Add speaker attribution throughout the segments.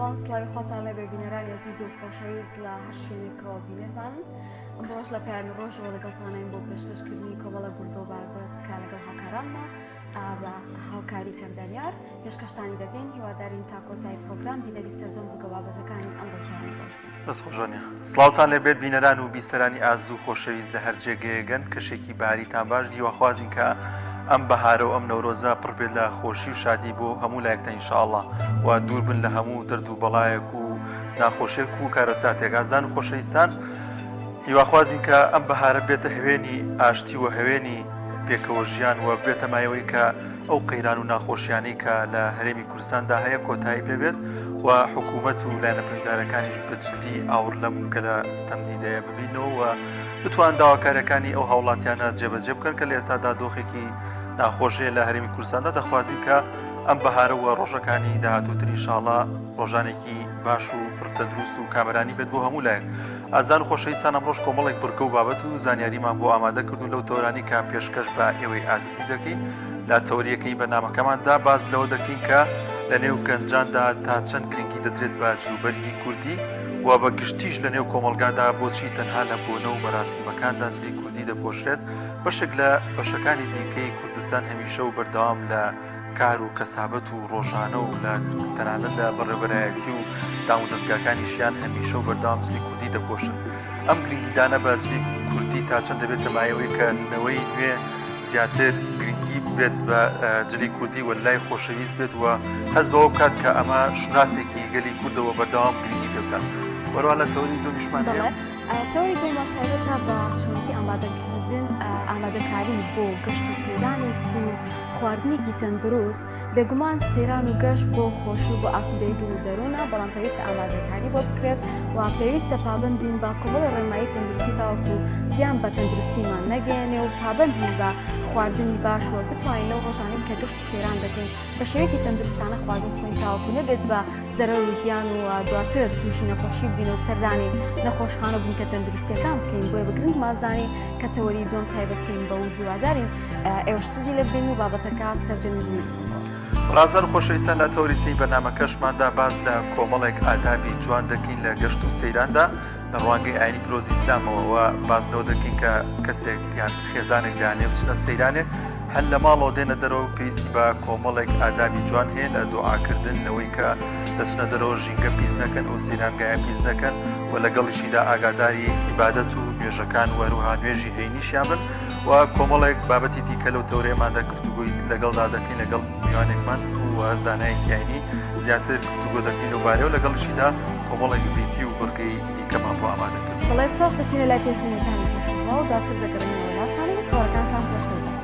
Speaker 1: میهرەبان سڵاوی خۆتان لێبێ بینەرانی ئەزیز و خۆشەویست لە هەر شوێنێکەوە بینەربانن ئەمڕۆش لە پەیامی ڕۆژەوە لەگەڵتانین بۆ پێشکەشکردنی کۆمەڵە بوردە و بابەت کە لەگەڵ هاوکارانما بە هاوکاری کەمدانیار پێشکەشتانی دەکەین هیوادارین تا کۆتایی پرۆگرام بینەری سەرجەم بگە بابەتەکانی ئەمڕۆ پەیامی ڕۆژ بن.
Speaker 2: دەست خۆش ڕەنیا. سڵاوتان لێ بێت بینەران و بیسەرانی ئازیز و خۆشەویست لە هەر جێگەیەگەن کەشێکی بەهاریتان باش هیواخوازین کە ئەم بەهارە و ئەم نەورۆزە پڕ بێت لە خۆشی و شادی بۆ هەموو لایەکتان ان شاء اللە و دوور بن لە هەموو دەرد و بەڵایەک و ناخۆشێک و کارەساتێک ئازیزان و خۆشەویستان هیواخوازین کە ئەم بەهارە بێتە هەوێنی ئاشتی و هەوێنی پێکەوە ژیان و بێتە مایەوەی کە ئەو قەیران و ناخۆشیانەی کە لە هەرێمی کوردستاندا هەیە کۆتایی پێ بێت و حکوومەت و لایەنە پەیوەندیدارەکانیش بە جدی ئاوڕ لەم گەلە ستەمدیدەیە ببینەوە و بتوان داواکاریەکانی ئەو هاوڵاتیانە جێبەجێ بکەن کە لە ئێستادا دۆخێکی ناخۆش هەیە لە هەرێمی کوردستاندا دەخوازین کە ئەم بەهارە و ڕۆژەکانی داهاتووتر ئینشاڵا ڕۆژانێکی باش و پڕ تەندروست و کامەرانی بێت بۆ هەموو لایەک. ئازیزان و خۆشەویستان ئەمڕۆش کۆمەڵێک بڕگە و بابەت و زانیاریمان بۆ ئامادە کردوون لەو تەوەرانەی کە پێشکەش بە ئێوەی ئازیزی دەکەین لە تەوەریەکەی بەرنامەکەماندا باس لەوە دەکەین کە لە نێو گەنجاندا تا چەند گرنگی دەدرێت بە جلوبەرگی کوردی و بە گشتیش لە نێو کۆمەڵگادا بۆچی تەنها لە بۆنە و مەراسیمەکاندا جلی کوردی دەپۆشرێت بەشێک لە بەشەکانی دیکەی کوردستان هەمیشە و بەردەوام لە کار و کەسابەت و ڕۆژانە و لە تەنانەت لە بەڕێوەبەرایەتی و دامودەزگاکانیشیان هەمیشە و بەردەوام جلی کوردی دەپۆشن. ئەم گرنگیدانە بە جلی کوردی تا چەند دەبێتە مایەوەی کە نەوەی نوێ زیاتر گرنگی بێت بە جلی کوردی و لای خۆشەویست بێت و هەست بەوە بکات کە ئەمە شوناسێکی گەلی کوردە و بەردەوام گرنگی پێ بدات. وەروە لە تەوەری دووەمیشمان هەیە.
Speaker 1: بەڵێ تەوەری دووەمان تایبەتە بە چۆنیەتی ئامادەکردن ئامادەکاری بۆ گەشت و سەیرانێک و خواردنێکی تەندروست، بێگومان سەیران و گەشت بۆ خۆشی و بۆ ئاسوودەیی دڵ و دەروونە، بەڵام پێویستە ئامادەکاری بۆ بکرێت و پێویستە پابەند بین بە کۆمەڵی ڕێنمایی تەندروستی تاوەکو زیان بە تەندروستیمان نەگەیەنێ و پابەند بین بە خواردنی باش و بتوانین لەو ڕۆژانەی کە گەشت و سەیران دەکەین بە شێوەیەکی تەندروستانە خواردن بخۆین تاوەکو نەبێت بە زەرەر و زیان و دواتر تووشی نەخۆشی بین و سەردانی نەخۆشخانە و بنکە تەندروستیەکان بکەین. بۆیە بە گرنگمان زانی کە تەوەری دووەم تایبەت کەین بەو هیوادارین ئێوەش سوودی لێ ببین و بابەتەکە سەرجەمی ببیننەوە.
Speaker 2: ڕازان و خۆشەویستان لە تەوەری سێی بەرنامەکەشماندا باس لە کۆمەڵێک ئادابی جوان دەکەین لە گەشت و سەیراندا لە ڕوانگەی ئاینی پیرۆزی ئیسلامەوە و باس لەوە دەکەین کە کەسێک یان خێزانێک دەیانەوێت بچنە سەیرانێک هەر لە ماڵەوە دێنە دەرەوە پێویستی بە کۆمەڵێک ئادابی جوان هەیە لە دوعاکردن لەوەی کە دەچنە دەرەوە ژینگە پیس نەکەن ئەو سەیرانگایە پیس نەکەن و لەگەڵیشیدا ئاگاداری عیبادەت و نوێژەکان و هەروەها نوێژی هەینیشیان بن و کۆمەڵێک بابەتی دیکە لەو تەورەیەماندا گفتوگۆی لەگەڵدا دەکەین لەگەڵ میوانێکمان و زانایەکی ئاینی زیاتر گفتوگۆ دەکەین لەو بارەیەوە لەگەڵیشیدا کۆمەڵێک ڤیدیۆ و بڕگەی دیکەمان بۆ ئامادە کردووە.
Speaker 1: بەڵێ ئێستاش دەچینە لای پێشبینیەکانی کەشوهەوا و دواتر دەگەڕێینەوە لاتان و تۆڕەکانتان پێشکەش دەکەین.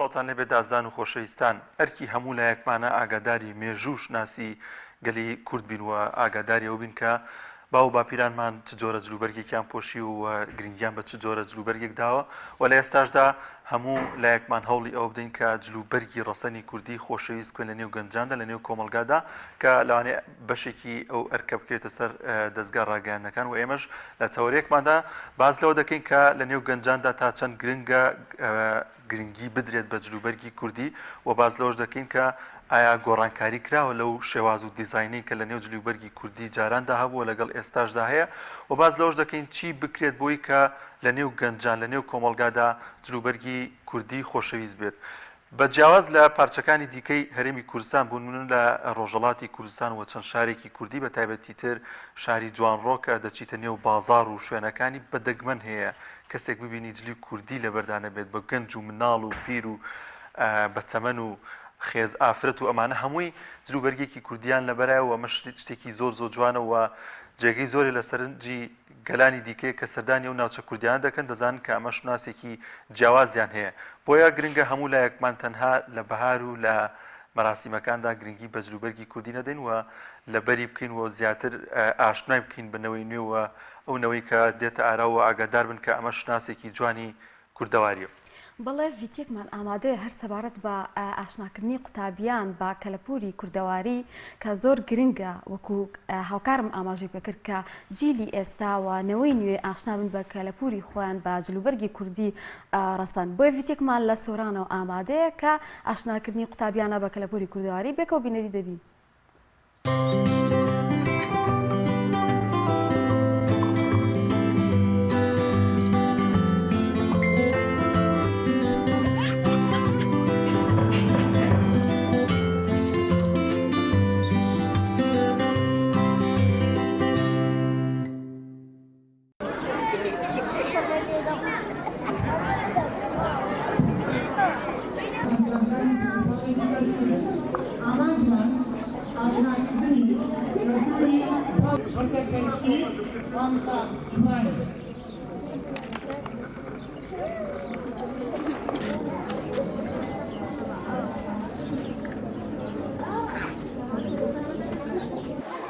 Speaker 2: سڵاوتان لێبێت ئازیزان و خۆشەویستان، ئەرکی هەموو لایەکمانە ئاگاداری مێژوو و شوناسی گەلی کورد بین و ئاگاداری ئەوە بین کە باو و باپیرانمان چ جۆرە جلوبەرگێکیان پۆشیوە و گرنگیان بە چ جۆرە جلوبەرگێک داوە و لە ئێستاشدا هەموو لایەکمان هەوڵی ئەوە بدەین کە جلوبەرگی ڕەسەنی کوردی خۆشەویست بکەین لە نێو گەنجاندا لە نێو کۆمەڵگادا کە لەوانەیە بەشێکی ئەو ئەرکە بکەوێتە سەر دەزگا ڕاگەیاندنەکان و ئێمەش لە تەوەرەیەکماندا باس لەوە دەکەین کە لە نێو گەنجاندا تا چەند گرنگە گرنگی بدرێت بە جلوبەرگی کوردی و باس لەوەش دەکەین کە ئایا گۆڕانکاری کراوە لەو شێواز و دیزاینەی کە لە نێو جلوبەرگی کوردی جاراندا هەبووە لەگەڵ ئێستاشدا هەیە و باس لەوەش دەکەین چی بکرێت بۆی کە لە نێو گەنجان لە نێو کۆمەڵگادا جلوبەرگی کوردی خۆشەویست بێت. بە جیاواز لە پارچەکانی دیکەی هەرێمی کوردستان بۆ نمونە لە ڕۆژهەڵاتی کوردستان و چەند شارێکی کوردی بە تایبەتی تر شاری جوانڕۆ کە دەچیتە نێو بازاڕ و شوێنەکانی بە دەگمەن هەیە کەسێک ببینی جلی کوردی لەبەردا نەبێت بە گەنج و مناڵ و پیر و بە تەمەن و خێز ئافرەت و ئەمانە هەمووی جلوبەرگێکی کوردیان لەبەرایە و ئەمە شتێکی زۆر زۆر جوانە و جێگەی زۆری لە سەرنجی گەلانی دیکەیە کە سەردانی ئەو ناوچە کوردیانە دەکەن دەزانن کە ئەمە شوناسێکی جیاوازیان هەیە بۆیە گرنگە هەموو لایەکمان تەنها لە بەهار و لە مەراسیمەکاندا گرنگی بە جلوبەرگی کوردی نەدەین و لەبەری بکەین و زیاتر ئاشنای بکەین بە نەوەی نوێ و ئەو نەوەی کە دێتە ئاراوە ئاگادار بن کە ئەمە شوناسێکی جوانی کوردەواریە.
Speaker 1: بەڵێ ڤیتیەکمان ئامادەیە هەر سەبارەت بە ئاشناکردنی قوتابیان بە کەلەپوری کوردەواری کە زۆر گرنگە وەکو هاوکارم ئاماژەی پێکرد کە جیلی ئێستا و نەوەی نوێ ئاشنا بن بە کەلەپوری خۆیان بە جلوبەرگی کوردی ڕەسەن بۆیە ڤیتیەکمان لە سۆرانەوە ئامادەیە کە ئاشناکردنی قوتابیانە بە کەلەپوری کوردەواری بێکەوە بینەری دەبین.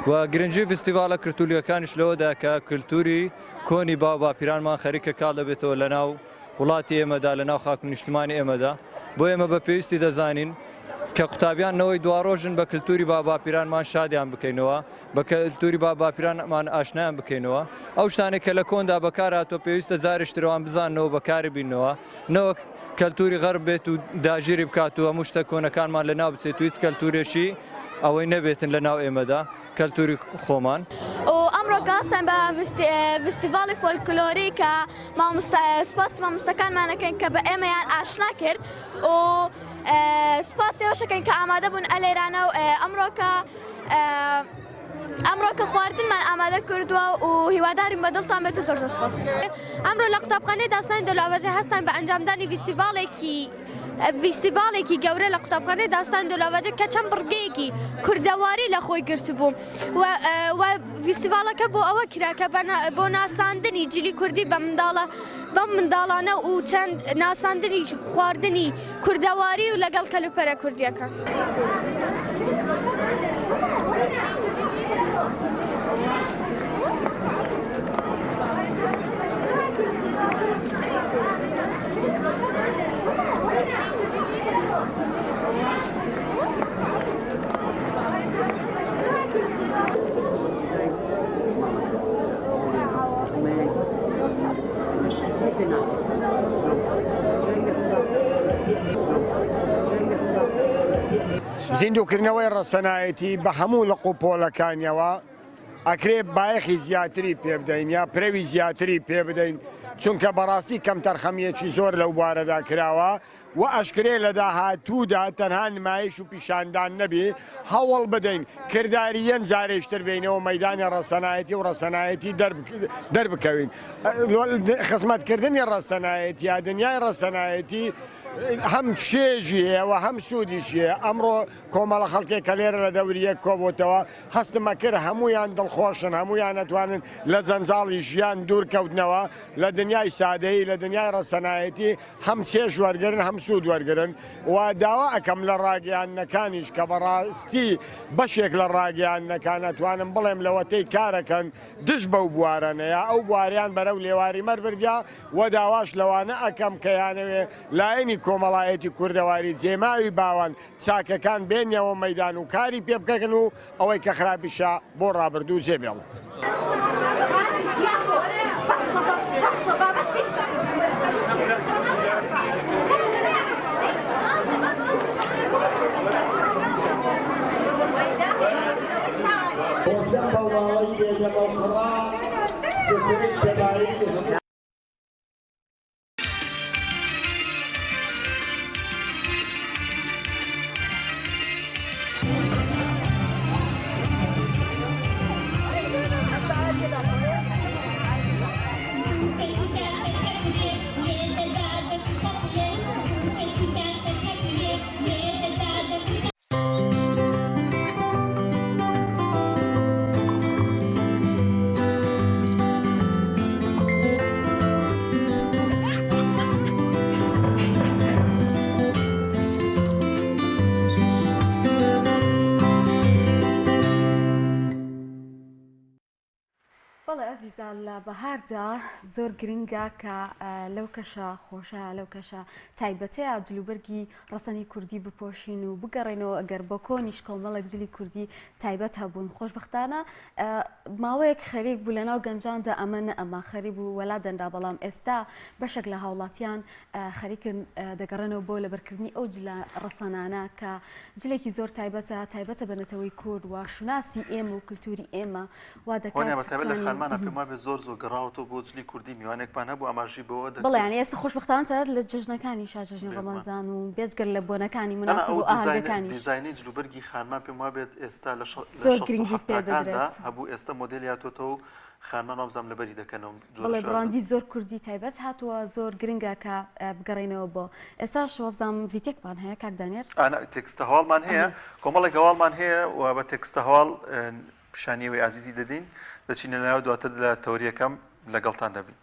Speaker 3: و گرنگی ڤستیڤاڵە کلتوریەکانیش لەوەدا کە کلتوری کۆنی باو باپیرانمان خەریکە کاڵ دەبێتەوە لەناو وڵاتی ئێمەدا لەناو خاک و نیشتمانی ئێمەدا بۆ ئێمە بە پێویستی دەزانین کە قوتابیان نەوەی دواڕۆژن بە کلتوری باو باپیرانمان شادیان بکەینەوە بە کەلتوری باو باپیرانمان ئاشنایان بکەینەوە ئەو شتانێک کە لە کۆندا بەکار هاتووە پێویستە جارێکترەوان بزاننەوە بەکاری بینەوە نەوەک کەلتوری غەرب بێت و داگیری بکات و هەموو شتە کۆنەکانمان لە ناو بچێت و هیچ کەلتورێکی ئەوەی نەبێتن لە ناو ئێمەدا کەلتوری خۆمان.
Speaker 4: و ئەمڕۆ کە هەستاین بە ڤستیڤاڵی فۆلکلۆری کە مامۆستا سوپاسی مامۆستاکانمان ئەکەین کە بە ئێمەیان ئاشنا کرد و سوپاسی ئەوەش ئەکەین کە ئامادە بوون ئەلێرانە و ئەمڕۆ کە ئەمڕۆ کە خواردنمان ئامادە کردووە و هیوادارین بە دڵتان بێت و زۆر زۆر سوپاس.
Speaker 5: ئەمڕۆ لە قوتابخانەی داستانی دۆلاڤەژە هەستان بە ئەنجامدانی ڤیستیڤاڵێکی ڤیستیڤاڵێکی گەورە لە قوتابخانەی داستانی دۆلاڤەژە کە چەند بڕگەیەکی کوردەواری لە خۆی گرتبوو و ڤیستیڤاڵەکە بۆ ئەوە کرا کە بۆ ناساندنی جلی کوردی بە منداڵە بەم منداڵانە و چەند ناساندنی خواردنی کوردەواری و لەگەڵ کەلوپەلە کوردییەکان.
Speaker 6: زیندووکردنەوەی ڕەسەنایەتی بە هەموو لق و پۆلەکانیەوە ئەکرێ بایەخی زیاتری پێ بدەین یا پرەوی زیاتری پێ بدەین چونکە بەڕاستی کەمتەرخەمیەکی زۆر لەو بوارەدا کراوە و ئەشکرێ لە داهاتوودا تەنها نمایش و پیشاندان نەبێ، هەوڵ بدەین کردارییەن جارێکتر بێینەوە مەیدانی ڕەسەنایەتی و ڕەسەنایەتی دەربکەوین. خزمەتکردنی ڕەسەنایەتی یا دنیای ڕەسەنایەتی. هەم چێژی هەیە و هەم سوودیشی هەیە. ئەمڕۆ کۆمەڵە خەڵکێک کە لێرە لە دەوری یەک کۆبووتەوە، هەستم ئەکرد هەموویان دڵخۆشن، هەموویان ئەتوانن لە جەنجاڵی ژیان دوور کەوتنەوە، لە دنیای سادەیی، لە دنیای ڕەسەنایەتی هەم چێژ وەرگرن هەم سوود وەرگرن و داوا ئەکەم لە ڕاگەیاندنەکانیش کە بەڕاستی بەشێک لە ڕاگەیاندنەکان ئەتوانم بڵێم لەوەتەی کارەکەن دژ بەو بوارەنە یا ئەو بواریان بەرەو لێواری مەر بردیا و داواش لەوانە ئەکەم کە یانەوێ لایەنی کۆمەڵایەتی کوردەواری جێماوی باوان چاکەکان بێنیەوە مەیدان و کاری پێ بکەن و ئەوەی کە خراپیشە بۆ ڕابردوو جێ بێڵن.
Speaker 1: بەڵێ ئەزیزان لە بەهاردا زۆر گرنگە کە لەو کەشە خۆشە لەو کەشە تایبەتەیە جلوبەرگی ڕەسەنی کوردی بپۆشین و بگەڕێنەوە ئەگەر بۆ کۆنیش کۆمەڵێک جلی کوردی تایبەت هەبوون خۆشبەختانە ماوەیەک خەریک بوو لەناو گەنجاندا ئەمە نە ئەمە خەریک بوو وەلا دەنرا بەڵام ئێستا بەشێک لە هاوڵاتیان خەریکن دەگەڕێنەوە بۆ لەبەرکردنی ئەو جلە ڕەسەنانە کە جلێکی زۆر تایبەتە تایبەتە بە نەتەوەی کورد و شوناسی ئێمە و کلتوری ئێمە وا دەکات
Speaker 2: هۆنیا بەتایبەت لە خانمانە پێم وابێ زۆر زۆر گەڕاوەتەوە بۆ جلی کوردی میوانێکمان هەبوو ئاماژەی بەوە دەکرد.
Speaker 1: بەڵێ یانی ئێستا خۆشبەختانە تەنانەت لە جەژنەکانیشا جەژنی ڕەمەزان و بێجگەر لە بۆنەکانی
Speaker 2: نا نا
Speaker 1: موناسب
Speaker 2: ئەو
Speaker 1: و
Speaker 2: دیزاینە
Speaker 1: ئاهەنگەکانیش.
Speaker 2: دیزاینەی جلوبەرگی خانمان پێم وابێت ئێستا لە شە لە
Speaker 1: زۆر
Speaker 2: شەست و
Speaker 1: گرنگی پێ
Speaker 2: حەفتاکاندا
Speaker 1: دەدرێت.
Speaker 2: هەبوو ئێستا مۆدێلی هاتووەتەوە و خانمان وابزانم لەبەری دەکەن ئەو جۆرە
Speaker 1: بەڵێ
Speaker 2: شازە.
Speaker 1: بڕاندی زۆر کوردی تایبەت هاتووە زۆر گرنگە کە بگەڕێینەوە بۆ ئێستاش وابزانم ڤیتێکمان هەیە کاک دانیار.
Speaker 2: ئا نا تێکستە هەواڵمان هەیە
Speaker 1: ئەها.
Speaker 2: کۆمەڵێک هەواڵمان هەیە و بە تێکستە هەواڵ پیشانی ئێوەی ئازیزی دەدەین دەچینە لایەوە دواتر لە تەوەریەکەم لەگەڵتان دەبین.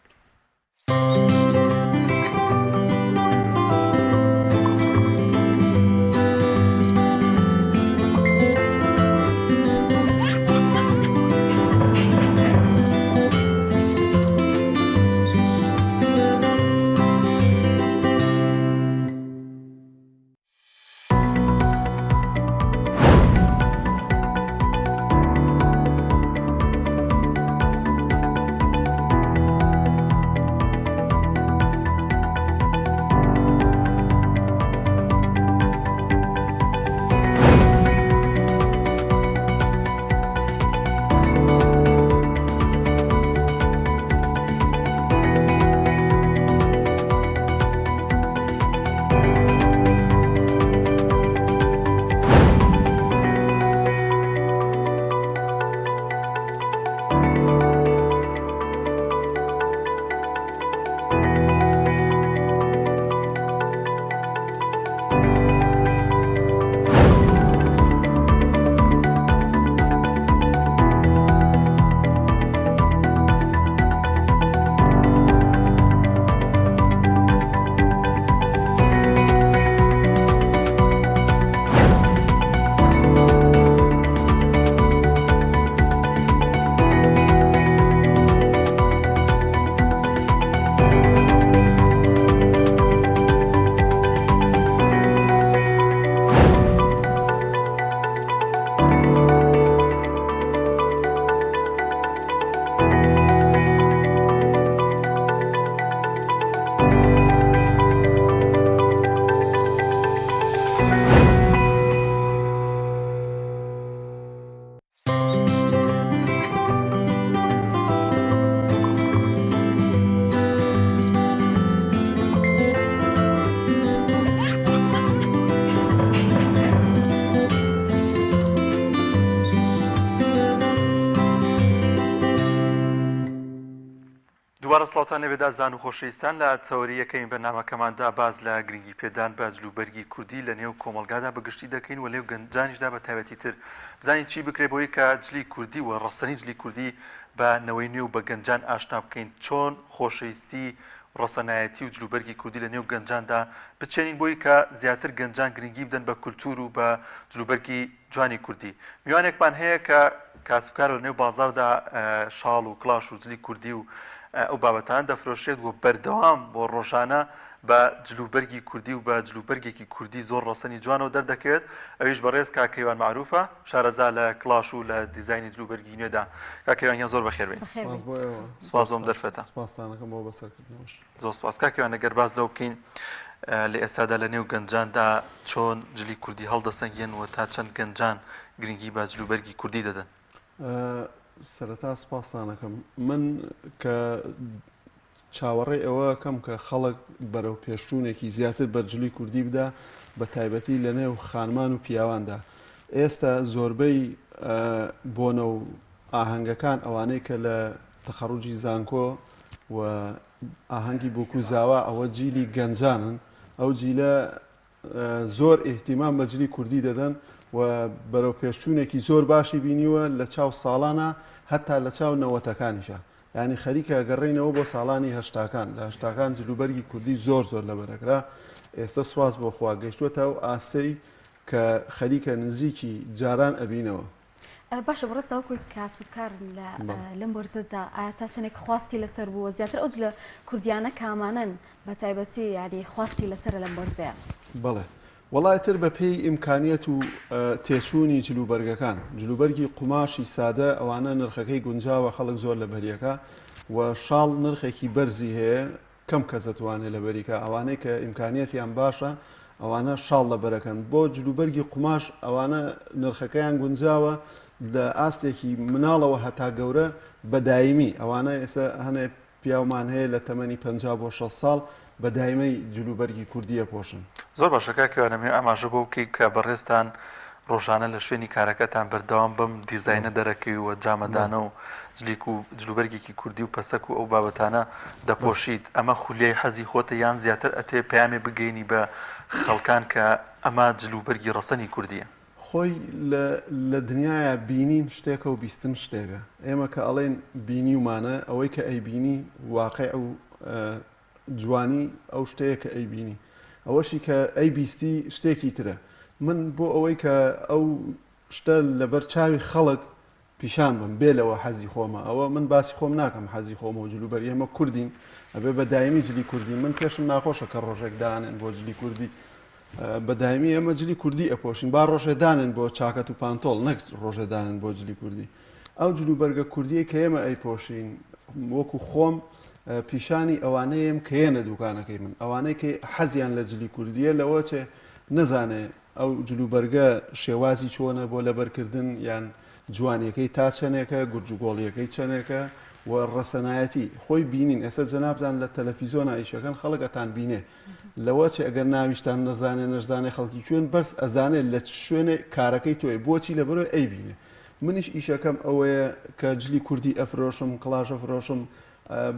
Speaker 2: دووبارە سڵاوتان لێبێت ئازیزان و خۆشەویستان لە تەوەری یەکەمی بەرنامەکەماندا باس لە گرنگی پێدان بە جلوبەرگی کوردی لە نێو کۆمەڵگادا بە گشتی دەکەین و لێو گەنجانیشدا بە تایبەتی تر بزانین چی بکرێت بۆی کە جلی کوردی و ڕەسەنی جلی کوردی بە نەوەی نوێ و بە گەنجان ئاشنا بکەین چۆن خۆشەویستی ڕەسەنایەتی و جلوبەرگی کوردی لە نێو گەنجاندا بچێنین بۆی کە زیاتر گەنجان گرنگی بدەن بە کولتوور و بە جلوبەرگی جوانی کوردی. میوانێکمان هەیە کە کاسبکارە لە نێو بازاڕدا شاڵ و کڵاش و جلی کوردی و ئەو بابەتانە دەفرۆشێت و بەردەوام بۆ ڕۆژانە بە جلوبەرگی کوردی و بە جلوبەرگێکی کوردی زۆر ڕەسەنی جوانەوە دەردەکەوێت ئەویش بەڕێز کاک کەیوان مەعروفە شارەزا لە کڵاش و لە دیزاینی جلوبەرگی نوێدا. کاک کەیوان گیان زۆر بەخێر بێی.
Speaker 7: سپاس بۆ ئێوە.
Speaker 2: سپاس بۆ ئەم دەرفەتە.
Speaker 7: سپاستان ئەکەم بۆ بەسەرکردنەوەش.
Speaker 2: زۆر سپاس کاک کەیوان ئەگەر باس لەوە بکەین لە ئێستادا لە نێو گەنجاندا چۆن جلی کوردی هەڵدەسەنگێن و تا چەند گەنجان گرنگی بە جلوبەرگی کوردی دەدەن؟
Speaker 7: سەرەتا سپاستان ئەکەم. من کە چاوەڕێی ئەوە ئەکەم کە خەڵک بەرەو پێشچوونێکی زیاتر بەر جلی کوردی بدا بە تایبەتی لە نێو خانمان و پیاواندا. ئێستا زۆربەی بۆنە و ئاهەنگەکان ئەوانەی کە لە تەخەڕوجی زانکۆ و ئاهەنگی بووک و زاوا ئەوە جیلی گەنجانن ئەو جیلە زۆر ئیهتیمام بە جلی کوردی دەدەن و بەرەو پێشچوونێکی زۆر باشی بینیوە لە چاو ساڵانە هەتا لە چاو نەوەتەکانیشە یعنی خەریکە گەڕینەوە بۆ ساڵانی هەشتاکان لە هەشتاکان جلوبەرگی کوردی زۆر زۆر لەبەرەکرا ئێستا سواز بۆ خوا گەیشتووەتە ئەو ئاستەی کە خەریکە نزیکی جاران ئەبینەوە.
Speaker 1: باشە بەڕێز تاوەکو کاسبکارن لە لەم وەرزەدا ئایا تا چەندێک خواستی لەسەر بووە زیاتر ئەو جلە کوردیانە کامانەن بە تایبەتی یاری خواستی لەسەرە لەم وەرزەیە؟
Speaker 7: بەڵێ وەڵا ئیتر بە پێی ئیمکانیەت و تێچوونی جلوبەرگەکان جلوبەرگی قوماشی سادە ئەوانە نرخەکەی گونجاوە خەڵک زۆر لەبەریەکە و شاڵ نرخێکی بەرزی هەیە کەم کەس ئەتوانێ لەبەری کا ئەوانەی کە ئیمکانیەتیان باشە ئەوانە شاڵ لەبەرەکەن بۆ جلوبەرگی قوماش ئەوانە نرخەکەیان گونجاوە لە ئاستێکی مناڵەوە هەتا گەورە بە دایمی ئەوانە ئێستا هەنێ پیاومان هەیە لە تەمەنی 50 بۆ 60 ساڵ بە دایمەی جلوبەرگی کوردیە پۆشن.
Speaker 2: زۆر باشە کاک کەیوان ئەمەوێ ئاماژە بەوە بکەی کە بەڕێزتان ڕۆژانە لە شوێنی کارەکەتان بەردەوام بەم دیزاینە دەرەکەوی و جامەدانە و جلیک و جلوبەرگێکی کوردی و پەسەک و ئەو بابەتانە دەپۆشیت ئەمە خولیای حەزی خۆتە یان زیاتر ئەتەوێ پەیامێ بگەینی بە خەڵکان کە ئەمە جلوبەرگی ڕەسەنی کوردیە؟
Speaker 7: خۆی لە لە دنیایا بینین شتێکە و بیستن شتێکە ئێمە کە ئەڵێین بینیومانە ئەوەی کە ئەیبینی واقع و جوانی ئەو شتەیە کە ئەیبینی ئەوەشی کە ئەیبیستی شتێکی ترە من بۆ ئەوەی کە ئەو شتە لەبەر چاوی خەڵک پیشان بم بێ لەوە حەزی خۆمە ئەوە من باسی خۆم ناکەم حەزی خۆمە و جلوبەر ئێمە کوردین ئەبێ بە دایمی جلی کوردی من پێشم ناخۆشە کە ڕۆژێک دانێن بۆ جلی کوردی بە دایمی ئێمە جلی کوردی ئەپۆشین با ڕۆژێ دانێن بۆ چاکەت و پانتۆڵ نەک ڕۆژێ دانێن بۆ جلی کوردی ئەو جلوبەرگە کوردیەی کە ئێمە ئەیپۆشین وەکو خۆم پیشانی ئەوانەیەم کە یەنە دوکانەکەی من ئەوانەی کە حەزیان لە جلی کوردیە لەوە چێ نەزانێ ئەو جلوبەرگە شێوازی چۆنە بۆ لەبەرکردن یان جوانیەکەی تا چەنێکە گورجوگۆڵیەکەی چەنێکە و ڕەسەنایەتی خۆی بینین ئێستا جەنابتان لە تەلەفیزۆنا ئیشەکەن خەڵک ئەتان بینێ لەوە چێ ئەگەر ناویشتان نەزانێ نەشزانێ خەڵکی کوێن بەس ئەزانێ لە چ شوێنێ کارەکەی تۆیە بۆچی لەبەرەوەی ئەیبینێ منیش ئیشەکەم ئەوەیە کە جلی کوردی ئەفرۆشم کڵاش ئەفرۆشم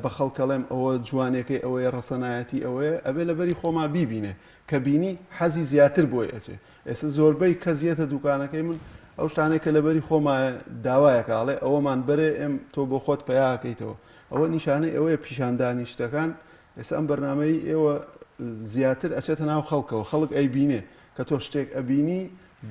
Speaker 7: بە خەڵک ئەڵێم ئەوە جوانێکەی ئەوەیە ڕەسەنایەتی ئەوەیە ئەبێ لەبەری خۆما بیبینێ کە بینی حەزی زیاتر بۆی ئەچێ ئێستا زۆربەی کەس یەتە دوکانەکەی من ئەو شتانەی کە لەبەری خۆمایە داوایەکە ئەڵێ ئەوەمان بەرێ ئێم تۆ بۆ خۆت پەیاکەیتەوە ئەوە نیشانەی ئەوەیە پیشاندانی شتەکان ئێستا ئەم بەرنامەی ئێوە زیاتر ئەچێتە ناو خەڵکەوە خەڵک ئەیبینێ کە تۆ شتێک ئەبینی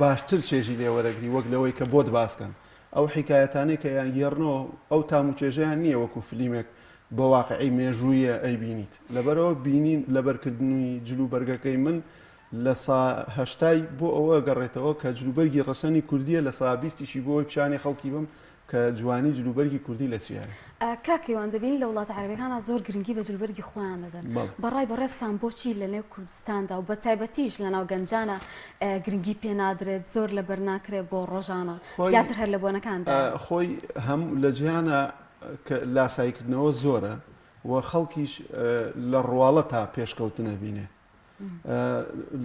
Speaker 7: باشتر چێژی لێ وەرەگری وەک لەوەی کە بۆت باس کەن. ئەو حیکایەتانەی کە ئەیانگێڕنەوە ئەو تام و چێژەیان نییە وەکو فلیمێک بە واقعی مێژوویە ئەیبینیت. لەبەرئەوە بینین لەبەرکردنی جل و بەرگەکەی من لە سا هەشتای بۆ ئەوە ئەگەڕێتەوە کە جلوبەرگی ڕەسەنی کوردییە لە سا بیستیشی بۆ ئەوەی پیشانی خەڵکی بەم کە جوانی جلوبەرگی کوردی لە چیایە.
Speaker 1: کاک کەیوان دەبینین لە وڵاتە عەرەبیەکانا زۆر گرنگی بە جلوبەرگی خۆیان دەدەن
Speaker 7: بەڵێ.
Speaker 1: بەڕای بەڕێزتان بۆچی لە نێو کوردستاندا و بەتایبەتیش لەناو گەنجانا گرنگی پێ نادرێت زۆر لەبەر ناکرێت بۆ ڕۆژانە
Speaker 7: خۆی
Speaker 1: زیاتر هەر لە بۆنەکاندایە؟
Speaker 7: خۆی هەم لە جیهانا کە لاساییکردنەوە زۆرە و خەڵکیش لە ڕواڵەتا پێشکەوتن ئەبینێ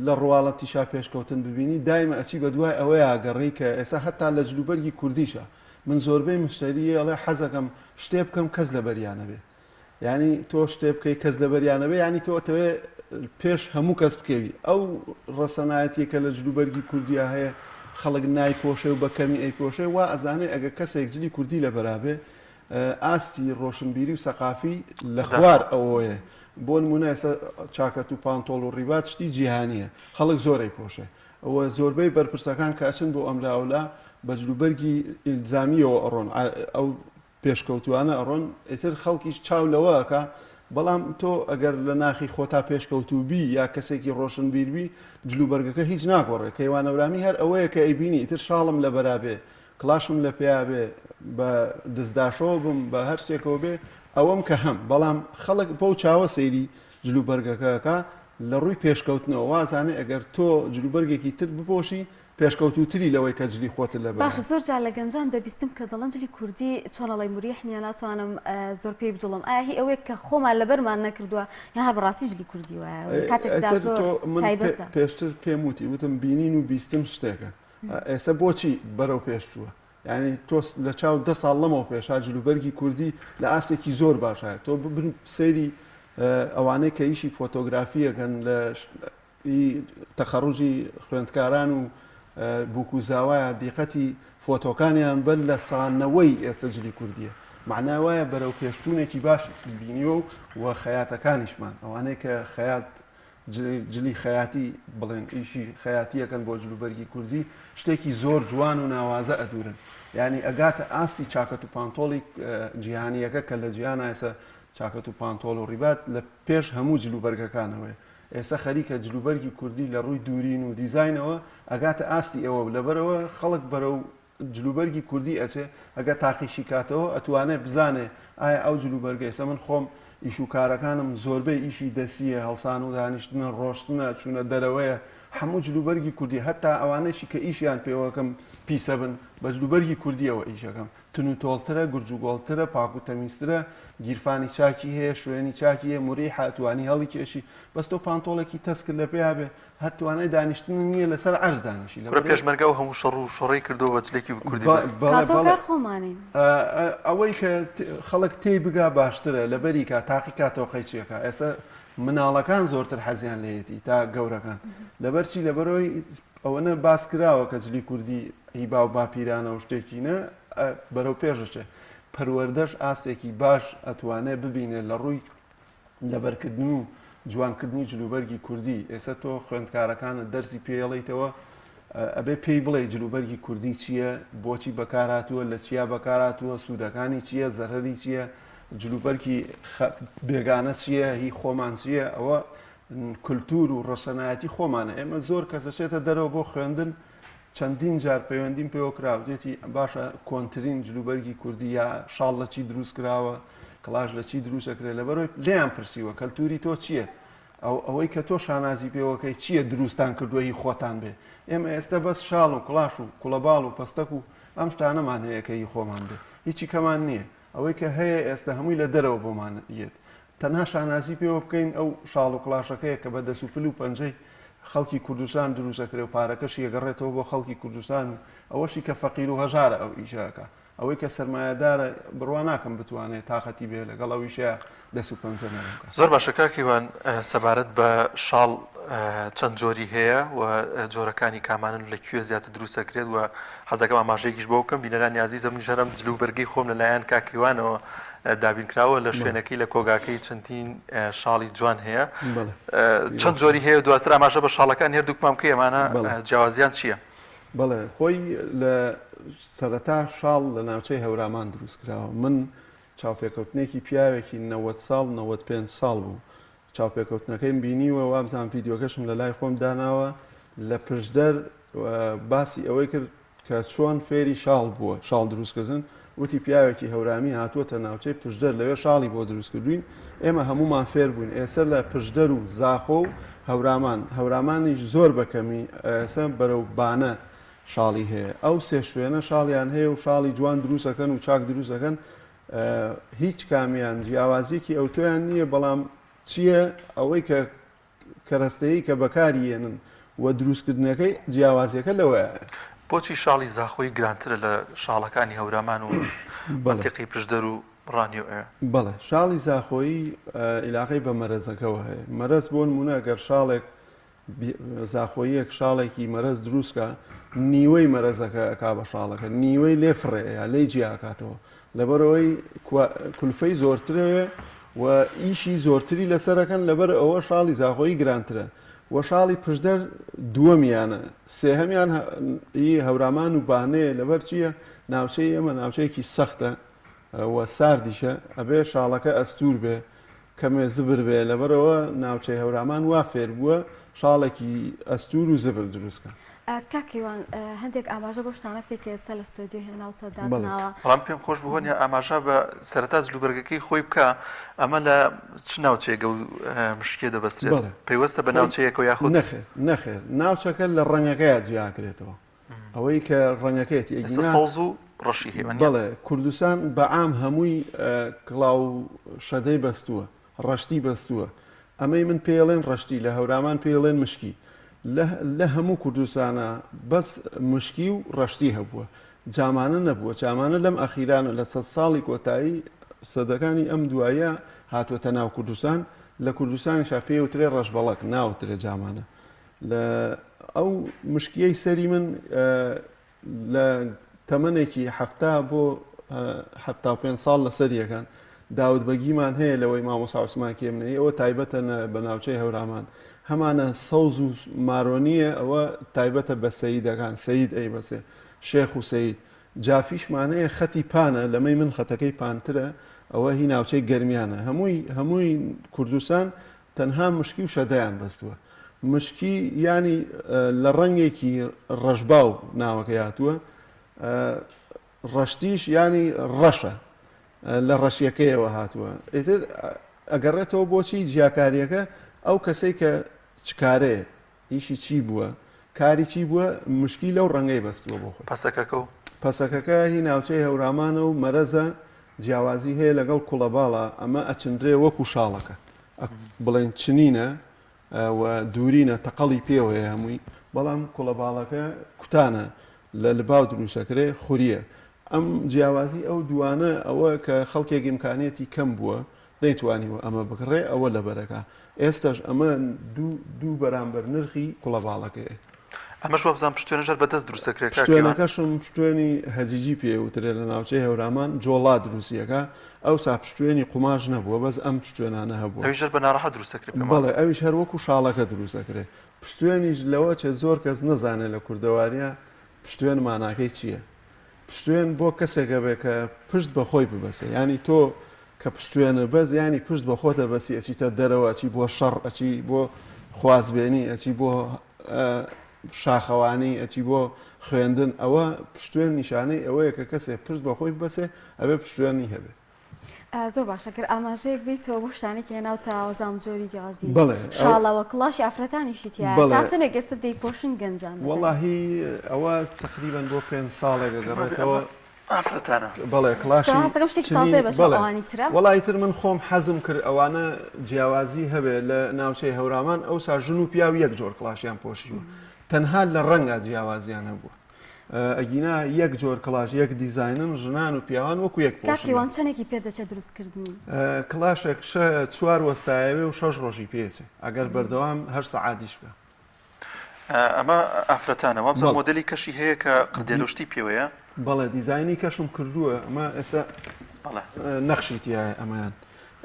Speaker 7: لە ڕواڵەتیشا پێشکەوتن ببینی دایمە ئەچی بە دوای ئەوەیا گەڕی کە ئێستا هەتا لە جلوبەرگی کوردیشا من زۆربەی مشتەریە ئەڵێ حەزەکەم شتێ بکەم کەس لەبەریا نەبێ. یانی تۆ شتێ بکەی کەس لەبەریا نەبێ یانی تۆ ئەتەوێ پێش هەموو کەس بکەوی ئەو ڕەسەنایەتیە کە لە جلوبەرگی کوردیا هەیە خەڵک نایپۆشێ و بە کەمی ئەیپۆشێ وا ئەزانێ ئەگە کەسێک جلی کوردی لەبەرا بێ ئاستی ڕۆشنبیری و سەقافی لە خوار ئەوەیە بۆ نمونە ئێستا چاکەت و پانتۆڵ و ڕیبات شتی جیهانیە خەڵک زۆر ئەیپۆشێ و زۆربەی بەرپرسەکان کە ئەچن بۆ ئەملاولا بە جلوبەرگی ئیلزامیەوە ئەڕۆن ئەو پێشکەوتوانە ئەڕۆن ئیتر خەڵکیش چاو لەوە ئەکا بەڵام تۆ ئەگەر لە ناخی خۆتا پێشکەوتوو بی یا کەسێکی ڕۆشنبیر بی جلوبەرگەکە هیچ ناگۆڕێ کەیوان هەورامی هەر ئەوەیە کە ئەیبینی ئیتر شاڵم لەبەرا بێ کڵاشم لە پێیا بێ بە دزداشەوە بم بە هەر شتێکەوە بێ ئەوەم کە هەم بەڵام خەڵک بەو چاوە سەیری جلوبەرگەکە ئەکا لە ڕووی پێشکەوتنەوە وازانێ ئەگەر تۆ جلوبەرگێکی تر بپۆشی پێشکەوتووتری لەوەی کە جلی خۆتت لەبەرە.
Speaker 1: باشە زۆر جار لە گەنجان دەبیستم کە دەڵێن جلی کوردی چۆن ئەڵێی موریح نیە ناتوانم زۆر پێی بجوڵم ئایا هی ئەوەیە کە خۆمان لەبەرمان نەکردووە یان هەر بەڕاستی جلی کوردی وایە لە کاتێکدا
Speaker 7: ئیتر
Speaker 1: زۆر
Speaker 7: تۆ من
Speaker 1: تایبەتە؟
Speaker 7: پێشتر پێم وتی وتم بینین و بیستن شتێکە ئێستا بۆچی بەرەو پێش چووە یعنی تۆ لە چاو دە ساڵ لەمەوە پێشا جلوبەرگی کوردی لە ئاستێکی زۆر باشە تۆ بن سەیری ئەوانەی کە ئیشی فۆتۆگرافیەکەن لە ی تەخەڕوجی خوێندکاران و بوک و زاوایە دیقەتی فۆتۆکانیان بەر لە سا نەوەی ئێستە جلی کوردیە مەعنای وایە بەرەو پێشچوونێکی باش بینیوە و و خەیاتەکانیشمان ئەوانەی کە خەیات جلی خەیاتی بڵێن ئیشی خەیاتیەکەن بۆ جلوبەرگی کوردی شتێکی زۆر جوان و ناوازە ئەدورن یعنی ئەگاتە ئاستی چاکەت و پانتۆڵی جیهانیەکە کە لە جیهان ئایسە چاکەت و پانتۆڵ و ڕیبات لە پێش هەموو جلوبەرگەکانەوەی ئێستا خەریکە جلوبەرگی کوردی لە ڕووی دوورین و دیزاینەوە ئەگاتە ئاستی ئەوە لەبەرئەوە خەڵک بەرەو جلوبەرگی کوردی ئەچێ ئەگەر تاقیشی کاتەوە ئەتوانێ بزانێ ئایا ئەو جلوبەرگە ئێستا من خۆم ئیش و کارەکانم زۆربەی ئیشی دەسیە هەڵسان و دانیشتنە ڕۆشتنە چوونە دەرەوەیە هەموو جلوبەرگی کوردی هەتا ئەوانەشی کە ئیشیان پێوەکەم پیسە بن بە جلوبەرگی کوردیەوە ئیشەکەم تونوتۆڵترە، گورجوگۆڵترە، پاک و تەمیزترە، گیرفانی چاکی هەیە، شوێنی چاکی هەیە، موریحە، ئەتوانی هەڵیکێشی، بەس تۆ پانتۆڵێکی تەسکت لە پێیا بێ، هەر توانای دانیشتنت نییە لەسەر عەرز دانیشی،
Speaker 2: کورە لەبەرئەوەی. پێشمەرگە ئەو هەموو شەڕ و شۆڕەی کردووە بە جلێکی کوردی
Speaker 7: بە، بەڵێ،
Speaker 1: کاتەوە
Speaker 7: بەڵێ.
Speaker 1: کار خۆمانین.
Speaker 7: ئەوەی کە خەڵک تێی بگا باشترە، لەبەری کا، تاقی کاتەوە قەیچیەکا، ئێستا مناڵەکان زۆرتر حەزیان لێیەتی تا گەورەکان، لەبەر چی؟ لەبەرئەوەی ئەوەنە باس کراوە کە جلی کوردی هی باو باپیرانە و شتێکی نە بەرەو پێش دەچێت پەروەردەش ئاستێکی باش ئەتوانێ ببینێت لە ڕووی لەبەرکردن و جوانکردنی جلوبەرگی کوردی ئێستا تۆ خوێندکارەکانت دەرسی پێڵیتەوە ئەبێ پێی بڵێ جلوبەرگی کوردی چییە بۆچی بەکارهاتووە لە چیا بەکارهاتووە سوودەکانی چییە زەرەری چییە جلوبەرگی بێگانە چییە هی خۆمان چییە ئەوە کولتوور و ڕەسەنایەتی خۆمانە ئێمە زۆر کەس دەچێتە دەرەوە بۆ خوێندن چەندین جار پەیوەندیم پێوە کرا وتێتی باشە کۆنترین جلوبەرگی کوردی یا شاڵ لە چی دروست کراوە کڵاش لە چی دروست ئەکرێت لەبەرەوەی لێیان پرسیوە کەلتوری تۆ چییە ئەو ئەوەی کە تۆ شانازی پێوەکەی چییە دروستان کردووە هی خۆتان بێ ئێمە ئێستا بەس شاڵ و کڵاش و کوڵەباڵ و پەستەک و ئەم شتانەمان هەیە کە هی خۆمان بێ هیچی کەمان نییە ئەوەی کە هەیە ئێستا هەمووی لە دەرەوە بۆمان یەت تەنها شانازی پێوە بکەین ئەو شاڵ و کڵاشەکەیە کە بە دەس و پل و پەنجەی خەڵکی کوردستان دروست ئەکرێ و پارەکەشی ئەگەڕێتەوە بۆ خەڵکی کوردستان و ئەوەشی کە فەقیر و هەژارە ئەو ئیشە ئەکا ئەوەی کە سەرمایەدارە بڕوا ناکەم بتوانێ تاقەتی بێ لەگەڵ ئەو ئیشەیا دەس و پەنجە نەرم بکا.
Speaker 2: زۆر باشە کاک هیوان سەبارەت بە شاڵ چەند جۆری هەیە و جۆرەکانی کامانەن و لە کوێ زیاتر دروست ئەکرێت و حەزەکەم ئاماژەیەکیش بۆ بکەم بینەرانی ئازیز ئەمنیش هەر ئەم جل و بەرگەی خۆم لەلایەن کاک هیوانەوە دابین کراوە لە شوێنەکەی لە کۆگاکەی چەندین شاڵی جوان هەیە چەند جۆری هەیە دواتر ئاماژە بە شاڵەکان هەردووکمان بکەی ئەمانە جیاوازیان چییە؟
Speaker 7: بەڵێ خۆی لە سەرەتا شاڵ لە ناوچەی هەورامان دروست کراوە من چاوپێکەوتنێکی پیاوێکی 90 ساڵ 95 ساڵ بوو چاوپێکەوتنەکەیم بینیوە وابزانم ڤیدیۆکەشم لەلای خۆم داناوە لە پشدەر باسی ئەوەی کرد کە چۆن فێری شاڵ بووە شاڵ دروستکردن وتی پیاوێکی هەورامی هاتووەتە ناوچەی پشدەر لەوێ شاڵی بۆ دروستکردوین ئێمە هەمومان فێر بووین ئێستا لە پشدەر و زاخۆ و هەورامان هەورامانیش زۆر بەکەمی ئێستا بەرەو بانە شاڵی هەیە ئەو سێ شوێنە شاڵیان هەیە و شاڵی جوان دروستەکەن و چاک دروستەکەن هیچ کامیان جیاوازیەکی ئەوتۆیان نییە بەڵام چییە ئەوەی کە کەرەستەیەی کە بەکاری یەنن و دروستکردنەکەی جیاوازیەکە لەوەیە.
Speaker 2: بۆچی شاڵی زاخۆی گرانترە لە شاڵەکانی هەورامان و مەنتیقی پشدەر و. ڕانیە و ئەوێ.
Speaker 7: بەڵێ شاڵی زاخۆیی ئیلاقەی بە مەرەزەکەوە هەیە. مەرەز بۆ نموونە گەر شاڵێک زاخۆییەک شاڵێکی مەرەز دروست کا نیوەی مەرەزەکە ئەکا بە شاڵەکە نیوەی لێ فڕێ یا لێی جیا ئەکاتەوە لەبەرئەوەی کولفەی زۆرترەوێ و ئیشی زۆرتری لەسەرەکەن لەبەر ئەوە شاڵی زاخۆیی گرانترە و شاڵی پشدەر دووەمیانە سێهەمیان هی هەورامان و بانەیە لەبەر چییە ناوچەی ئێمە ناوچەیەکی سەختە و ساردیشە ئەبێ شاڵەکە ئەستوور بێ کەمێ زبر بێ لەبەرئەوە ناوچەی هەورامان وا فێر بووە شاڵێکی ئەستوور و زبر دروست کا.
Speaker 1: کاک کەیوان هەندێک ئاماژە بەو شتانە بکەی کە ئێستا لە ستۆدیۆ هێناوتە داتناوە.
Speaker 2: بەڵام پێم خۆش بوو هۆنیا ئاماژە بە سەرەتا جلوبەرگەکەی خۆی بکا ئەمە لە چ ناوچەیەک ئەو مشکیە دەبەسترێت پەیوەستە بە ناوچەیەکەوە یاخود؟
Speaker 7: نەخێر نەخێر ناوچەکە لە ڕەنگەکەیا جیاکرێتەوە ئەوەی کە ڕەنگەکەیەتی
Speaker 2: ئێستا سەوز و ڕەشی هەیە
Speaker 7: بەڵێ کوردستان بە عام هەمووی کڵاو شەدەی بەستووە ڕەشتی بەستووە ئەمەی من پێڵێن ڕەشتی لە هەورامان پێڵێن مشکی لە هەموو کوردستانە بەس مشکی و ڕەشتی هەبووە جامانە نەبووە جامانە لەم ئەخیرانە لە سە ساڵی کۆتایی سەدەکانی ئەم دوایە هاتووەتە ناو کوردستان لە کوردستانیشا پێوترێ ڕەشبەڵەک ناوترێ جامانە لە ئەو مشکیەی سەری من لە تەمەنێکی حەفتا بۆ 75 ساڵ لەسەر یەکان داود بەگیمان هەیە لەوەی مامۆسا عوسمان کێمنەی ئەوە تایبەتە بە ناوچەی هەورامان هەمانە سەوز و مارۆنیە ئەوە تایبەتە بە سەیدەکان سید ئەی بەسێ شێخ و سید جافیشمان هەیە خەتی پانە لەمەی من خەتەکەی پانترە ئەوە هی ناوچەی گەرمیانە هەمووی هەمووی کوردستان تەنها مشکی و شەدەیان بەستووە. مشکی یانی لە ڕەنگێکی ڕەشباو ناوەکەی هاتووە، ڕەشتیش یانی ڕەشە لە ڕەشیەکەیەوە هاتووە. ئیتر ئەگەڕێتەوە بۆچی جیاکاریەکە ئەو کەسەی کە چ کارەیە ئیشی چی بووە کاری چی بووە مشکی لەو ڕەنگەی بەستووە بۆ خۆی.
Speaker 2: پەسەکەکە و.
Speaker 7: پەسەکەکە هی ناوچەی هەورامانە و مەرەزە جیاوازی هەیە لەگەڵ کوڵەباڵا ئەمە ئەچنرێ وەکو شاڵەکە بڵێن چنینە و دوورینە تەقەڵی پێوەیە هەمووی بەڵام کوڵەباڵەکە کوتانە لە لباو دروستەکرێ خوریە ئەم جیاوازی ئەو دوانە ئەوە کە خەڵکێک ئیمکانیەتی کەم بووە نەیتوانیوە ئەمە بکڕێ ئەوە لەبەرەکا ئێستاش ئەمە دوو دوو بەرامبەر نرخی کوڵەباڵەکەیە.
Speaker 2: ئەمەش وابزانم پشتێنەش هەر بەدەست دروست دەکرێت کاک کەیوان.
Speaker 7: پشتێنەکەشم پشتێنی هەجیجی پێ وترێ لە ناوچەی هەورامان جۆڵا دروستی ئەکا ئەوسا پشتێنی قوماش نەبووە بەس ئەم پشتێنانە هەبووە.
Speaker 2: ئەویش هەر بە ناڕەحە دروست دەکرێ پێم وابێ.
Speaker 7: بەڵێ ئەویش هەر وەکو شاڵەکە دروست ئەکرێ. پشتێنیش لەوە چێ زۆر کەس نەزانێ لە کوردەواریا پشتێن ماناکەی چییە. پشتوێن بۆ کەسێک ئەبێ کە پشت بە خۆی ببەسێ یانی تۆ کە پشتوێنە بەس یانی پشت بە خۆتە بەسی ئەچیتە دەرەوە ئەچی بۆ شەڕ ئەچی بۆ خوازبێنی ئەچی بۆ شاخەوانی ئەچی بۆ خوێندن ئەوە پشتوێن نیشانەی ئەوەیە کە کەسێ پشت بە خۆی ببەسێ ئەبێ پشتوێنی هەبێ.
Speaker 1: زۆر باشە گەر ئاماژەیەک بیتەوە بۆ شتانێک هێناو تاوەزام جۆری جیازی
Speaker 7: بەڵێ
Speaker 1: شاڵەوە کڵاشی ئافرەتانیشی تیا
Speaker 7: بەڵێ.
Speaker 1: تا چەندێک ئێستا دەیپۆشن گەنجان بەتایبەت؟
Speaker 7: وەڵاهی ئەوە تەقریبەن بۆ پێنج ساڵێک ئەگەڕێتەوە
Speaker 2: ئافرەتانە
Speaker 7: بەڵێ کڵاشی
Speaker 1: چونکە هەستەکەم شتێکی
Speaker 7: چنین
Speaker 1: تازەیە بەچاو
Speaker 7: بەڵێ
Speaker 1: ئەوانی ترە
Speaker 7: وەڵا ئیتر من خۆم حەزم کرد ئەوانە جیاوازی هەبێ لە ناوچەی هەورامان ئەوسا ژن و پیاو یەک جۆر کڵاشیان پۆشیوە تەنها لە ڕەنگا جیاوازیان هەبووە ئەگینا یەک جۆر کڵاش یەک دیزاینن ژنان و پیاوان وەکو یەک
Speaker 1: کاک
Speaker 7: پۆشن.
Speaker 1: هیوان چەنێکی پێ دەچێت دروست کردنی؟
Speaker 7: کڵاشێک چوار وەستایەوێ و شەش ڕۆژی پێچێ ئەگەر بەردەوام هەر سەعاتیش بکا.
Speaker 2: ئەمە ئافرەتانە وابزانم
Speaker 7: بەڵێ.
Speaker 2: مۆدێلی کەشی هەیە کە قردێلۆشتی پێوەیە.
Speaker 7: بەڵێ دیزاینی کەشم کردووە ئەمە ئێستا
Speaker 2: بەڵێ.
Speaker 7: نەخشی تیایە ئەمەیان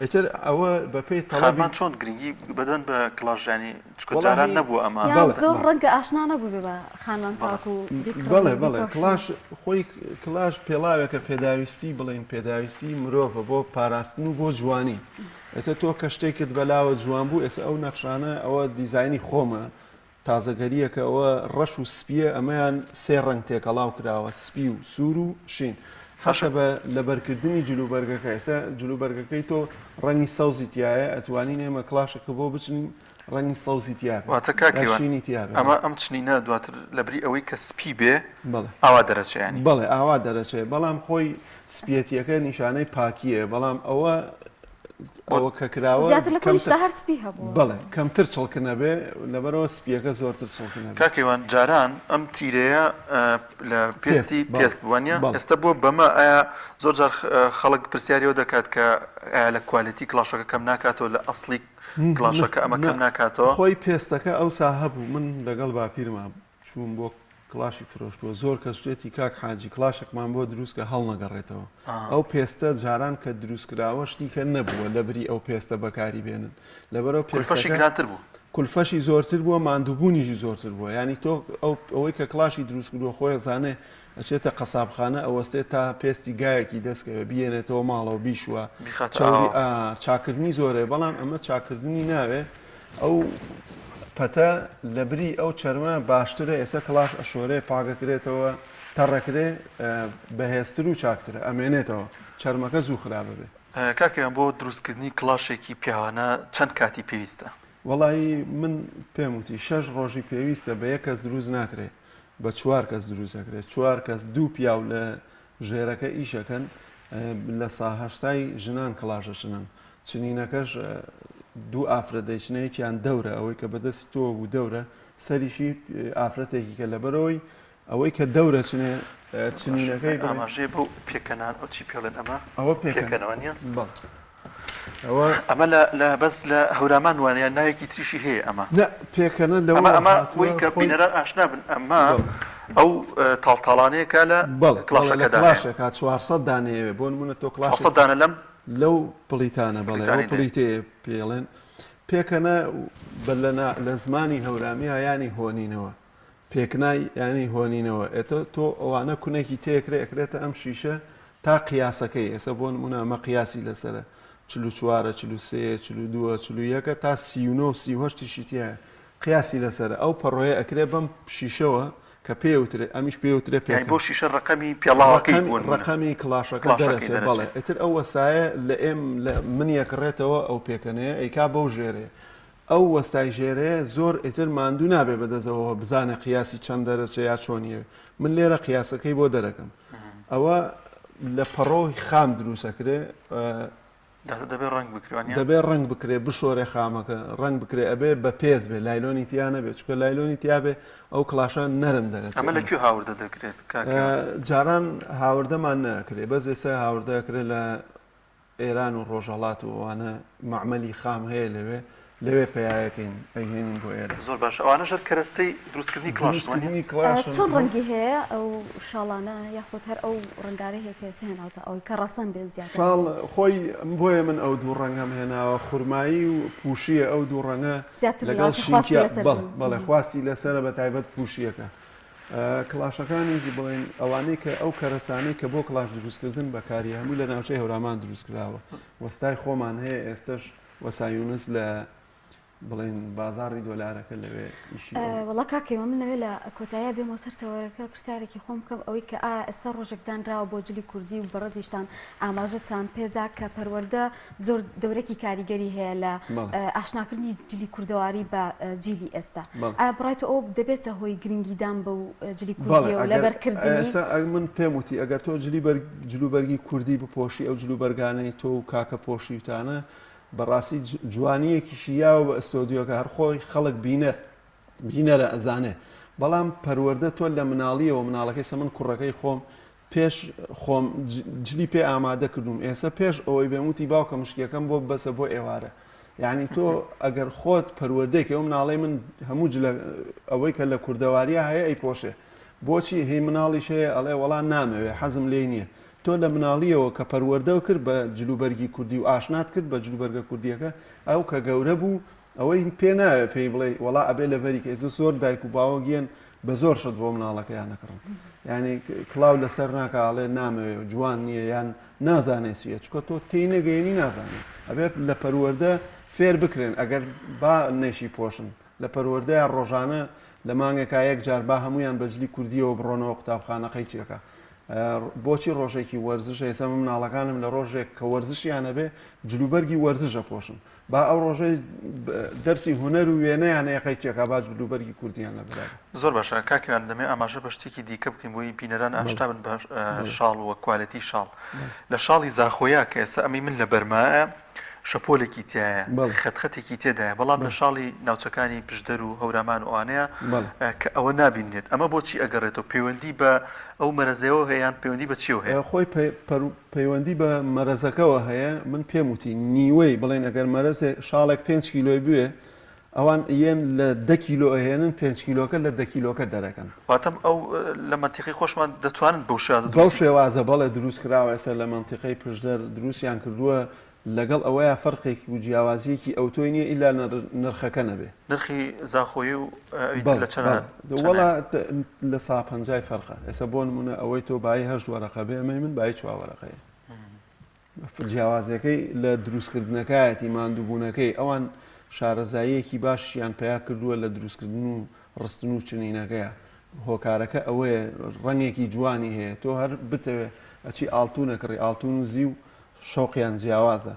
Speaker 7: ئیتر ئەوە بەپێی تەڵەبی.
Speaker 2: خانمان چۆن گرنگی بەدەن بە کڵاش یانی چونکە جاران
Speaker 7: وەڵاهی
Speaker 2: نەبووە ئەمە.
Speaker 1: یان
Speaker 7: بەڵێ
Speaker 1: زۆر
Speaker 7: بەڵێ.
Speaker 1: ڕەنگە ئاشنا نەبووبێ بە خانمان
Speaker 2: بەڵێ.
Speaker 1: تاکو بیکڕن
Speaker 7: بەڵێ
Speaker 1: و
Speaker 7: بەڵێ
Speaker 1: بیپۆشن.
Speaker 7: کڵاش خۆی کڵاش پێڵاوێکە پێداویستی بڵێین پێداویستی مرۆڤە بۆ پاراستن و بۆ جوانی ئێستا تۆ کە شتێکت بەلاوە جوان بوو ئێستا ئەو نەخشانە ئەوە دیزاینی خۆمە تازەگەرییەکە ئەوە ڕەش و سپییە ئەمەیان سێ ڕەنگ تێکەڵاو کراوە سپی و سوور و شین حەشە بە لەبەرکردنی جلوبەرگەکە ئێستا جلوبەرگەکەی تۆ ڕەنگی سەوزی تایە ئەتوانین ئێمە کڵاشەکە بۆ بچنین ڕەنگی سەوزی تیا بێ
Speaker 2: واتە کاک
Speaker 7: یا
Speaker 2: هیوان
Speaker 7: شینی تیا بێ
Speaker 2: ئەمە ئەم چنینە دواتر لەبری ئەوەی کە سپی بێ
Speaker 7: بەڵێ
Speaker 2: ئاوا دەرەچێ یانی
Speaker 7: بەڵێ ئاوا دەرەچێ بەڵام خۆی سپیەتیەکە نیشانەی پاکییە بەڵام ئەوە. ئەوە کە کراوە
Speaker 1: زیاتر لە کۆنیشدا هەر سپی هەبووە.
Speaker 7: بەڵێ کەمتر چڵکن ئەبێ لەبەرئەوە سپییەکە زۆرتر چڵکن ئەبێ.
Speaker 2: کاک هیوان جاران ئەم تیرەیە لە پێستی پێست بوو وانیە؟ ئێستا بووە بەمە ئایا زۆر جار خەڵک پرسیاری ئەوە دەکات کە ئایا لە quality کڵاشەکە کەم ناکاتەوە لە ئەسڵی کڵاشەکە ئەمە کەم ناکاتەوە؟
Speaker 7: خۆی پێستەکە ئەوسا هەبوو من لەگەڵ باپیرما چووم بۆ کڵاشی فرۆشتووە زۆر کەس وتێتی کاک حاجی کڵاشێکمان بۆ دروست کە هەڵنەگەڕێتەوە ئەو پێستە جاران کە دروست کراوە شتی کە نەبووە لە بری ئەو پێستە بەکاری بێنن لەبەرەوە
Speaker 2: کولفەشی گرانتر بوو
Speaker 7: کولفەشی زۆرتر بووە ماندووبوونیشی زۆرتر بووە ینی تۆ ئەو ئەوەی کە کڵاشی دروست کردووە خۆی زانێ ئەچێتە قەسابخانە ئەوەستێت تا پێستی گایەکی دەستکەوێ بیێنێتەوە ماڵەوە بیشوە چاکردنی زۆرێ بەڵام ئەمە چاکردنی ناوێ ئەو پەتە لەبری ئەو چەرمە باشترە ئێستا کڵاش ئەشۆرێ پاکەکرێتەوە تەڕەکرێ بەهێزتر و چاکترە ئەمێنێتەوە چەرمەکە زوو خراپە بێ.
Speaker 2: کاک پەیمان بۆ دروستکردنی کڵاشێکی پیاوانە چەند کاتی پێویستە؟
Speaker 7: وەڵایی من پێم وتی شەش ڕۆژی پێویستە بە یەک کەس دروست ناکرێ بە چوار کەس دروست ئەکرێ چوار کەس دوو پیاو لە ژێرەکە ئیشەکەن لە سا هەشتای ژنان کڵاش ئەچنن چنینەکەش دوو ئافرەت دەیچنە یەکیان دەورە ئەوەی کە بەدەستی تۆوە بوو دەورە سەریشی ئافرەتێکی کە لەبەرەوەی ئەوەی کە دەورە چنێ چنینەکەی
Speaker 2: ئاماژەیە بۆ پێکەنان ئەو چی پێڵێن ئەمە
Speaker 7: ئەوە
Speaker 2: پێکەنەوە نیە
Speaker 7: بەڵێ ئەوە
Speaker 2: ئەمە لە لە بەس لە هەورامان وانە یان ناوێکی تریشی هەیە ئەمە
Speaker 7: نە پێکەنە لەوە
Speaker 2: ئەمە ئەمە
Speaker 7: هاتووە
Speaker 2: بۆی کە
Speaker 7: خۆی
Speaker 2: بینەران ئاشنا بن ئەمە
Speaker 7: بەڵێ
Speaker 2: ئەو تاڵتاڵانەیە کە لە
Speaker 7: بەڵێ بەڵێ لە
Speaker 2: کڵاشەکەدا هەیە
Speaker 7: کڵاشێکا 400 دانەیەوێ بۆ نمونە تۆ
Speaker 2: 400
Speaker 7: کڵاشێکی
Speaker 2: دانە لەم
Speaker 7: لەو پڵیتانە بەڵێ ئەوە
Speaker 2: پڵیتانەی دێ
Speaker 7: پڵیتەیە پێڵێن پێکەنە بە لە نا لە زمانی هەورامییا یانی هۆنینەوە پێکنای یانی هۆنینەوە ئێتە تۆ ئەوانە کونێکی تێکرێ ئەکرێتە ئەم شیشە تا قیاسەکەی ئێسە بۆ نمونە ئەمە قیاسی لەسەرە 44 43 42 41 تا 39 38 شی تایە قیاسی لەسەرە ئەو پەڕۆیە ئەکرێ بەم شیشەوە کە پێوترێ ئەمیش پێوترێ
Speaker 2: یانی
Speaker 7: پێکەن
Speaker 2: بۆ شیشە ڕەقەمی پێڵاوەکەی
Speaker 7: ڕەقەمی
Speaker 2: بۆ نمونە
Speaker 7: ڕەقەمی کڵاشەکە
Speaker 2: کڵاشەکەی
Speaker 7: دەرەچێ بەڵێ
Speaker 2: دەرەچێ
Speaker 7: ئیتر ئەو وەسایە لە ئێم لە من یەکڕێتەوە ئەو پێکەنەیە ئەیکا بەو ژێرەیە ئەو وەستای ژێرەیە زۆر ئیتر ماندوو نابێ بەدەستەوە بزانێ قیاسی چەند دەرەچێ یا چۆنیە من لێرە قیاسەکەی بۆ دەرەکەم ئەوە لە پەڕۆی خام دروستەکرێ
Speaker 2: دەبێ ڕەنگ بکرێ وانیە؟
Speaker 7: دەبێ ڕەنگ بکرێ بشۆرێ خامەکە ڕەنگ بکرێ ئەبێ بە پێز بێ لایلۆنی تیا نەبێ چونکە لایلۆنی تیا بێ ئەو کڵاشە نەرم دەرەچێ
Speaker 2: ئەمە لە کوێ هاوردە دەکرێت کاک هیوا؟
Speaker 7: جاران هاوردەمان نەکرێ بەس ئێستا هاوردە ئەکرێ لە ئێران و ڕۆژهەڵات و ئەوانە مەعمەلی خام هەیە لەوێ لەوێ پەیایەکەین ئەیهێنین بۆ ئێرە.
Speaker 2: زۆر باشە ئەوانەش هەر کەرەستەی دروستکردنی کڵاشن وانیە؟
Speaker 7: دروستکردنی کڵاشن
Speaker 1: چەند ڕەنگی هەیە ئەو شاڵانە یاخود هەر ئەو ڕەنگانەی هەیە کە ئێستا هێناوتە ئەوەی کە ڕەسەن بێ و زیاتر
Speaker 7: شاڵ خۆی بۆیە من ئەو دوو ڕەنگەم هێناوە خورمایی و پووشییە ئەو دوو ڕەنگە
Speaker 1: زیاتر
Speaker 7: لەگەڵ
Speaker 1: لەوانەیە خواستی
Speaker 7: شینکیا
Speaker 1: لەسەر
Speaker 7: بەڵێ
Speaker 1: بوو.
Speaker 7: بەڵێ خواستی لەسەرە بە تایبەت پووشییەکە کڵاشەکانیش بڵێن ئەوانەی کە ئەو کەرەسانەی کە بۆ کڵاش دروستکردن بەکاری هەمووی لە ناوچەی هەورامان دروستکراوە وەستای خۆمان هەیە ئێستش وەسا یونس لە بڵێن بازاڕی دۆلارەکە لەوێ ئیشی ئەو.
Speaker 1: وەڵا کاک هیوا من لەوێ لە کۆتاییا بێمەوە سەر تەوەرەکە پرسیارێکی خۆم بکەم ئەوەی کە ئایا ئێستا ڕۆژێک دانراوە بۆ جلی کوردی و بەڕێزیشتان ئاماژەتان پێدا کە پەروەردە زۆر دەورێکی کاریگەری هەیە لە ئاشناکردنی جلی کوردەواری بە جیلی ئێستا ئایا بڕای تۆ ئەوە دەبێتە هۆی گرنگیدان بەو جلی کوردیە و لەبەرکردنی؟
Speaker 7: ئێستا من پێم وتی ئەگەر تۆ جلی جلوبەرگی کوردی بپۆشی ئەو جلوبەرگانەی تۆ و کاکە پۆشیوتانە بەڕاستی جوانیەکیشی یاوە بە ئەستۆدیۆکە هەر خۆی خەڵک بینەر بینەرە ئەزانێ بەڵام پەروەردە تۆ لە مناڵیەوە مناڵەکەی سە من کوڕەکەی خۆم پێش خۆم جلی پێ ئامادە کردوم ئێسە پێش ئەوەی بێم وتی باوکە مشکیەکەم بۆ بەسە بۆ ئێوارە یعنی تۆ ئەگەر خۆت پەروەردەیەکی ئەو مناڵەی من هەموو جلە ئەوەی کە لە کوردەواریە هەیە ئەی پۆشێ بۆچی هەی مناڵیش هەیە ئەڵێ وەڵا نامەوێ حەزم لێی نییە تۆ لە مناڵیەوە کە پەروەردەو کرد بە جلوبەرگی کوردی و ئاشنات کرد بە جلوبەرگە کوردیەکە ئەو کە گەورە بوو ئەوەی پێ ناوێ پێی بڵێی وەڵا ئەبێ لەبەری کەی ئێستا زۆر دایک و باوک یەن بە زۆر شت بۆ مناڵەکەیان ئەکڕن یعنی کڵاو لەسەر ناکا ئەڵێ نامەوێ جوان نییە یان نازانێ چییە چونکە تۆ تێی نەگەیەنی نازانێ ئەبێ لە پەروەردە فێر بکرێن ئەگەر با نەیشی پۆشن لە پەروەردەیان ڕۆژانە لە مانگێکا یەک جار با هەمویان بەجلی کوردیەوە بڕۆنەوە قوتابخانە قەیچێکە بۆچی ڕۆژێکی وەرزش ئێستا من مناڵەکانم لە ڕۆژێک کە وەرزشیان هەبێ جلوبەرگی وەرزش ئەپۆشن با ئەو ڕۆژەی دەرسی هونەر و وێنەیان هەیە قەیچێکا با جلوبەرگی کوردیان لەبەرا بێ.
Speaker 2: زۆر باشە کاک هیوان دەمەوێت ئاماژە بە شتێکی دیکە بکەین بۆی بینەران ئاشنا بن بە شاڵ و quality شاڵ لە شاڵی زاخۆیا کە ئێستا ئەمەی من لەبەرمایە. شەپۆلێکی تیایە، خەت خەتێکی تێدایە، بەڵام لە شاڵی ناوچەکانی پشدەر و هەورامان و ئەوانەیە کە ئەوە نابینرێت، ئەمە بۆچی ئەگەڕێتەوە؟ پەیوەندی بە ئەو مەرەزەوە هەیە یان پەیوەندی بە چیەوە هەیە؟
Speaker 7: خۆی پەیوەندی بە مەرەزەکەوە هەیە، من پێم وتی نیوەی بڵێن ئەگەر مەرەزێک شاڵێک پێنج کیلۆی بوێ ئەوان یەن لە دە کیلۆ ئەهێنن پێنج کیلۆکە لە دە کیلۆکە دەرەکەن.
Speaker 2: واتە ئەو لە مەنتیقەی خۆشمان دەتوانن بەو شێوازە
Speaker 7: بەو دروستی. شێوازە بەڵێ دروست کراوە ئێستا لە مەنتیقەی پشدەر دروستیان کردووە لەگەڵ ئەوەیا فەرقێک و جیاوازییەکی ئەوتۆی نییە ئیلا نرخەکە نەبێ.
Speaker 2: نرخی زاخۆیی و ئەوی تر
Speaker 7: بەڵێ
Speaker 2: لە چەنە
Speaker 7: بەڵێ
Speaker 2: چەنایە؟
Speaker 7: وەڵا لە سا پەنجای فەرقە ئێستا بۆ نموونە ئەوەی تۆ بایی هەشت وەرەقە بێ ئەمەی من بایی چوار وەرەقەیە. جیاوازیەکەی لە دروستکردنەکایەتی، ماندووبوونەکەی، ئەوان شارەزاییەکی باشیان پەیا کردووە لە دروستکردن و ڕستن و چنینەکەیا، هۆکارەکە ئەوەیە ڕەنگێکی جوانی هەیە، تۆ هەر بتەوێ ئەچی ئاڵتون ئەکڕی، ئاڵتون و زیو شەوقیان جیاوازە،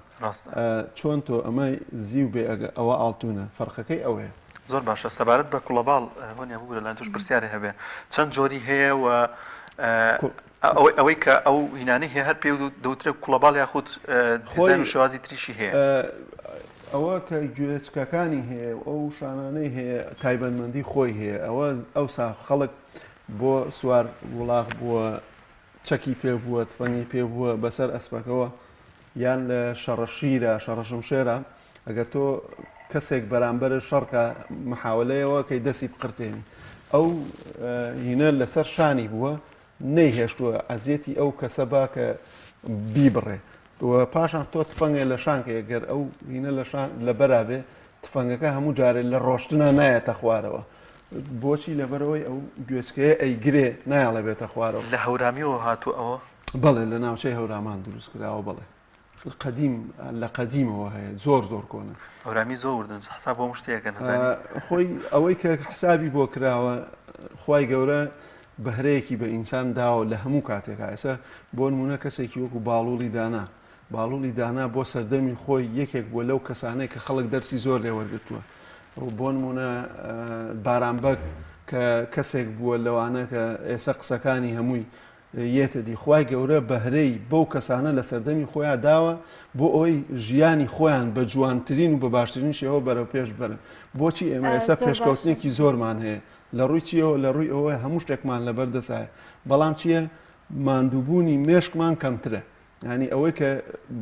Speaker 7: چۆن تۆ ئەمە زیو بێ ئەوە ئاڵتونە، فەرقەکەی ئەوەیە.
Speaker 2: زۆر باشە سەبارەت بە کوڵەباڵ هۆنیا ببورە لای تۆش پرسیارێ هەبێ چەند جۆری هەیە و ئەوەی ئەوەی کە ئەو هینانەی هەیە هەر پێی دەوترێ کوڵەباڵ یاخود دیزاین و شێوازی تریشی هەیە؟
Speaker 7: ئەوە کە گوێچکەکانی هەیە و ئەو شانانەی هەیە تایبەتمەندی خۆی هەیە ئەوە ئەوسا خەڵک بۆ سوار وڵاخ بووە چەکی پێ بووە تفەنگی پێ بووە بەسەر ئەسپەکەوە یان لە شەڕەشیرە شەڕەشمشێرە ئەگەر تۆ کەسێک بەرامبەرت شەڕکا محاوەلەیەوە کەی دەسی بقرتێنی ئەو هینە لەسەر شانی بووە نەیهێشتووە ئەزیەتی ئەو کەسە با کە بیبڕێ و پاشان تۆ تفەنگێ لە شانکەیە گەر ئەو هینە لە شان لەبەرا بێ تفەنگەکە هەموو جارێ لە ڕۆشتنا نایەتە خوارەوە بۆچی لەبەرەوەی ئەو گوێچکەیە ئەیگرێ نایەڵێ بێتە خوارەوە.
Speaker 2: لە هەورامیەوە هاتووە ئەوە؟
Speaker 7: بەڵێ لە ناوچەی هەورامان دروست کراوە بەڵێ. قەدیم لە قەدیمەوە هەیە زۆر زۆر کۆنە.
Speaker 2: هەورامی زۆر وردن حساب بۆ هەموو شتێک ئەکەن ئەزانی.
Speaker 7: خۆی ئەوەی کە حسابی بۆ کراوە خوای گەورە بەهرەیەکی بە ئینسان داوە لە هەموو کاتێکا ئێستا بۆ نمونە کەسێکی وەکو باڵوڵی دانا باڵوڵی دانا بۆ سەردەمی خۆی یەکێک بووە لەو کەسانەی کە خەڵک دەرسی زۆر لێ وەرگرتووە بۆ نمونە بارام بەگ کە کەسێک بووە لەوانە کە ئێستا قسەکانی هەمووی یەتە دی خوای گەورە بەهرەی بەو کەسانە لە سەردەمی خۆیان داوە بۆ ئەوەی ژیانی خۆیان بە جوانترین و بە باشترین شێوە بەرەو پێش بەرن بۆچی ئێمە ئێستا پێشکەوتنێکی زۆرمان هەیە لە ڕووی چیەوە لە ڕووی ئەوە هەموو شتێکمان لەبەر دەسایە بەڵام چییە ماندووبوونی مێشکمان کەمترە یانی ئەوەی کە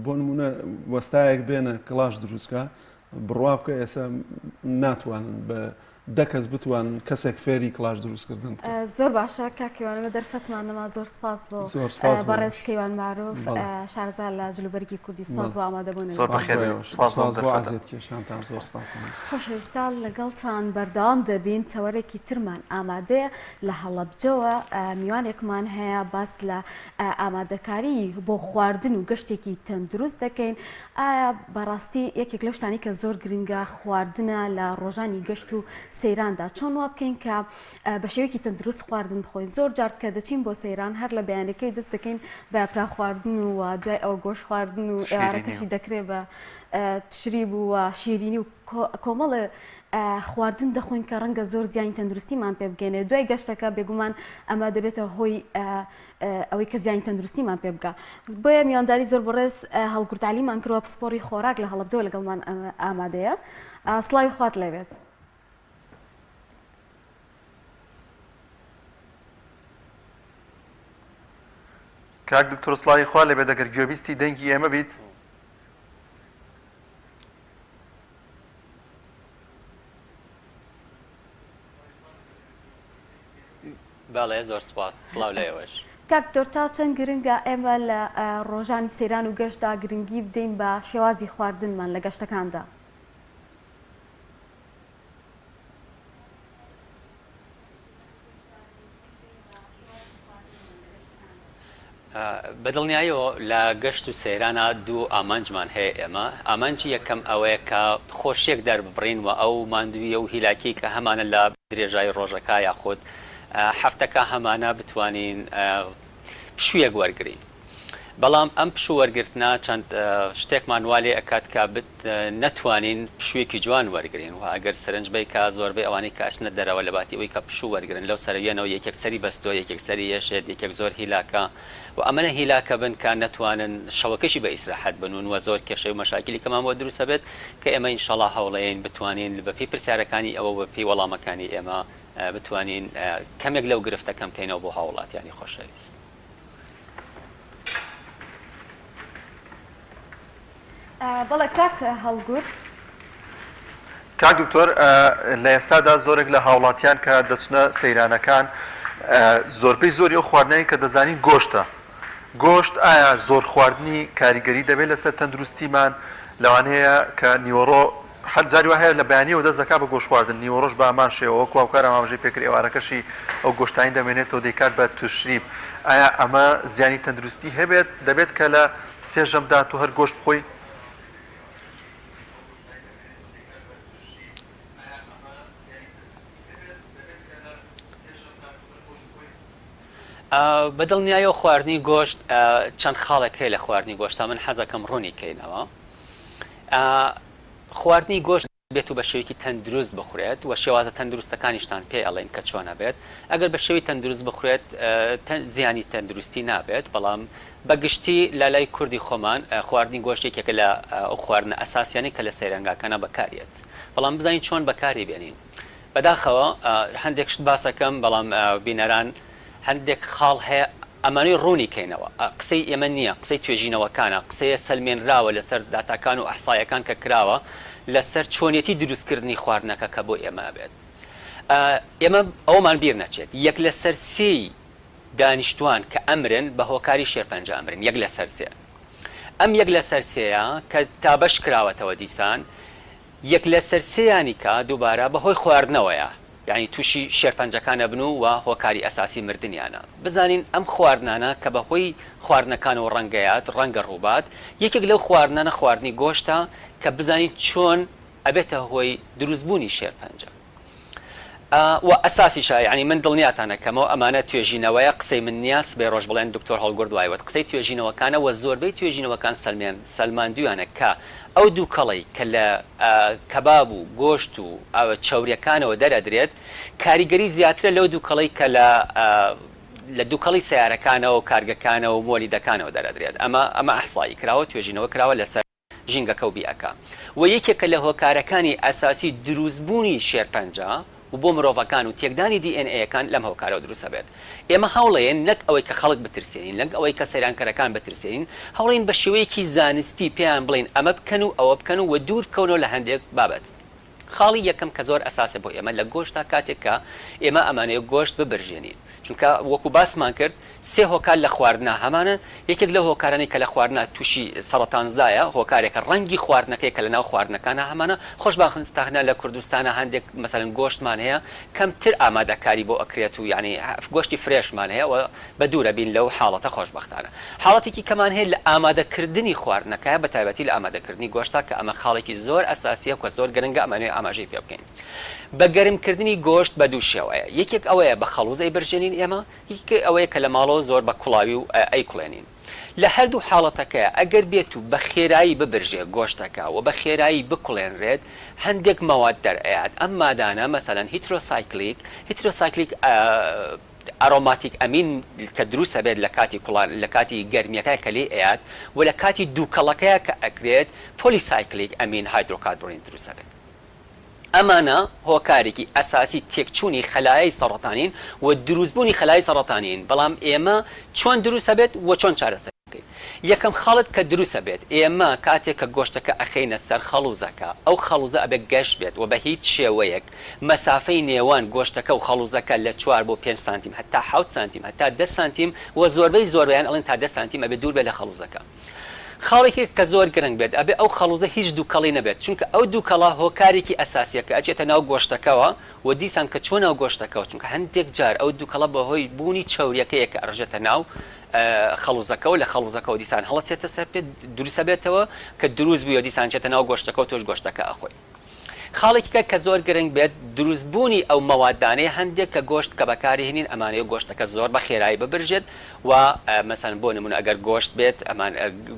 Speaker 7: بۆ نمونە وەستایەک بێنە کڵاش دروستکە بڕوا بکە ئێستا ناتوانن بە دە کەس بتوانن کەسێک فێری کڵاش دروستکردن بکەن.
Speaker 1: زۆر باشە کاک کەیوان ئێمە دەرفەتمان نەما زۆر سپاس بۆ
Speaker 7: زۆر سپاس بۆ
Speaker 1: بەڕێز
Speaker 7: ئێوەش.
Speaker 1: کەیوان مەعروف
Speaker 7: بەڵێ.
Speaker 1: شارەزا لە جلوبەرگی کوردی سپاس
Speaker 7: بەڵێ.
Speaker 1: بۆ ئامادەبوونت.
Speaker 2: زۆر
Speaker 7: سپاس
Speaker 2: بەخێر
Speaker 7: بۆ
Speaker 2: بێی
Speaker 7: ئێوەش.
Speaker 2: سپاس بۆ ئەم
Speaker 7: سپاس بۆ
Speaker 2: دەرفەتە.
Speaker 7: عەزێت کێشانتان زۆر سپاس.
Speaker 1: خۆشەویستان لەگەڵتان بەردەوام دەبین تەوەرێکی ترمان ئامادەیە لە هەڵەبجەوە میوانێکمان هەیە باس لە ئامادەکاری بۆ خواردن و گەشتێکی تەندروست دەکەین ئایا بەڕاستی یەکێک لەو شتانەی کە زۆر گرنگە خواردنە لە ڕۆژانی گەشت و سەیراندا چۆن وا بکەین کە بە شێوەیەکی تەندروست خواردن بخۆین زۆر جار کە دەچین بۆ سەیران هەر لە بەیانەکەی دەست دەکەین بە پرا خواردن و دوای ئەوە گۆشت خواردن و ئێوارەکەشی دەکرێت بە تشریب و شیرینی و کۆمەڵێ خواردن دەخۆین کە ڕەنگە زۆر زیانی تەندروستیمان پێ بگەێنێت دوای گەشتەکە بێگومان ئەمە دەبێتە هۆی ئەوەی کە زیانی تەندروستیمان پێ بگا بۆیە میوانداری زۆر بەڕێز هەڵگورد عەلیمان کردوە پسپۆڕی خۆراک لە هەڵەبجەوە لەگەڵمان ئامادەیە سڵاوی خوات لێبێت.
Speaker 2: کاک دکتۆر سڵاوی خوا لێبێت ئەگەر گوێبیستی دەنگی ئێمە بیت.
Speaker 8: بەڵێ زۆر سوپاس سڵاو لە ئێوەش.
Speaker 1: کاک دکتۆر تا چەند گرنگە ئێمە لە ڕۆژانی سەیران و گەشتدا گرنگی بدەین بە شێوازی خواردنمان لە گەشتەکاندا؟
Speaker 8: بە دڵنیاییەوە لە گەشت و سەیرانا دوو ئامانجمان هەیە ئێمە، ئامانجی یەکەم ئەوەیە کە خۆشییەک دەرببڕین و ئەو ماندوویی و هیلاکیەی کە هەمانە لە درێژایی ڕۆژەکە یاخود هەفتەکە هەمانە بتوانین پشوویەک وەرگرین. بەڵام ئەم پشوو وەرگرتنە چەند شتێکمان وا لێ ئەکات کە نەتوانین پشوویەکی جوان وەرگرین و ئەگەر سەرنج بەی کە زۆربەی ئەوانەی کە ئەچنە دەرەوە لە باتی ئەوەی کە پشوو وەرگرن لەو سەرەویەنەوە یەکێک سەری بەستووە یەکێک سەری یەشێت یەکێک زۆر هیلاکە و ئەمەنە هیلاکە بن کە نەتوانن شەوەکەشی بە ئیسراحەت بنوون و زۆر کێشەی و مەشاکیلی کەمان بۆ دروست ئەبێت کە ئێمە ئینشەڵا هەوڵەیەین بتوانین بە پێی پرسیارەکانی ئەوە و بە پێی وەڵامەکانی ئێمە بتوانین کەمێک لەو گرفتە کەم کەینەوە بۆ هاوڵاتیانی خۆشەویست.
Speaker 1: بەڵێ کاک هەڵگورد.
Speaker 2: کاک دکتۆر لە ئێستادا زۆرێک لە هاوڵاتیان کە دەچنە سەیرانەکان زۆربەی زۆری ئەو خواردنەی کە دەزانین گۆشتە گۆشت ئایا زۆر خواردنی کاریگەری دەبێت لەسەر تەندروستیمان لەوانەیە کە نیوەڕۆ هەر جاری وا هەیە لە بەیانیەوە دەست دەکات بە گۆشت خواردن نیوەڕۆش بە هەمان شێوە وەکو هاوکار ئاماژەی پێکرد ئێوارەکەشی ئەو گۆشتانی دەمێنێتەوە دەیکات بە تشریب ئایا ئەمە زیانی تەندروستی هەبێت دەبێت کە لە سێ ژەمدا تۆ هەر گۆشت بخۆی؟
Speaker 8: بە دڵنیایەوە خواردنی گۆشت چەند خاڵێک هەیە لە خواردنی گۆشتا من حەزەکەم ڕوونی کەینەوە خواردنی گۆشت بێت و بە شێوەیەکی تەندروست بخورێت و شێوازە تەندروستەکانیشتان پێ ئەڵێین کە چۆن ئەبێت ئەگەر بە شێوەی تەندروست بخورێت زیانی تەندروستی نابێت بەڵام بە گشتی لە لای کوردی خۆمان خواردنی گۆشت یەکێکە لە ئەو خواردنە ئەساسیانەی کە لە سەیرانگاکانا بەکاریەت بەڵام بزانین چۆن بەکاری بێنین بەداخەوە هەندێک شت باسەکەم بەڵام بینەران هەندێک خاڵ هەیە ئەمانەی ڕوونی کەینەوە قسەی ئێمە نییە قسەی توێژینەوەکانە قسەیە سەلمێنراوە لەسەر داتاکان و ئەحسایەکان کە کراوە لەسەر چۆنیەتی دروستکردنی خواردنەکە کە بۆ ئێمە ئەبێت ئێمە ئەوەمان بیر نەچێت یەک لەسەر سێی دانیشتوان کە ئەمرن بە هۆکاری شێرپەنجە ئەمرن یەک لەسەر سێ ئەم یەک لەسەر سێیە کە دابەش کراوەتەوە دیسان یەک لەسەر سێیانی کە دووبارە بە هۆی خواردنەوەیە یانی تووشی شێرپەنجەکان ئەبن و وە هۆکاری ئەساسی مردنیانە بزانین ئەم خواردنانە کە بە هۆی خواردنەکانەوە ڕەنگەیات ڕەنگە ڕووبات یەکێک لەو خواردنانە خواردنی گۆشتە کە بزانین چۆن ئەبێتە هۆی دروست بوونی شێرپەنجە. وە ئەساسیشە یانی من دڵنیاتان ئەکەمەوە ئەمانە توێژینەوەیە قسەی من نیە سبەی ڕۆژ بڵێن دکتۆر هەڵگورد وای وت قسەی توێژینەوەکانە وە زۆربەی توێژینەوەکان سەلمێن سەلماندویانە کە ئەو دوکەڵەی کە لە کەباب و گۆشت و چەوریەکانەوە دەرئەدرێت کاریگەری زیاترە لەو دوکەڵەی کە لە لە دوکەڵی سەیارەکانەوە و کارگەکانەوە و مۆلیدەکانەوە دەرئەدرێت ئەمە ئەمە ئەحسایی کراوە توێژینەوە کراوە لەسەر ژینگەکە و بیئەکە و یەکێکە لە هۆکارەکانی ئەساسی دروست بوونی شێرپەنجە و بۆ مرۆڤەکان و تێکدانی دی ئێن ئەیەکان لەم هۆکارەوە دروست ئەبێت ئێمە هەوڵەیەن نەک ئەوەی کە خەڵک بترسێنین نەک ئەوەی کە سەیرانکەرەکان بترسێنین هەوڵین بە شێوەیەکی زانستی پێیان بڵێین ئەمە بکەن و ئەوە بکەن و دوور بکەونەوە لە هەندێک بابەت. خاڵی یەکەم کە زۆر ئەساسە بۆ ئێمە لە گۆشتا کاتێک کە ئێمە ئەمانەوێت گۆشت ببرژێنین چونکە وەکو باسمان کرد سێ هۆکار لە خواردنا هەمانە یەکێک لەو هۆکارانەی کە لە خواردنا تووشی سەڕەتانزایە هۆکارێکە ڕەنگی خواردنەکەی کە لە ناو خواردنەکانا هەمانە خۆشبەختانە لە کوردستانا هەندێک مەسەلەن گۆشتمان هەیە کەمتر ئامادەکاری بۆ ئەکرێت و یانی گۆشتی فرێشمان هەیە و بە دوورە بین لەو حاڵەتە خۆشبەختانە. حاڵەتێکی کەمان هەیە لە ئامادەکردنی خواردنەکە بە تایبەتی لە ئامادەکردنی گۆشتا کە ئەمە خاڵێکی زۆر ئەساسیە کە زۆر گرنگە ئەمانەوێ ئاماژەی پێ بکەین. بە گەرمکردنی گۆشت بە دوو شێوەیە یەکێک ئەوەیە بە خەڵوز ئەیبرژێنین ئێمە یەکێک ئەوەیە کە لە ماڵەوە زۆر بە کوڵاوی و ئەیکوڵێنین. لە هەردوو حاڵەتەکەیا ئەگەر بێت و بە خێرایی ببرژێ گۆشتەکە و بە خێرایی بکوڵێنرێت هەندێک مەواد دەرئەیات ئەم مادانە مەسەلەن heterocyclic heterocyclic aromatic amine کە دروست ئەبێت لە کاتی کوڵان لە کاتی گەرمیەکە کە لێی ئەیات و لە کاتی دووکەڵەکەیا کە ئەکرێت polycyclic amine hydrocarbon دروست ئەبێت ئەمانە هۆکارێکی ئەساسی تێکچوونی خەلایای سەڕەتانین و دروستبوونی خەلای سەڕەتانین بەڵام ئێمە چۆن دروست ئەبێت و چۆن چارەسەر بکەین یەکەم خاڵت کە دروست ئەبێت ئێمە کاتێک کە گۆشتەکە ئەخەینە سەر خەڵوزەکە ئەو خەڵوزە ئەبێت گەش بێت و بە هیچ شێوەیەک مەسافەی نێوان گۆشتەکە و خەڵوزەکە لە چوار بۆ پێنج سانتیم هەتا حەوت سانتیم هەتا دە سانتیم و زۆربەی زۆربەیان ئەڵێن تا دە سانتیم ئەبێت دوور بێت لە خەڵوزەکە. خاڵێکی کە زۆر گرنگ بێت ئەبێ ئەو خەڵوزە هیچ دووکەڵی نەبێت چونکە ئەو دووکەڵە هۆکارێکی ئەساسیە کە ئەچێتە ناو گۆشتەکەوە و دیسان کە چووە ناو گۆشتەکەوە چونکە هەندێک جار ئەو دووکەڵە بەهۆی بوونی چەوریەکەیە کە ئەڕژێتە ناو خەڵوزەکەوە لە خەڵوزەکەوە دیسان هەڵەچێتە سەر پێ دروست ئەبێتەوە کە دروست بووە دیسان چێتە ناو گۆشتەکەوە تۆش گۆشتەکە ئەخۆی. خاڵێکی کە کە زۆر گرنگ بێت دروست بوونی ئەو مەوادانەیە هەندێک کە گۆشت کە بەکاری هێنین ئەمانەوێ گۆشتەکە زۆر بە خێرایی ببرژێت و مەسەلەن بۆ نمونە ئەگەر گۆشت بێت ئەمان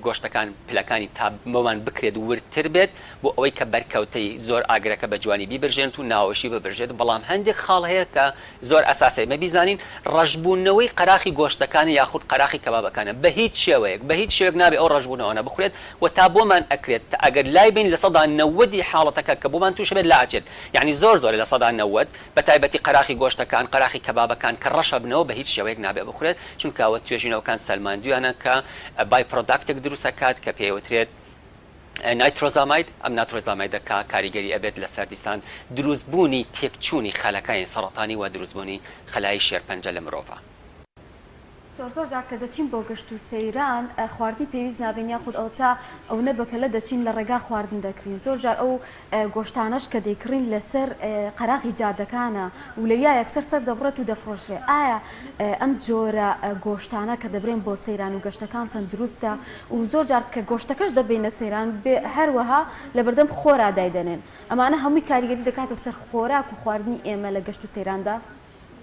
Speaker 8: گۆشتەکان پلەکانی تا بۆمان بکرێت وردتر بێت بۆ ئەوەی کە بەرکەوتەی زۆر ئاگرەکە بە جوانی بیبرژێنت و ناوەشی ببرژێت بەڵام هەندێک خاڵ هەیە کە زۆر ئەساسە ئێمە بیزانین ڕەشبوونەوەی قەراخی گۆشتەکانە یاخود قەراخی کەبابەکانە بە هیچ شێوەیەک بە هیچ شێوەیەک نابێ ئەو ڕەشبوونەوانە بخورێت و تا بۆمان ئەکرێت تا ئەگەر لای بین 90% ی حاڵەتەکە کە بۆمان تووش بێت لاچێت یانی زۆر زۆرە 90% بە تایبەتی قەراخی گۆشتەکان قەراخی کەبابەکان کە ڕەشە بنەوە بە هیچ شێوەیەک نابێ بخورێت چونکە ئەوە توێژینەوەکان سەلماندویانە کە by product ێک دروست ئەکات کە پێی ئەوترێت nitrosamide، ئەم nitrosamide ە کە کاریگەری ئەبێت لەسەر دیسان دروست بوونی تێکچوونی خەلەکانی سەڕەتانی و دروست بوونی خەلای شێرپەنجە لە مرۆڤا.
Speaker 1: زۆر زۆر جار کە دەچین بۆ گەشت و سەیران خواردنی پێویست نابین یاخود ئەوەتا ئەونە بەپەلە دەچین لە ڕێگا خواردن دەکرین زۆر جار ئەو گۆشتانەش کە دەیکڕین لەسەر قەراغی جادەکانە و لەویا یەکسەر سەر دەبڕێت و دەفڕۆشرێ ئایا ئەم جۆرە گۆشتانە کە دەبرێن بۆ سەیران و گەشتەکان تەندروستە و زۆر جار کە گۆشتەکەش دەبەینە سەیران بێ هەروەها لەبەردەم خۆرا دایدەنێن ئەمانە هەمووی کاریگەری دەکاتە سەر خۆراک و خواردنی ئێمە لە گەشت و سەیراندا؟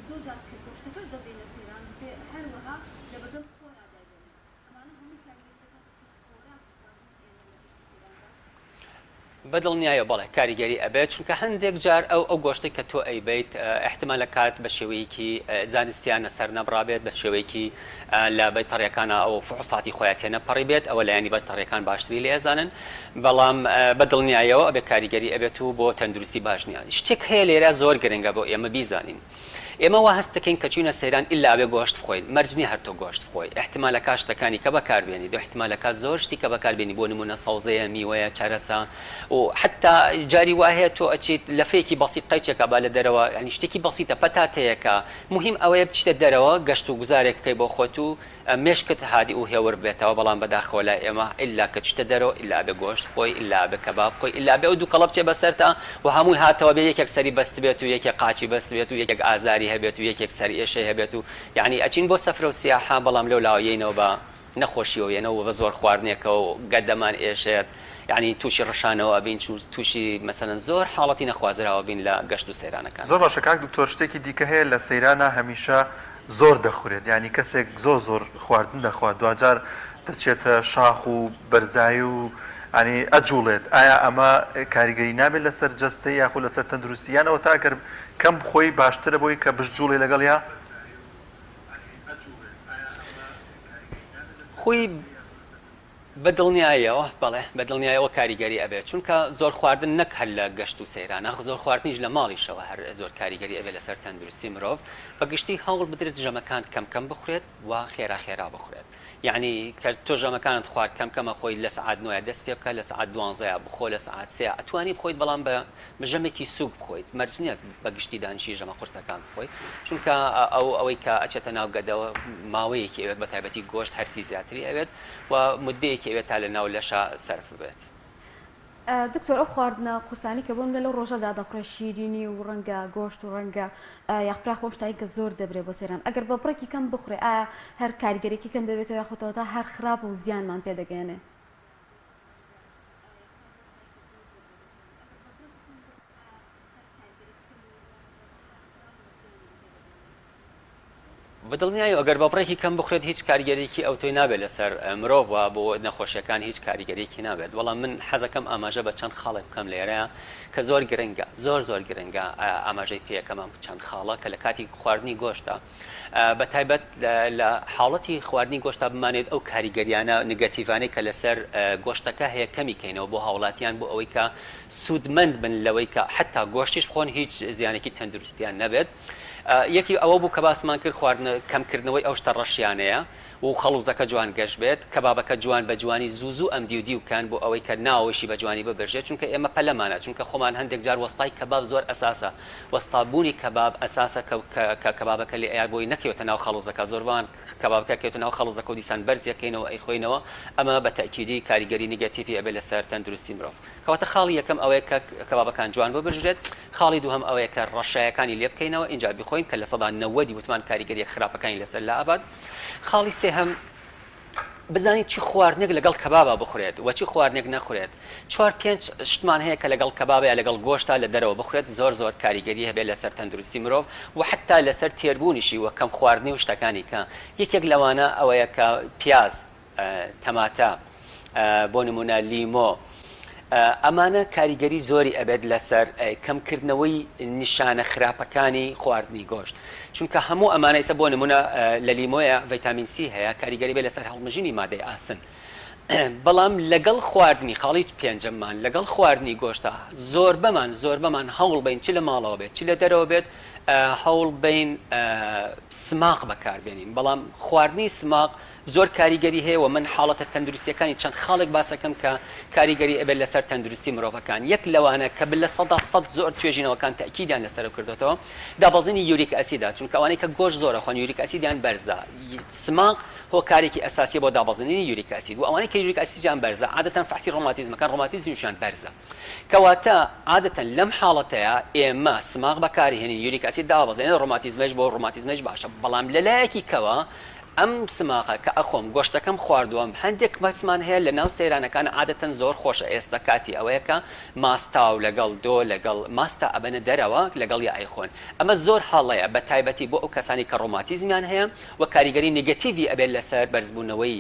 Speaker 1: زۆر جار کە گۆشتەکەش دەبەینە سەیران بێ هەروەها لەبەردەم خۆرا دایدەنێن ئەمانە هەمووی کاریگەری دەکاتە سەر خۆراک و خواردنی ئێمە لە گەشت و سەیراندا؟
Speaker 8: بە دڵنیایەوە بەڵێ کاریگەری ئەبێت چونکە هەندێک جار ئەو ئەو گۆشتەی کە تۆ ئەیبەیت ئیحتمالە کات بە شێوەیەکی زانستیانە سەر نەبڕابێت بە شێوەیەکی لە بەیتەڕیەکانا ئەو فحوساتی خۆیان تێنەپەڕی بێت ئەوە لایەنی بەیتەڕیەکان باشتری لێ ئەزانن بەڵام بە دڵنیایەوە ئەبێ کاریگەری ئەبێت و بۆ تەندروستی باش نییە شتێک هەیە لێرە زۆر گرنگە بۆ ئێمە بیزانین ئێمە وا هەست دەکەین کە چوینە سەیران ئیلا ئەبێ گۆشت بخۆین مەرج نیە هەر تۆ گۆشت بخۆی ئیحتمالەکا شتەکانی کە بەکار بێنیت و ئیحتمالەکا زۆر شتی کە بەکار بێنی بۆ نمونە سەوزەیە میوەیە چەرەسە و حەتا جاری وا هەیە تۆ ئەچیت لەفەیەکی بەسیت قەیچێکە با لە دەرەوە یانی شتێکی بەسیتە پەتاتەیەکە موهیم ئەوەیە بچیتە دەرەوە گەشت و گوزارێک بکەی بۆ خۆت و مێشکت هادی و هێور ببێتەوە بەڵام بەداخەوە لای ئێمە ئیلا کە چویتە دەرەوە ئیلا ئەبێ گۆشت بخۆی ئیلا ئەبێ کەباب بخۆی ئیلا ئەبێ ئەو دوکەڵە بچێ بەسەرتا و هەمووی هاتەوە بێ یەکێک سەری بەستبێت و یەکێک قاچی بەستبێت و یەکێک ئازاری هەبێت و یەکێک سەر ئێشەی هەبێت و یەعنی ئەچین بۆ سەفرە و سیاحە بەڵام لەو لاوە یەینەوە بە نەخۆشیەوە یەنەوە و بە زۆر خواردنێکەوە و گەدەمان ئێشێت یەعنی توشی ڕشانەوە ئەبین توشی مەسەلەن زۆر حاڵەتی نەخوازراوە بین لە گەشت و سەیرانەکان.
Speaker 2: زۆر باشە کاک دکتۆر شتێکی دیکە هەیە لە سەیرانا هەمیشە زۆر دەخورێت یانی کەسێک زۆر زۆر خواردن دەخوات دواجار دەچێتە شاخ و بەرزایی و ینی ئەجوڵێت ئایا ئەمە کاریگەری نابێت لەسەر جەستەی یاخود لەسەر تەندروستی یان ئەوەتا ئەگەر کەم بخۆی باشترە بۆی کە بشجوڵێ لەگەڵیا؟
Speaker 8: خۆی بە دڵنیایەوە بەڵێ بە دڵنیایەوە کاریگەری ئەبێت چونکە زۆر خواردن نەک هەر لە گەشت و سەیرانە زۆر خواردنیش لە ماڵیشەوە هەر زۆر کاریگەری ئەبێت لەسەر تەندروستی مرۆڤ بە گشتی هەوڵ بدرێت ژەمەکان کەم کەم بخورێت و خێرا خێرا بخورێت یعنی کە تۆ ژەمەکانت خوارد کەم کەمە خۆی لە سەعات نۆیە دەست پێ بکە لە سەعات دوانزەیە بخۆ لە سەعات سێ ئەتوانی بخۆیت بەڵام بە ژەمێکی سوک بخۆیت مەرج نییە بە گشتی دانیشی ژەمە قورسەکان بخۆیت چونکە ئەو ئەوەی کە ئەچێتە ناو گەدەوە ماوەیەکی ئەوێت بە تایبەتی گۆشت هەرسی زیاتری ئەوێت و موددەیەکی ئەوێت تا لە ناو لەشا سەرف ببێت.
Speaker 1: دکتۆر ئەو خواردنە قورسانەی کە بۆ نمونە لەو ڕۆژەدا دەخورێت شیرینی و ڕەنگە گۆشت و ڕەنگە یاخپراخ و ئەو شتانەی کە زۆر دەبرێت بۆ سەیران ئەگەر بە بڕێکی کەم بخورێت ئایا هەر کاریگەریی کەم دەبێتەوە یاخود ئەوەتا هەر خراپە و زیانمان پێ دەگەیەنێ؟
Speaker 8: بە دڵنیایەوە ئەگەر بە بڕێکی کەم بخورێت هیچ کاریگەریەکی ئەوتۆی نابێت لەسەر مرۆڤ و بۆ نەخۆشیەکان هیچ کاریگەریەکی نابێت بەڵام من حەزەکەم ئاماژە بە چەند خاڵێک بکەم لێرە کە زۆر گرنگە زۆر زۆر گرنگە ئاماژەی پێیەکەم ئەم چەند خاڵە کە لە کاتی خواردنی گۆشتە بە تایبەت لە حاڵەتی خواردنی گۆشتا بمانێت ئەو کاریگەریانە negative انەی کە لەسەر گۆشتەکە هەیە کەمی کەینەوە بۆ هاوڵاتیان بۆ ئەوەی کە سوودمەند بن لەوەی کە حتا گۆشتیش بخۆن هیچ زیانێکی تەندروستیان نەبێت. یەکی ئەوە بوو کە باسمان کرد خواردنە کەمکردنەوەی ئەو شتە ڕەشیانەیە و خەڵوزەکە جوان گەش بێت، کەبابەکە جوان بە جوانی زوو زوو ئەم دیو دیو بکەن بۆ ئەوەی کە ناوەوەیشی بە جوانی ببرژێت چونکە ئێمە پەلەمانە چونکە خۆمان هەندێک جار وەستای کەباب زۆر ئەساسە وەستا بوونی کەباب ئەساسە کە کە کەبابەکە لێ ئەیات بۆی نەکەوێتە ناو خەڵوزەکە زۆربەمان کەبابەکە ئەکەوێتە ناو خەڵوزەکە و دیسان بەرزی ئەکەینەوە ئەیخۆینەوە ئەمە بە تەئکیدی کاریگەری negative ی ئەبێت لەسەر تەندروستی مرۆڤ. کەواتە خاڵی یەکەم ئەوەیە کە کەبابەکان جوان ببرژرێت، خاڵی دووهەم ئەوەیە کە ڕەشایەکانی لێ بکەینەوە ئینجا بیخۆین کە 90% ی وتمان کاریگەریە خراپەکانی لەسەر لائەبات. خاڵی سێهەم. بزانین چی خواردنێک لەگەڵ کەبابا بخورێت و چی خواردنێک نەخورێت. چوار پێنج شتمان هەیە کە لەگەڵ کەبابا یا لەگەڵ گۆشتا لە دەرەوە بخورێت زۆر زۆر کاریگەری هەبێت لەسەر تەندروستی مرۆڤ و حەتا لەسەر تێربوونیشی و کەم خواردنی و شتەکانی کە یەکێک لەوانە ئەوەیە کە پیاز تەماتە بۆ نمونە لیمۆ ئەمانە کاریگەری زۆری ئەبێت لەسەر کەمکردنەوەی نیشانە خراپەکانی خواردنی گۆشت چونکە هەموو ئەمانە ئیسە بۆ نمونە لە لیمۆیە ڤیتامین سی هەیە کاریگەری بێت لەسەر هەڵمژینی مادەی ئاسن بەڵام لەگەڵ خواردنی خاڵی پێنجەممان لەگەڵ خواردنی گۆشتە زۆربەمان زۆربەمان هەوڵ بین چ لە ماڵەوە بێت چ لە دەرەوە بێت هەوڵ بین سماق بەکاربێنین بەڵام خواردنی سماق زۆر کاریگەری هەیە و من حاڵەتە تەندروستیەکانی چەند خاڵێک باسەکەم کە کاریگەری ئەبێت لەسەر تەندروستی مرۆڤەکان یەک لەوانە کە 100% زۆر توێژینەوەکان تەئکیدیان لەسەر کردۆتەوە دابەزینی uric acid ە چونکە ئەوانەی کە گۆشت زۆر ئەخۆن uric acid یان بەرزە سماق هۆکارێکی ئەساسیە بۆ دابەزینی uric acid و ئەوانەی کە uric acid یان بەرزە عادەتەن فەحسی ڕۆماتیزمەکان ڕۆماتیزمیشیان بەرزە کەواتە عادەتەن لەم حاڵەتەیا ئێمە سماق بەکارهێنین uric acid دابەزێنێت ڕۆماتیزمەش بۆ ڕۆماتیزمەش باشە بەڵام لەلایەکی کەوە ئەم سماقە کە ئەخۆم گۆشتەکەم خواردووە هەندێک مەچمان هەیە لە ناو سەیرانەکان عادەتەن زۆر خۆشە ئێستا کاتی ئەوەیە کە ماستاو لەگەڵ دۆ لەگەڵ ماستا ئەبەنە دەرەوە لەگەڵیا ئەیخۆن ئەمە زۆر هەڵەیە بە تایبەتی بۆ ئەو کەسانی کە ڕۆماتیزمیان هەیە و کاریگەری negative ی ئەبێت لەسەر بەرزبوونەوەی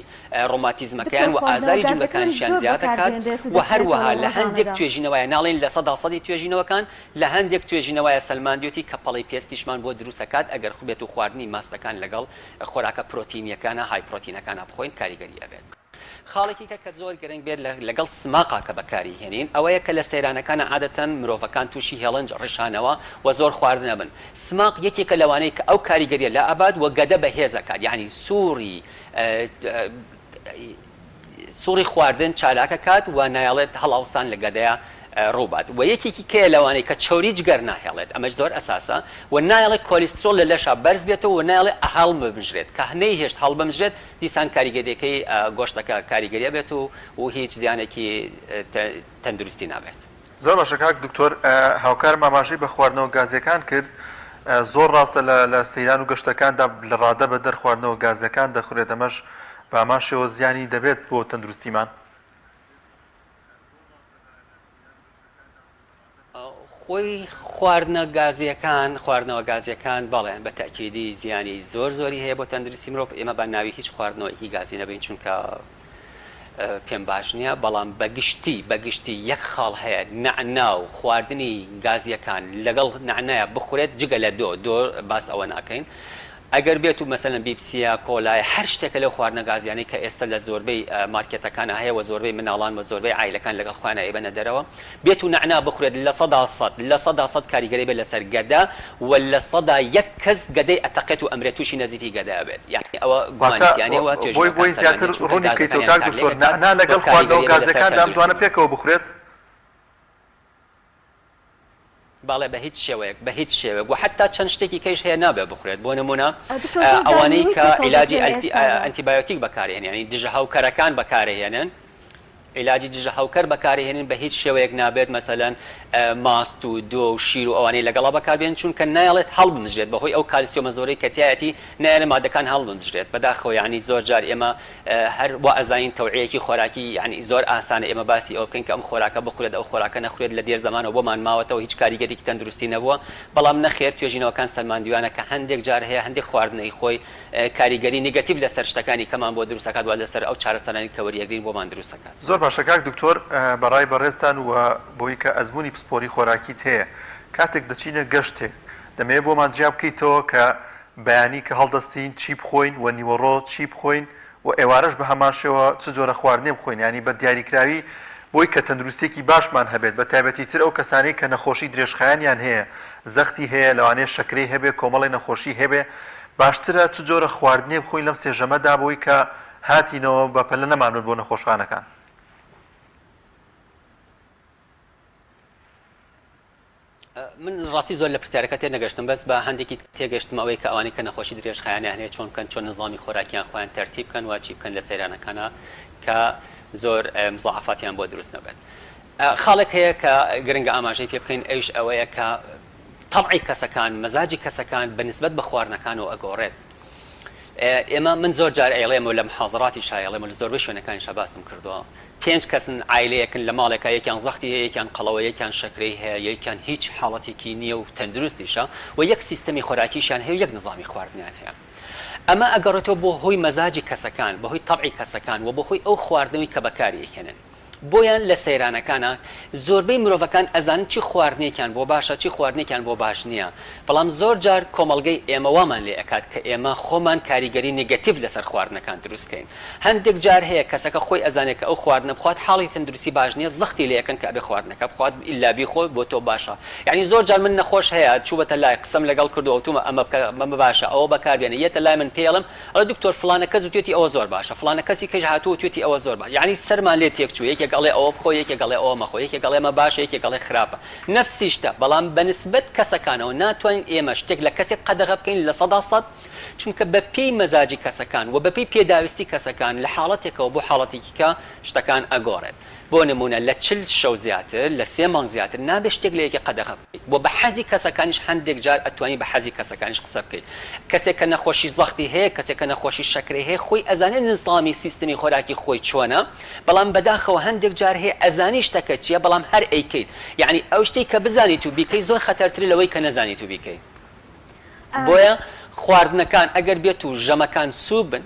Speaker 8: ڕۆماتیزمەکەیان
Speaker 1: دکتۆر
Speaker 8: و
Speaker 1: خواردنەوە
Speaker 8: ئازاری
Speaker 1: گازەکانیش
Speaker 8: جومگەکانیشیان
Speaker 1: زۆر
Speaker 8: زیاد
Speaker 1: بەکار
Speaker 8: دەکات
Speaker 1: دێنرێت و
Speaker 8: و
Speaker 1: دەکرێتەوە
Speaker 8: هەروەها
Speaker 1: لەو
Speaker 8: لە هەندێک
Speaker 1: ڕۆژانەدا.
Speaker 8: توێژینەوەیە ناڵێین 100% توێژینەوەکان لە هەندێک توێژینەوەیە سەلماندوێتی کە پەڵەی پێستیشمان بۆ دروست ئەکات ئەگەر بێت و خواردنی ماستەکان لەگەڵ خۆراکە پرۆتینیەکانا high protein ەکانا بخۆین کاریگەری ئەبێت. خاڵێکی کە کە زۆر گرنگ بێت لەگەڵ سماقا کە بەکاری هێنین ئەوەیە کە لە سەیرانەکانا عادەتەن مرۆڤەکان توشی هێڵنج ڕشانەوە و زۆر خواردن ئەبن سماق یەکێکە لەوانەی کە ئەو کاریگەریە لائەبات و گەدە بەهێز ئەکات یانی سوڕی سوڕی خواردن چالاک ئەکات و نایەڵێت هەڵاوسان لە گەدەیا ڕووبات و یەکێکی کەیە لەوانەی کە چەوری جگەر ناهێڵێت ئەمەش زۆر ئەساسە و نایەڵێت کۆلیسترۆڵ لە لەشا بەرز بێتەوە و نایەڵێت هەڵبمژرێت کە نەیهێشت هەڵبمژرێت دیسان کاریگەریەکەی گۆشتەکە کاریگەریە بێت و و هیچ زیانێکی تەندروستی نابێت.
Speaker 2: زۆر باشە کاک دکتۆر هاوکارم ئاماژەی بە خواردنەوە گازیەکان کرد زۆر ڕاستە لە لە سەیران و گەشتەکاندا لە ڕادە بەدەر خواردنەوە گازیەکان دەخورێت ئەمەش بە هەمان شێوە زیانی دەبێت بۆ تەندروستیمان.
Speaker 8: خۆی خواردنە گازیەکان خواردنەوە گازیەکان بەڵێ بە تەئکیدی زیانی زۆر زۆری هەیە بۆ تەندروستی مرۆڤ ئێمە با ناوی هیچ خواردنەوەیەکی گازی نەبەین چونکە پێم باش نییە بەڵام بە گشتی بە گشتی یەک خاڵ هەیە نەعنا و خواردنی گازیەکان لەگەڵ نەعنایە بخورێت جگە لە دۆ دۆ باس ئەوە ناکەین ئەگەر بێت و مەسەلەن بیپسیە، کۆلایە، هەر شتێکە لەو خواردنە گازیانەی کە ئێستا لە زۆربەی مارکێتەکانا هەیە وە زۆربەی مناڵان وە زۆربەی عایلەکان لەگەڵ خۆیانا ئەیبەنە دەرەوە بێت و نەعنا بخورێت 100% 100% کاریگەری بێت لەسەر گەدە وە 1% کەس گەدەی ئەتەقێت و ئەمرێت توشی نەزیفی گەدە ئەبێت یانی ئەوە گومانی
Speaker 2: واتە
Speaker 8: تیا نیە وە
Speaker 2: بۆی
Speaker 8: توێژینەوەکان
Speaker 2: بۆی زیاتر
Speaker 8: سەلماندیان چونکە
Speaker 2: ڕوونی بکەیتەوە
Speaker 8: گازەکانیان
Speaker 2: کاک
Speaker 8: کارلێک
Speaker 2: دکتۆر
Speaker 8: ئەکات
Speaker 2: نەعنا
Speaker 8: وە
Speaker 2: لەگەڵ خواردنەوە
Speaker 8: کاریگەری ئەبێت لەسەر
Speaker 2: گازیەکاندا ئەم
Speaker 8: تەندروستی
Speaker 2: دوانە
Speaker 8: مرۆڤ.
Speaker 2: پێکەوە بخورێت؟
Speaker 8: بەڵێ بە هیچ شێوەیەک بە هیچ شێوەیەک وە حەتا چەند شتێکی کەیش هەیە نابێ بخورێت بۆ نمونە
Speaker 1: دکتۆر زۆر جار
Speaker 8: ئەوانەی
Speaker 1: میوەی
Speaker 8: کە
Speaker 1: تێکەڵ
Speaker 8: عیلاجی
Speaker 1: دەکرێ لە
Speaker 8: ئەلتی
Speaker 1: ئێستادا.
Speaker 8: ئەنتیبایۆتیک بەکارهێنن یانی دژە هەوکەرەکان بەکارهێنن عیلاجی دژە هەوکەر بەکارهێنن بە هیچ شێوەیەک نابێت مەسەلەن ماست و دۆ و شیر و ئەوانەی لەگەڵا بەکاربێن چونکە نایەڵێت هەڵبمژرێت بەهۆی ئەو کالسیۆمە زۆرەی کە تیایەتی نایەڵێ مادەکان هەڵبمژرێت بەداخەوە یانی زۆر جار ئێمە هەر وا ئەزانین تەوعیەیەکی خۆراکی یانی زۆر ئاسانە ئێمە باسی ئەوە بکەین کە ئەم خۆراکە بخورێت ئەو خۆراکە نەخورێت لە دێر زەمانەوە بۆمان ماوەتەوە هیچ کاریگەریکی تەندروستی نەبووە بەڵام نەخێر توێژینەوەکان سەلماندویانە کە هەندێک جار هەیە هەندێک خواردنەی خۆی کاریگەری negative لەسەر شتەکانی کەمان بۆ دروست ئەکات وا لەسەر ئەو چارەسەرانەی کە وەریئەگرین بۆمان دروست ئەکات.
Speaker 2: زۆر باشە کاک دکتۆر بەڕای بەڕێزتان و بۆی کە ئەزموونی پسپۆری خۆراکیت هەیە کاتێک دەچینە گەشتێک دەمەوێت بۆمان جیا بکەیتەوە کە بەیانی کە هەڵدەستین چی بخۆین و نیوەڕۆ چی بخۆین و ئێوارەش بە هەمان شێوە چ جۆرە خواردنێ بخۆین یانی بە دیاریکراوی بۆی کە تەندروستیەکی باشمان هەبێت بە تایبەتی تر ئەو کەسانەی کە نەخۆشی درێژخایەنیان هەیە زەختی هەیە لەوانەیە شەکرەی هەبێ کۆمەڵێ نەخۆشی هەبێ باشترە چ جۆرە خواردنێ بخۆین لەم سێ ژەمەدا بۆی کە هاتینەوە بە پەلە نەمانبن بۆ نەخۆشخانەکان.
Speaker 8: من ڕاستی زۆر لە پرسیارەکە تێنەگەشتم بەس بە هەندێکی تێگەشتم ئەوەی کە ئەوانەی کە نەخۆشی درێژخایەنیان هەیە چۆن بکەن چۆن نظامی خۆراکیان خۆیان تەرتیب بکەن و چی بکەن لە سەیرانەکانا کە زۆر مزاعەفاتیان بۆ دروست نەبێت خاڵێک هەیە کە گرنگە ئاماژەی پێ بکەین ئەویش ئەوەیە کە تەبعی کەسەکان مەزاجی کەسەکان بە نسبەت بە خواردنەکانەوە ئەگۆڕێت. ئێمە من زۆر جار ئەیڵێم و لە محازەراتیشا ئەیڵێم و لە زۆربەی شوێنەکانیشا باسم کردووە پێنج کەسن عایلەیەکن لە ماڵێکا یەکیان زەختی هەیە یەکیان قەڵەوە یەکیان شەکرەی هەیە یەکیان هیچ حاڵەتێکی نییە و تەندروستیشە و یەک سیستەمی خۆراکیشیان هەیە و یەک نزامی خواردنیان هەیە ئەمە ئەگەڕێتەوە بۆ هۆی مەزاجی کەسەکان بە هۆی تەبعی کەسەکان و بە هۆی ئەو خواردنەوەی کە بەکاری ئەیهێنن. بۆیان لە سەیرانەکانا زۆربەی مرۆڤەکان ئەزانن چی خواردنێکیان بۆ باشە چی خواردنێکیان بۆ باش نیە بەڵام زۆر جار کۆمەڵگەی ئێمە وامان لێ ئەکات کە ئێمە خۆمان کاریگەری negative لەسەر خواردنەکان دروست کەین هەندێک جار هەیە کەسەکە خۆی ئەزانێت کە ئەو خواردنە بخوات حاڵی تەندروستی باش نیە زەختی لێ ئەکەن کە ئەبێ خواردنەکە بخوات ئیلا بیخۆ بۆ تۆ باشە یانی زۆر جار من نەخۆش هەیە چوبەتە لای قسەم لەگەڵ کردوە وتومە ئەمە بکە ئەمە باشە ئەوە بەکار بێنە یەتە لای من پێی ئەڵێم ئەڵێ دکتۆر فڵانە کەس وتوێتی ئەوە زۆر باشە فڵانە کەسی کەش هاتووە وتوێتی ئەوە زۆر باشە یەعنی سەرمان لێ تێک چوو یەکێک ئەڵێ ئەوە بخۆ یەکێک ئەڵێ ئەوە مەخۆ یەکێک ئەڵێ ئەمە باشە یەکێک ئەڵێ خراپە نەفسی شتە بەڵام بە نسبەت کەسەکانەوە ناتوانین ئێمە شتێک لە کەسێک قەدەغە بکەین 100% چونکە بە پێی مەزاجی کەسەکان و بە پێی پێداویستی کەسەکان لە حاڵەتێکەوە بۆ حاڵەتێکی کە شتەکان ئەگۆڕێت. بۆ نموونە لە 40 شەو زیاتر، لە سێ مانگ زیاتر نابێت شتێک لە یەکێ قەدەغە بکەیت. وە بە حەزی کەسەکانیش هەندێک جار ئەتوانی بە حەزی کەسەکانیش قسە بکەیت. کەسێک کە نەخۆشی زەختی هەیە، کەسێک کە نەخۆشی شەکرەی هەیە خۆی ئەزانێت نزامی سیستمی خۆراکی خۆی چۆنە، بەڵام بەداخەوە هەندێک جار هەیە ئەزانی شتەکە چیە بەڵام هەر ئەیکەیت. یەعنی ئەو شتەی کە بزانیت و بیکەی زۆر خەتەرترە لەوەی کە نەزانیت و بیکەی. بۆیە خواردنەکان ئەگەر بێت و ژەمەکان سووک بن،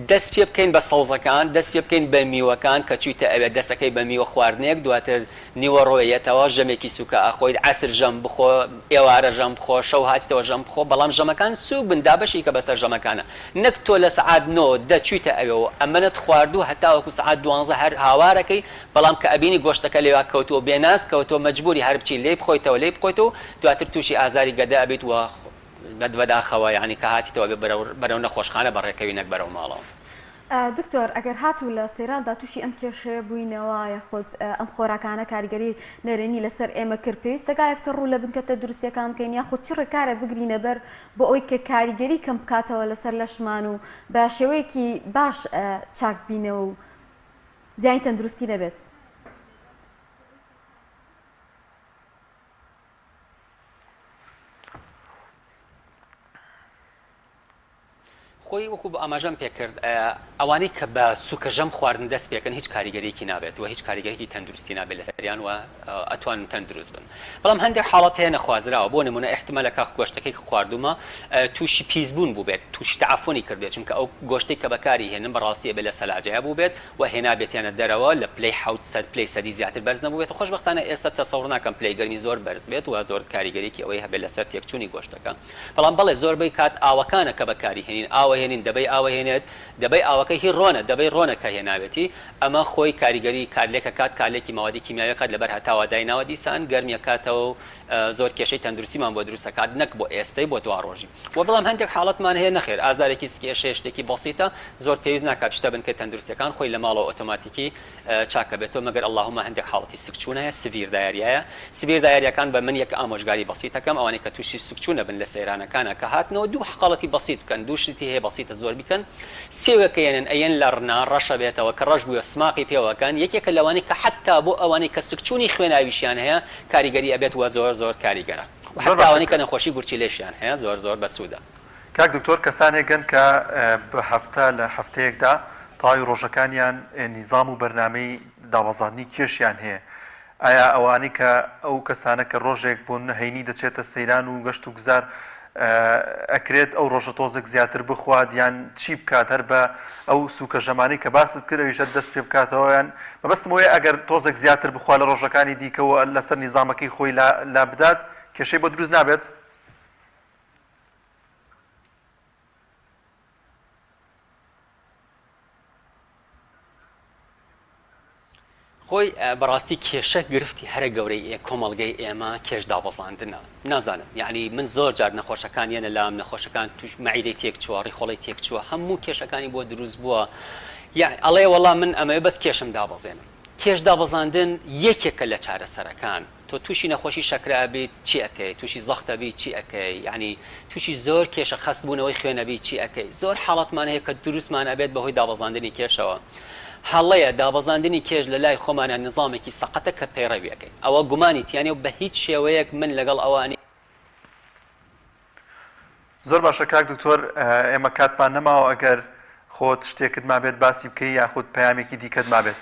Speaker 8: دەست پێ بکەین بە سەوزەکان، دەست پێ بکەین بە میوەکان، کە چوویتە ئەوێ دەستەکەی بە میوە خواردنێک، دواتر نیوەڕۆ یەتەوە ژەمێکی سووکە ئەخۆیت، عەسر ژەم بخۆ، ئێوارە ژەم بخۆ، شەو هاتیتەوە ژەم بخۆ، بەڵام ژەمەکان سووک بن، دابەشی کە بەسەر ژەمەکانا، نەک تۆ لە سەعات نۆ، دە چوویتە ئەوێ و ئەمەنەت خواردوو هەتاوەکو سەعات دوانزە هەر هاوارەکەی، بەڵام کە ئەبینی گۆشتەکە لێوا کەوتووە و بێناز کەوتووە مەجبووری هەر بچی لێی بخۆیتەوە لێی بخۆیتەوە و دواتر تووشی ئازاری گەدە ئەبیت و بەداخەوە یانی کە هاتیتەوە ئەبێ بەرەو بەرەو نەخۆشخانە بەڕێکەوی نەک بەرەو ماڵەوە.
Speaker 1: دکتۆر ئەگەر هاتوو لە سەیراندا تووشی ئەم کێشەیە بووینەوە یاخود ئەم خۆراکانە کاریگەری نەرێنی لەسەر ئێمە کرد پێویستە گا یەکسەر ڕوو لە بنکە تەندروستیەکان بکەین یاخود چ ڕێکارە بگرینە بەر بۆ ئەوەی کە کاریگەری کەم بکاتەوە لەسەر لەشمان و بە شێوەیەکی باش چاک بینەوە و زیانی تەندروستی نەبێت؟
Speaker 8: خۆی وەکو ئاماژەم پێکرد ئەوانەی کە بە سوکە ژەم خواردن دەست پێکەن هیچ کاریگەریەکی نابێت و هیچ کاریگەریەکی تەندروستی نابێت لەسەریان و ئەتوانن تەندروست بن بەڵام هەندێک حاڵەت هەیە نەخوازراوە بۆ نمونە ئیحتیمالە کە گۆشتەکەی کە خواردومە تووشی پیسبوون بووبێت تووشی تەعەفونی کردبێت چونکە ئەو گۆشتەی کە بەکاری هێنن بەڕاستی ئەبێت لە سەلاجەیا بووبێت و هێنابێتیانە دەرەوە لە پلەی 700 پلەی سەدی زیاتر بەرز نەبووبێت خۆشبەختانە ئێستا تەسەوڕ ناکەم پلەی گەرمی زۆر بەرز بێت و زۆر کاریگەریی ئەوەی هەبێت لەسەر تێکچوونی گۆشتەکە بەڵام بەڵێ زۆربەی کات ئاوەکانە کە بەکاری هێنین ئاوە هێنین دەبەی ئاوە هێنێت دەبەی ئاوەکە هی ڕۆنە دەبەی ڕۆنە کە هێناوێتی ئەمە خۆی کاریگەری کارلێک ئەکات کارلێکی مەوادی کیمیاوی ئەکات لەبەر هەتاوە دایناوە دیسان گەرمی ئەکاتەوە و زۆر کێشەی تەندروستیمان بۆ دروست ئەکات نەک بۆ ئێستەی بۆ دواڕۆژی وە بەڵام هەندێک حاڵەتمان هەیە نەخێر ئازارێکی سکی ئێشەیە شتێکی بەسیتە زۆر پێویست ناکات شتە بنکەی تەندروستیەکان خۆی لە ماڵەوە ئۆتۆماتیکی چاکەبێتەوە مەگەر اللهم هەندێک حاڵەتی سکچوون هەیە severe diarrhea یە severe diarrhea کان بە من یەک ئامۆژگاری بەسیت ئەکەم ئەوانەی کە تووشی سکچوون ئەبن لە سەیرانەکانا کە هاتنەوە دوو حاڵەتی بەسیت بکەن دوو شتی هەیە بەسیتە زۆر بیکەن سێوێک کە یەنن ئەیەن لە ڕنا ڕەشە بێتەوە کە ڕەش بووە سماقی پێوە ئەکەن یەکێکە لەوانەی کە حەتا بۆ ئەوانەی کە سکچوونی خوێناویشیان هەیە کاریگەری ئەبێت وە زۆر زۆر کاریگەرە وە
Speaker 2: زۆر
Speaker 8: حەتا
Speaker 2: باشە
Speaker 8: ئەوانەی کە نەخۆشی گورچیلەشیان هەیە زۆر زۆر بەسوودە.
Speaker 2: کاک دکتۆر کەسانێک هەن کە بە هەفتە لە هەفتەیەکدا تەواوی ڕۆژەکانیان نیزام و بەرنامەی دابەزاندنی کێشیان هەیە ئایا ئەوانەی کە ئەو کەسانە کە ڕۆژێک بۆ نمونە هەینی دەچێتە سەیران و گەشت و گوزار ئەکرێت ئەو ڕۆژە تۆزێک زیاتر بخوات یان چی بکات هەر بە ئەو سوکە ژەمانەی کە باست کرد ئەویش هەر دەست پێ بکاتەوە یان مەبەستم ئەوەیە ئەگەر تۆزێک زیاتر بخوا لە ڕۆژەکانی دیکەوە لەسەر نیزامەکەی خۆی لا بدات کێشەی بۆ دروست نابێت؟
Speaker 8: خۆی بەڕاستی کێشە گرفتی هەرە گەورەی ئێ کۆمەڵگەی ئێمە کێش دابەزاندنە نازانم یعنی من زۆر جار نەخۆشەکان یەنە لام نەخۆشەکان توش مەعیدەی تێک چووە ڕیخۆڵەی تێک چووە هەموو کێشەکانی بۆ دروست بووە یعنی ئەڵێ وەڵا من ئەمەوێ بەس کێشم دابەزێنم کێش دابەزاندن یەکێکە لە چارەسەرەکان تۆ توشی نەخۆشی شەکرە ئەبیت چی ئەکەی توشی زەخت ئەبی چی ئەکەی یانی توشی زۆر کێشە خەست بوونەوەی خوێن ئەبی چی ئەکەی زۆر حاڵەتمان هەیە کە دروستمان ئەبێت بەهۆی دابەزاندنی کێشەوە هەڵەیە دابەزاندنی کێش لە لای خۆمانە نزامێکی سەقەتە کە پەیڕەوی ئەکەین ئەوە گومانی تیانە و بە هیچ شێوەیەک من لەگەڵ ئەوە.
Speaker 2: زۆر باشە کاک دکتۆر ئێمە کاتمان نەماوە ئەگەر خۆت شتێکت مابێت باسی بکەی یاخود پەیامێکی دیکەت مابێت.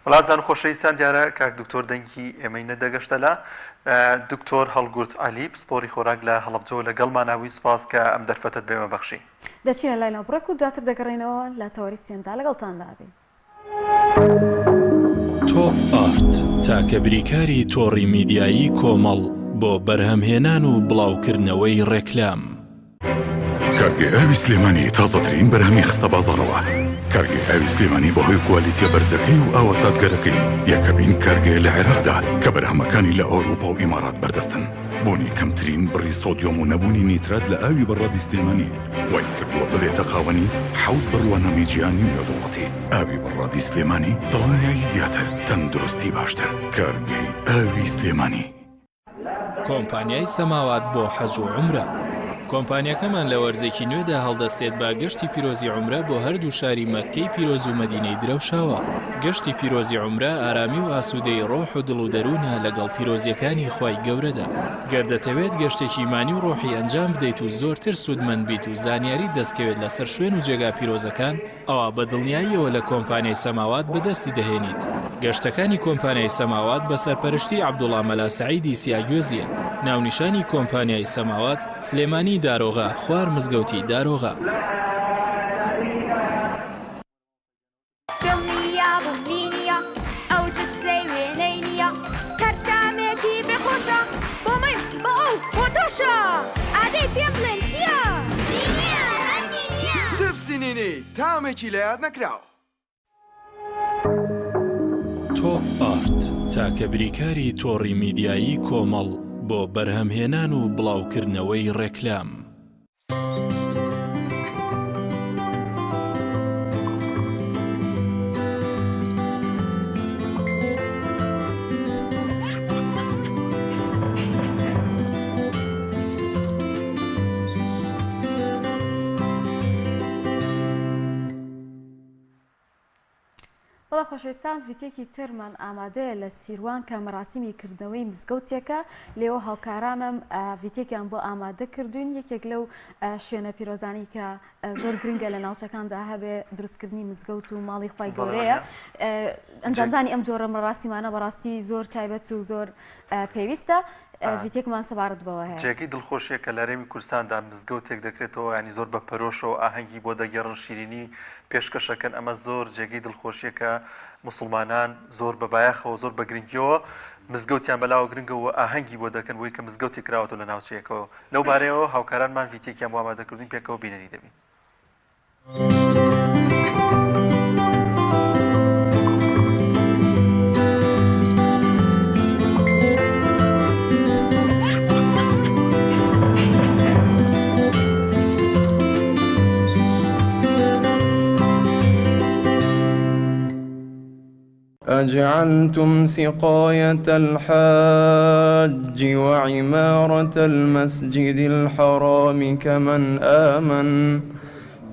Speaker 2: وڵاتزان خۆشەویستان دیارە کاک دکتۆر دەنگی ئێمەی نەدەگەشتە لا دکتۆر هەڵگورد عەلی پسپۆری خۆراک لە هەڵەبجەوە لەگەڵمانە بووی سپاس کە ئەم دەرفەتەت بێمە بەخشی.
Speaker 1: دەچینە لای ناوبڕێک و دواتر دەگەڕێینەوە لە تەوەری سێیەمدا لەگەڵتاندا ئەبین.
Speaker 9: تۆپ ئارت، تاکە بریکاری تۆڕی میدیایی کۆمەڵ بۆ بەرهەمهێنان و بڵاوکردنەوەی ڕێکلام.
Speaker 10: کارگەی ئاوی سلێمانی تازەترین بەرهەمی خستە بازاڕەوە. کارگەی ئاوی سلێمانی بەهۆی کوالیتیە بەرزەکەی و ئاوە سازگەرەکەی یەکەمین کارگەیە لە عێراقدا کە بەرهەمەکانی لە ئەوروپا و ئیمارات بەردەستن. بوونی کەمترین بڕی سۆدیۆم و نەبوونی نیترات لە ئاوی بەڕادی سلێمانی وای کردووە ببێتە خاوەنی حەوت بڕوانامەی جیهانی و نێودەوڵەتی. ئاوی بەڕادی سلێمانی دڵنیایی زیاتر، تەندروستی باشتر. کارگەی ئاوی سلێمانی.
Speaker 9: کۆمپانیای سەماوات بۆ حەج و عومرە. کۆمپانیاکەمان لە وەرزێکی نوێدا هەڵدەستێت بە گەشتی پیرۆزی عومرە بۆ هەردوو شاری مەککەی پیرۆز و مەدینەی درەوشاوە. گەشتی پیرۆزی عومرە ئارامی و ئاسوودەیی ڕۆح و دڵ و دەروونە لەگەڵ پیرۆزییەکانی خوای گەورەدا. گەر دەتەوێت گەشتێکی ئیمانی و ڕۆحی ئەنجام بدەیت و زۆرتر سوودمەند بیت و زانیاریت دەستکەوێت لەسەر شوێن و جێگا پیرۆزەکان، ئەوا بە دڵنیاییەوە لە کۆمپانیای سەماوات بەدەستی دەهێنیت. گەشتەکانی کۆمپانیای سەماوات بە سەرپەرشتی عەبدوڵا مەلا سەعیدی سیاگوێزییە. ناونیشانی کۆمپانیای سەماوات، سلێمانی دارۆغا، خوار مزگەوتی دارۆغا.
Speaker 4: دڵنیابووم نینیە ئەو جپسەی وێنەی نییە هەر تامێکی بێ خۆشە بۆ من بۆ ئەو بۆ تۆشە ئادەی پێم بڵێن چییە؟ نینیە هەر نینیە.
Speaker 11: جپسی نینی تامێکی لەیاد نەکراو.
Speaker 9: تۆپ ئارت، تاکە بریکاری تۆڕی میدیایی کۆمەڵ بۆ بەرهەمهێنان و بڵاوکردنەوەی ڕێکلام.
Speaker 1: بەڵێ خۆشەویستان ڤیتێکی ترمان ئامادەیە لە سیروان کە مەراسیمی کردنەوەی مزگەوتێکە لێوە هاوکارانم ڤیتێکیان بۆ ئامادە کردوین یەکێک لەو شوێنە پیرۆزانی کە زۆر گرنگە لە ناوچەکاندا هەبێ دروستکردنی مزگەوت و ماڵی خی گەورەیە ئەنجامدانی ئەم جۆرە مەراسیمانە بەڕاستی زۆر تایبەت و زۆر پێویستە ڤیتێکمان سەبارەت بەوە هەیە.
Speaker 2: جێگەی دڵخۆشیە کە لە هەرێمی کوردستاندا مزگەوتێک دەکرێتەوە یانی زۆر بە پەرۆشەوە ئاهەنگی بۆ دەگێڕن شیرینی پێشکەشەکەن ئەمە زۆر جێگەی دڵخۆشیە کە موسڵمانان زۆر بە بایەخەوە زۆر بە گرنگیەوە مزگەوتیان بەلاوە گرنگە و ئاهەنگی بۆ دەکەن بۆی کە مزگەوتێک کراوەتەوە لە ناوچەیەکەوە لەو بارەیەوە هاوکارانمان ڤیتێکیان بۆ ئامادەکردوین پێکەوە بینەری دەبین.
Speaker 12: أجعلتم سقاية الحاج وعمارة المسجد الحرام كمن آمن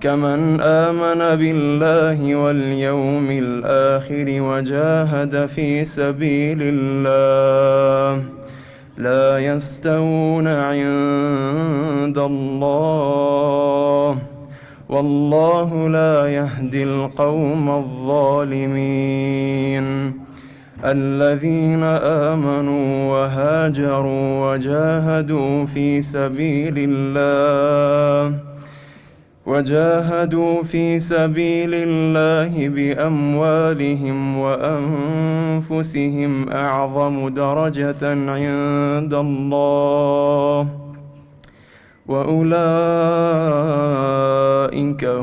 Speaker 12: كمن آمن بالله واليوم الآخر وجاهد في سبيل الله لا يستوون عند الله والله لا يهدي القوم الظالمين الذين آمنوا وهاجروا وجاهدوا في سبيل الله وجاهدوا في سبيل الله بأموالهم وأنفسهم أعظم درجة عند الله وأولئك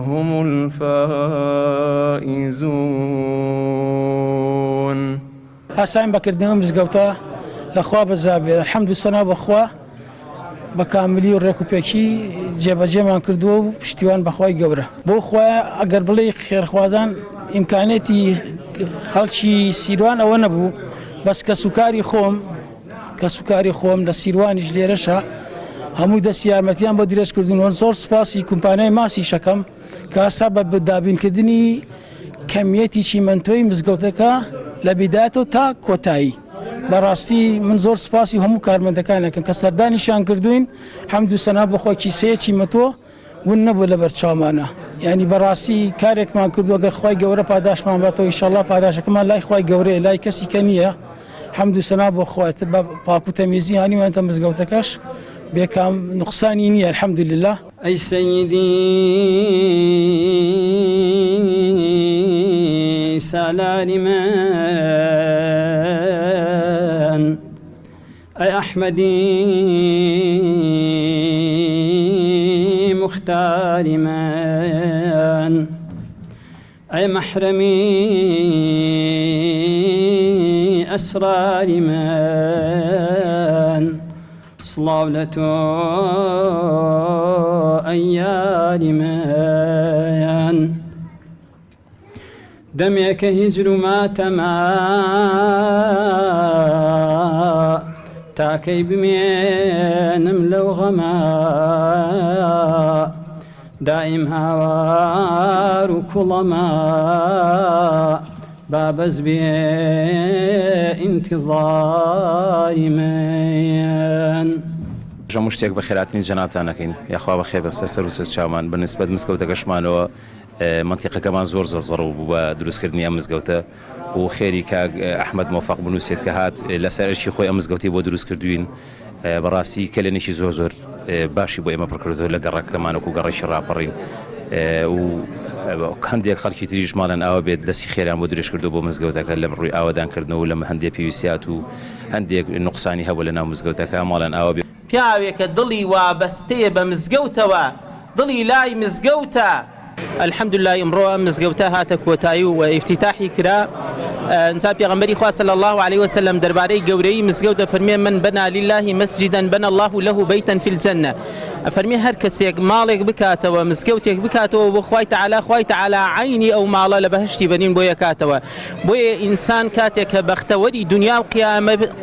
Speaker 12: هم الفائزون.
Speaker 13: هەستاین بە کردنەوەی مزگەوتە لە خوا بەزا بێت الحمد و سەنا بە خوا بە کاملی و ڕێک و پێکی جێبەجێمان کردووە و پشتیوان بەخوای گەورە بۆ خوایە ئەگەر بڵێی خێرخوازان ئیمکانێتی خەڵکی سیروان ئەوە نەبوو بەس کەسوکاری خۆم کەسوکاری خۆم لە سیروانیش لێرەشە. هەموو دەستی یارمەتیان بۆ درێژ کردوون و زۆر سوپاسی کومپانیای ماسیش ئەکەم کە هەستا بە دابینکردنی کەمیەتی چیمەنتۆی مزگەوتەکە لە بیدایەتەوە تا کۆتایی بەڕاستی من زۆر سوپاسی هەموو کارمەندەکان ئەکەم کە سەردانیشیان کردوین حەمد و سەنا بۆ خوا کیسەیە چیمەتۆ ون نەبوو لەبەر چاومانە یعنی بەڕاستی کارێکمان کردووە گەر خوای گەورە پاداشمان باتەوە ئیشەڵا پاداشەکەمان لای خوای گەورەیە لای کەسی کە نییە حەمد و سەنا بۆ خوا ئیتر بە پاک و تەمیزی هانیوانتە مزگەوتەکەش بێکام نوقسانی نییە الحمدلله.
Speaker 12: ئەی سەیدی سالاری من ئەی ئەحمەدی موختاری من ئەی مەحرەمی ئەسراری من سڵاو لە تۆ ئەی یاری من. دەمێکە هیجر و ماتەما تاکەی بمێنم لەو غەما دایم هاوار و کوڵەما با بەس بێ ئینتیزاری من.
Speaker 14: هەموو شتێک بەخێراتنی جەنابتان ئەکەین یاخوا بەخێر بن سەر سەر و سەر چاومان بە نسبەت مزگەوتەکەشمانەوە مەنتیقەکەمان زۆر زۆر زەڕەو بوو بە دروستکردنی ئەم مزگەوتە و خێری کاک ئەحمەد مۆفەق بنووسێت کە هات لەسەر ئەرکی خۆی ئەم مزگەوتی بۆ دروست کردوین بەڕاستی کەلێنێکی زۆر زۆر باشی بۆ ئێمە پڕکردەوە لە گەڕەکەمان وەکو گەڕەکی ڕاپەڕین و هەندێک خەڵکی تریش ماڵیان ئاوا بێت دەستی خێران بۆ درێژ کردو بۆ مزگەوتەکە لە ڕووی ئاوەدانکردنەوە لە هەندێک پێویستیات و هەندێک نوقسانی هەبوو لە ناو مزگەوتەکە ماڵیان ئاوا بێت.
Speaker 15: پیاوێکە دڵی وابەستەیە بە مزگەوتەوە، دڵی لای مزگەوتە. الحمدللە ئیمڕۆ ئەم مزگەوتە هاتە کۆتایی و ئیفتیتاحی کرا. ئینجا پێغەمبەری خوا صلی اللە علیه وسلم دەربارەی گەورەیی مزگەوت دەفەرمێ من بنا لله مسجدا بنا الله له بیتا فی الجنە ئەفەرمێ هەر کەسێک ماڵێک بکاتەوە مزگەوتێک بکاتەوە بۆ خوای تەعالا خوای تەعالا عەینی ئەو ماڵە لە بەهەشتی بەنین بۆ یەکاتەوە بۆیە ئینسان کاتێک کە بەختەوەری دونیا و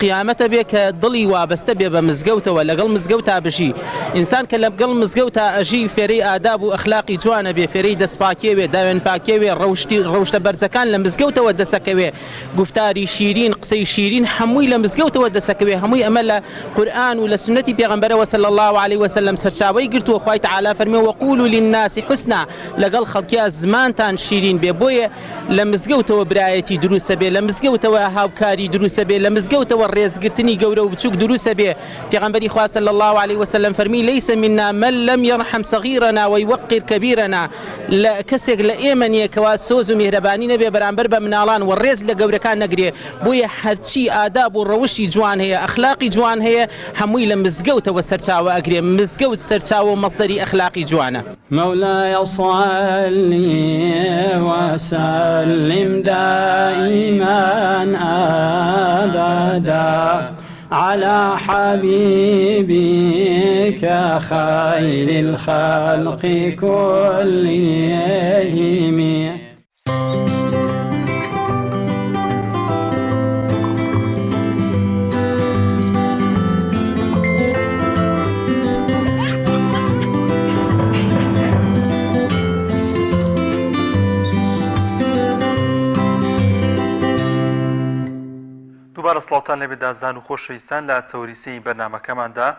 Speaker 15: قیامەتە بێ کە دڵی وابەستە بێ بە مزگەوتەوە لەگەڵ مزگەوتا بژی ئینسان کە لەگەڵ مزگەوتا ئەژی فێرەی ئاداب و ئەخلاقی جوانە بێ فێرەی دەستپاکیە بێ داوێن پاکیە بێ ڕەوشتی ڕەوشتە بەرزەکان لە مزگەوتەوە دەسەکەوێ گوفتاری شیرین قسەی شیرین هەمووی لە مزگەوتەوە دەسەکەوێ هەمووی ئەمە لە قورئان و لە سوننەتی پێغەمبەرەوە صلی اللە علیه وسلم سەرچاوەی گرتووە خوای تعالی فەرمی وقولوا للناس حسنا لەگەڵ خەڵکیا زمانتان شیرین بێ بۆیە لە مزگەوتەوە برایەتی دروسەبێ، لە مزگەوتەوە هاوکاری دروسەبێ، لە مزگەوتەوە ڕێزگرتنی گەورە و بچوک دروسەبێ، پێغەمبەری خوا صلی اللە علیە وسلم فەرمی، لیس منا من لم یرحم صغیرنا ویوقر کبیرنا، لە کەسێک لە ئێمە نیە کەوا سۆز و میهرەبانی نەبێ بەرامبەر بە مناڵان وە ڕێز لە گەورەکان نەگرێ، بۆیە هەرچی ئاداب و ڕەوشی جوان هەیە ئەخلاقی جوان هەیە هەمووی لە مزگەوتەوە سەرچاوە ئەگرێ، مزگەوت سەرچاوە و مەسدەری ئەخلاقی جوانە.
Speaker 12: مولاي صل وسلم دائما أبدا على حبيبك خير الخلق كلهم.
Speaker 2: دووبارە سڵاوتان لێبێت ئازیزان و خۆشەویستان لە تەوەری سێی بەرنامەکەماندا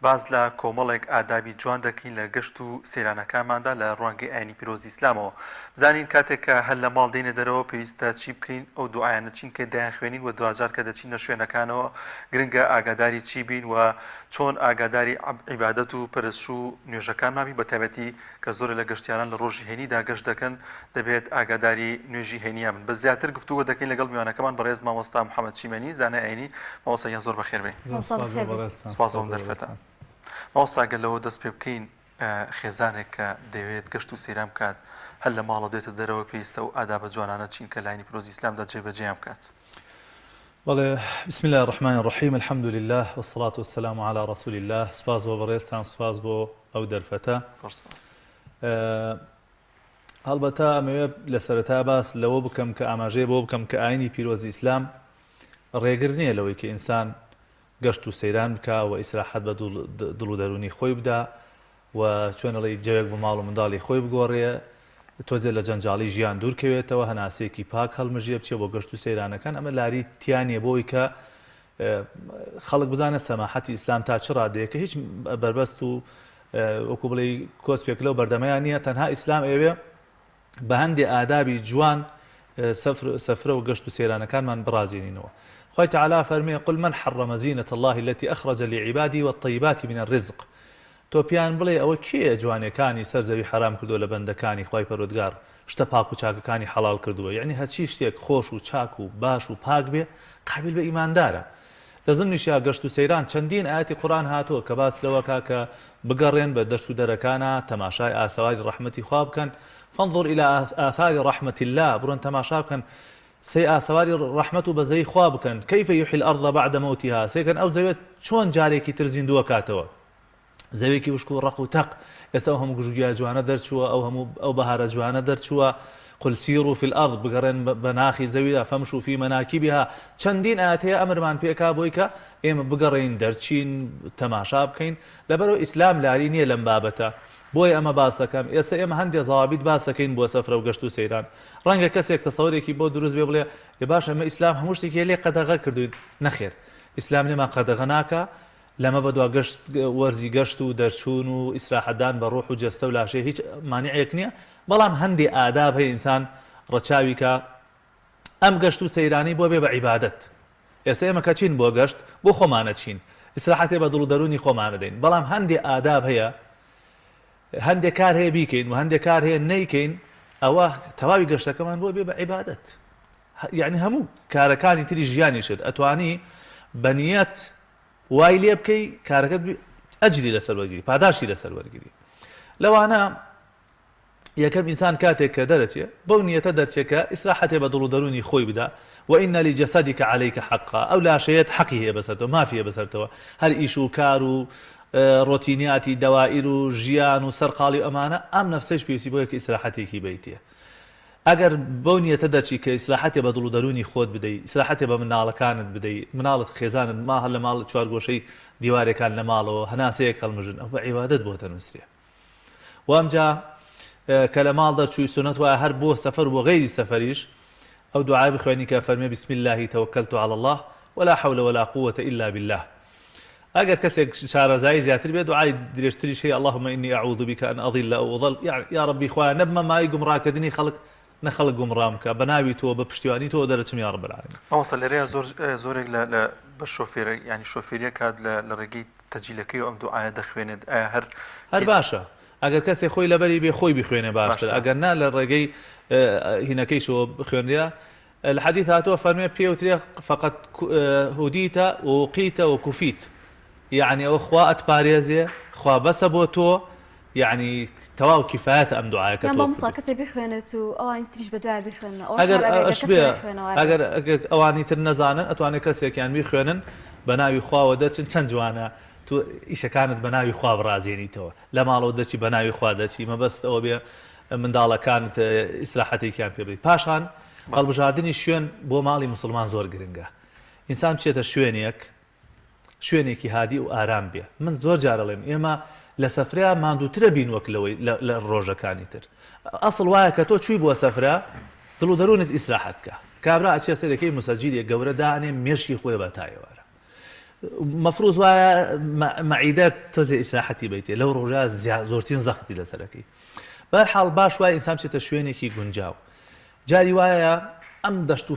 Speaker 2: باس لە کۆمەڵێک ئادابی جوان دەکەین لە گەشت و سەیرانەکانماندا لە ڕوانگەی ئاینی پیرۆزی ئیسلامەوە بزانین کاتێک کە هەر لە ماڵ دێینە دەرەوە پێویستە چی بکەین ئەو دوعایانە چین کە دەیانخوێنین و دواجار کە دەچینە شوێنەکانەوە گرنگە ئاگاداری چی بین و چۆن ئاگاداری عیبادەت و پەرستش و نوێژەکانمان بین بەتایبەتی کە زۆرێ لە گەشتیاران لە ڕۆژی هەینیدا گەشت دەکەن دەبێت ئاگاداری نوێژی هەینیان بن بە زیاتر گفتوگۆ دەکەین لەگەڵ میوانەکەمان بەڕێز مامۆستا محەمەد چیمەنی زانای ئاینی مامۆستا گیان زۆر بەخێر بێی
Speaker 7: زۆر سوپاس بۆ بەڕێزتان
Speaker 2: سوپاس بۆ ئەم دەرفەتە مامۆستا گەر لەوە دەست پێ بکەین خێزانێک کە دەیەوێت گەشت و سەیران بکات هەر لە ماڵەوە دێتە دەرەوە پێویستە ئەو ئادابە جوانانە چین کە لایەنی پیرۆزی ئیسلامدا جێبەجێیان بکات؟
Speaker 16: بەڵێ بسم اللە الرحمن الرحیم الحمد للە والصلاة والسلام علی رسول اللە سوپاس بۆ بەڕێزتان سوپاس بۆ ئەو دەرفەتە
Speaker 2: زۆر سوپاس.
Speaker 16: هەڵبەتە ئەمەوێ لە سەرەتا باس لەوە بکەم کە ئاماژەیە بۆ بکەم کە ئاینی پیرۆزی ئیسلام ڕێگر نییە لەوەی کە ئینسان. گەشت و سەیران بکا و ئیسراحەت بە دڵ و دەروونی خۆی بدا و چۆن ئەڵێی جەوێک بە ماڵ و منداڵی خۆی بگۆڕێ، تۆزێ لە جەنجاڵی ژیان دوور کەوێتەوە، هەناسەیەکی پاک هەڵمژێ، بچێ بۆ گەشت و سەیرانەکان، ئەمە لاری تیا نییە بۆ ئەوەی کە خەڵک بزانێت سەماحەتی ئیسلام تا چ ڕادەیەکە، هیچ بەربەست و وەکو بڵێی کۆسپێک لەو بەردەمەیان نییە، تەنها ئیسلام ئەیەوێ بە هەندێ ئادابی جوان سەفرە و گەشت و سەیرانەکانمان بڕازێنینەوە. خوای تەعالا فەرمووی، قل من حرم زینە اللە التی اخرج لعباده والطیبات من الرزق، تۆ پێیان بڵێ ئەوە کێیە جوانیەکانی سەر زەوی حەرام کردووە لە بەندەکانی خوای پەروەردگار شتە پاک و چاکەکانی حەڵاڵ کردووە یەعنی هەرچی شتێک خۆش و چاک و باش و پاک بێ قابیل بە ئیماندارە لە زمنیشیا گەشت و سەیران چەندین ئایەتی قورئان هاتووە کە باس لەوە کا کە بگەڕێن بە دەشت و دەرەکانا تەماشای ئاسەواری ڕەحمەتی خوا بکەن فانظر الی آثار رحمة اللە بڕۆن تەماشا بکەن سەی ئاسەواری ڕەحمەت و بەزەیی خوا بکەن کیف یحیی الارض بعد موتها سەیکەن ئەو زەویە چۆن جارێکی تر زیندووە کاتەوە زەوێکی وشک و ڕەق و تەق ئێستا ئەو هەموو گژوگیا جوانە دەرچووە ئەو هەموو ئەو بەهارە جوانە دەرچووە قل سیروا فی الارض بگەڕێن بە ناخی زەویدا فامشوا فی مناکبها چەندین ئایەت هەیە ئەمرمان پێکا بۆی کە ئێمە بگەڕێین دەرچین تەماشا بکەین لەبەرئەوە ئیسلام لاری نییە لەم بابەتە بۆیە ئەمە باس دەکەم ئێستا ئێمە هەندێ زەوابیت باس دەکەین بۆ سەفرە و گەشت و سەیران ڕەنگە کەسێک تەسەورێکی بۆ دروست بێ بڵێ ئێ باشە ئەمە ئیسلام هەموو شتێکی لێ قەدەغە کردوین نەخێر ئیسلام لێمان قەدەغە ناکا لەمە بەدوا گەشت وەرزی گەشت و دەرچوون و ئیسراحەتدان بە ڕۆح و جەستە و لاشەی هیچ مانعێک نییە، بەڵام هەندێ ئاداب هەیە ئینسان ڕەچاوی کا ئەم گەشت و سەیرانەی بۆ بێ بە عیبادەت. ئێستا ئێمە کە چین بۆ گەشت بۆ خۆمان ئەچین ئیسراحەتێ بە دڵ و دەروونی خۆمان ئەدەین، بەڵام هەندێ ئاداب هەیە هەندێ کار هەیە بیکەین و هەندێ کار هەیە نەیکەین ئەوە تەواوی گەشتەکەمان بۆ بێ بە عیبادەت. یەعنی هەموو کارەکانی تری ژیانیشت ئەتوانی بە نیەت وای لێ بکەی کارەکەت ئەجری لەسەر وەرگری پاداشتی لەسەر وەرگری لەوانە یەکەم ئینسان کاتێک کە دەرەچێ بەو نیەتە دەرچێت کە ئیسراحەتێ بە دڵ و دەروونی خۆی بدا وإن لجسدك عليك حقا ئەو لاشەیەت حەقی هەیە بەسەرتەوە مافی هەیە بەسەرتەوە هەر ئیش و کار و ڕۆتینیاتی دەوائیر و ژیان و سەرقاڵی و ئەمانە ئەم نەفسەیش پێویستی بۆیە کە ئیسراحەتێکی بەیتێ ئەگەر بەو نیەتە دەرچی کە ئیسراحەتێ بە دڵ و دەروونی خۆت بدەی، ئیسراحەتێ بە منداڵەکانت بدەی، مناڵت خێزانت ما هەر لە ماڵ چوارگۆشەی دیوارێکان لە ماڵەوە هەناسەیەک هەڵمژن ئەو بە عیبادەت بۆت ئەنووسرێ. و ئەمجا کە لە ماڵ دەرچووی سوننەت وایە هەر بۆ سەفەر و بۆ غەیری سەفەریش ئەو دوعای بخوێنی کە فەرمێ بسم اللە توکلت علی اللە ولا حول ولا قوة الا باللە. ئەگەر کەسێک شارەزایی زیاتر بێت دوعای درێژتریش هەیە اللهم انی اعوذ بک ان اضل او اضل یا ربی خوایە نەبمە مایەی گومڕاکردنی خەڵک نە خەڵک گومڕام بکە بە ناوی تۆ بە پشتیوانی تۆ دەرەچم یا رب العالمین.
Speaker 2: مامۆستا لێرەیا زۆر زۆرێک لە لە بە شۆفێرە یانی شۆفێریە کات لە لە ڕێگەی تەجیلەکەی ئەم دوعایە دەخوێنێت ئایا هەر
Speaker 16: هەر باشە ئەگەر کەسێ خۆی لەبەری بێ خۆی بخوێنێ باشتر ئەگەر نا لە ڕێگەی هینەکەیشەوە بخوێنرێ لە حەدیث هاتووە فەرموێ پێی وترێ فقد هدیت ووقیت وکفیت یەعنی ئەوە خوا ئەتپارێزێ خوا بەسە بۆ تۆ یەعنی تەواو کیفایەتە ئەم دوعایە کە
Speaker 1: یان
Speaker 16: تۆ
Speaker 1: مامۆستا
Speaker 16: کردت.
Speaker 1: کەسێ بیخوێنێت و ئەوانی تریش بەدوایە بیخوێننەوە ئەوەش
Speaker 16: ئەگەر
Speaker 1: هەر ئەبێ
Speaker 16: ئەش
Speaker 1: کەسێ
Speaker 16: بێ
Speaker 1: نەیخوێنەوارێ.
Speaker 16: ئەگەر ئەگەر ئەوانی تر نەزانن ئەتوانێ کەسێکیان بیخوێنن بە ناوی خواوە دەرچن چەند جوانە تۆ ئیشەکانت بە ناوی خوا بڕازێنیتەوە لە ماڵەوە دەرچی بە ناوی خوا دەرچی مەبەست ئەوە بێ منداڵەکانت ئیسراحەتێکیان پێ بدەیت پاشان هەڵبژاردنی شوێن بۆ ماڵی موسڵمان زۆر گرنگە ئینسان بچێتە شوێنێک شوێنێکی هادی و ئارام بێ من زۆر جار ئەڵێم ئێمە لە سەفرە ماندووترە بین وەک لەوەی لە ڕۆژەکانی تر ئەسڵ وایە کە تۆ چووی بۆ سەفرە دڵ و دەروونت ئیسراحەت کە کابرا ئەچێ سەرەکەی مسەجیلێک گەورە دانێ مێشکی خۆی بە تا ئێوارە مەفروز وایە مەعیدە تۆزێ ئیسراحەتی بیتێ لەو ڕۆژە زۆرترین زەختی لەسەرەکەی بەرحاڵ باش وایە ئینسان بچێتە شوێنێکی گونجاو جاری وایە ئەم دەشت و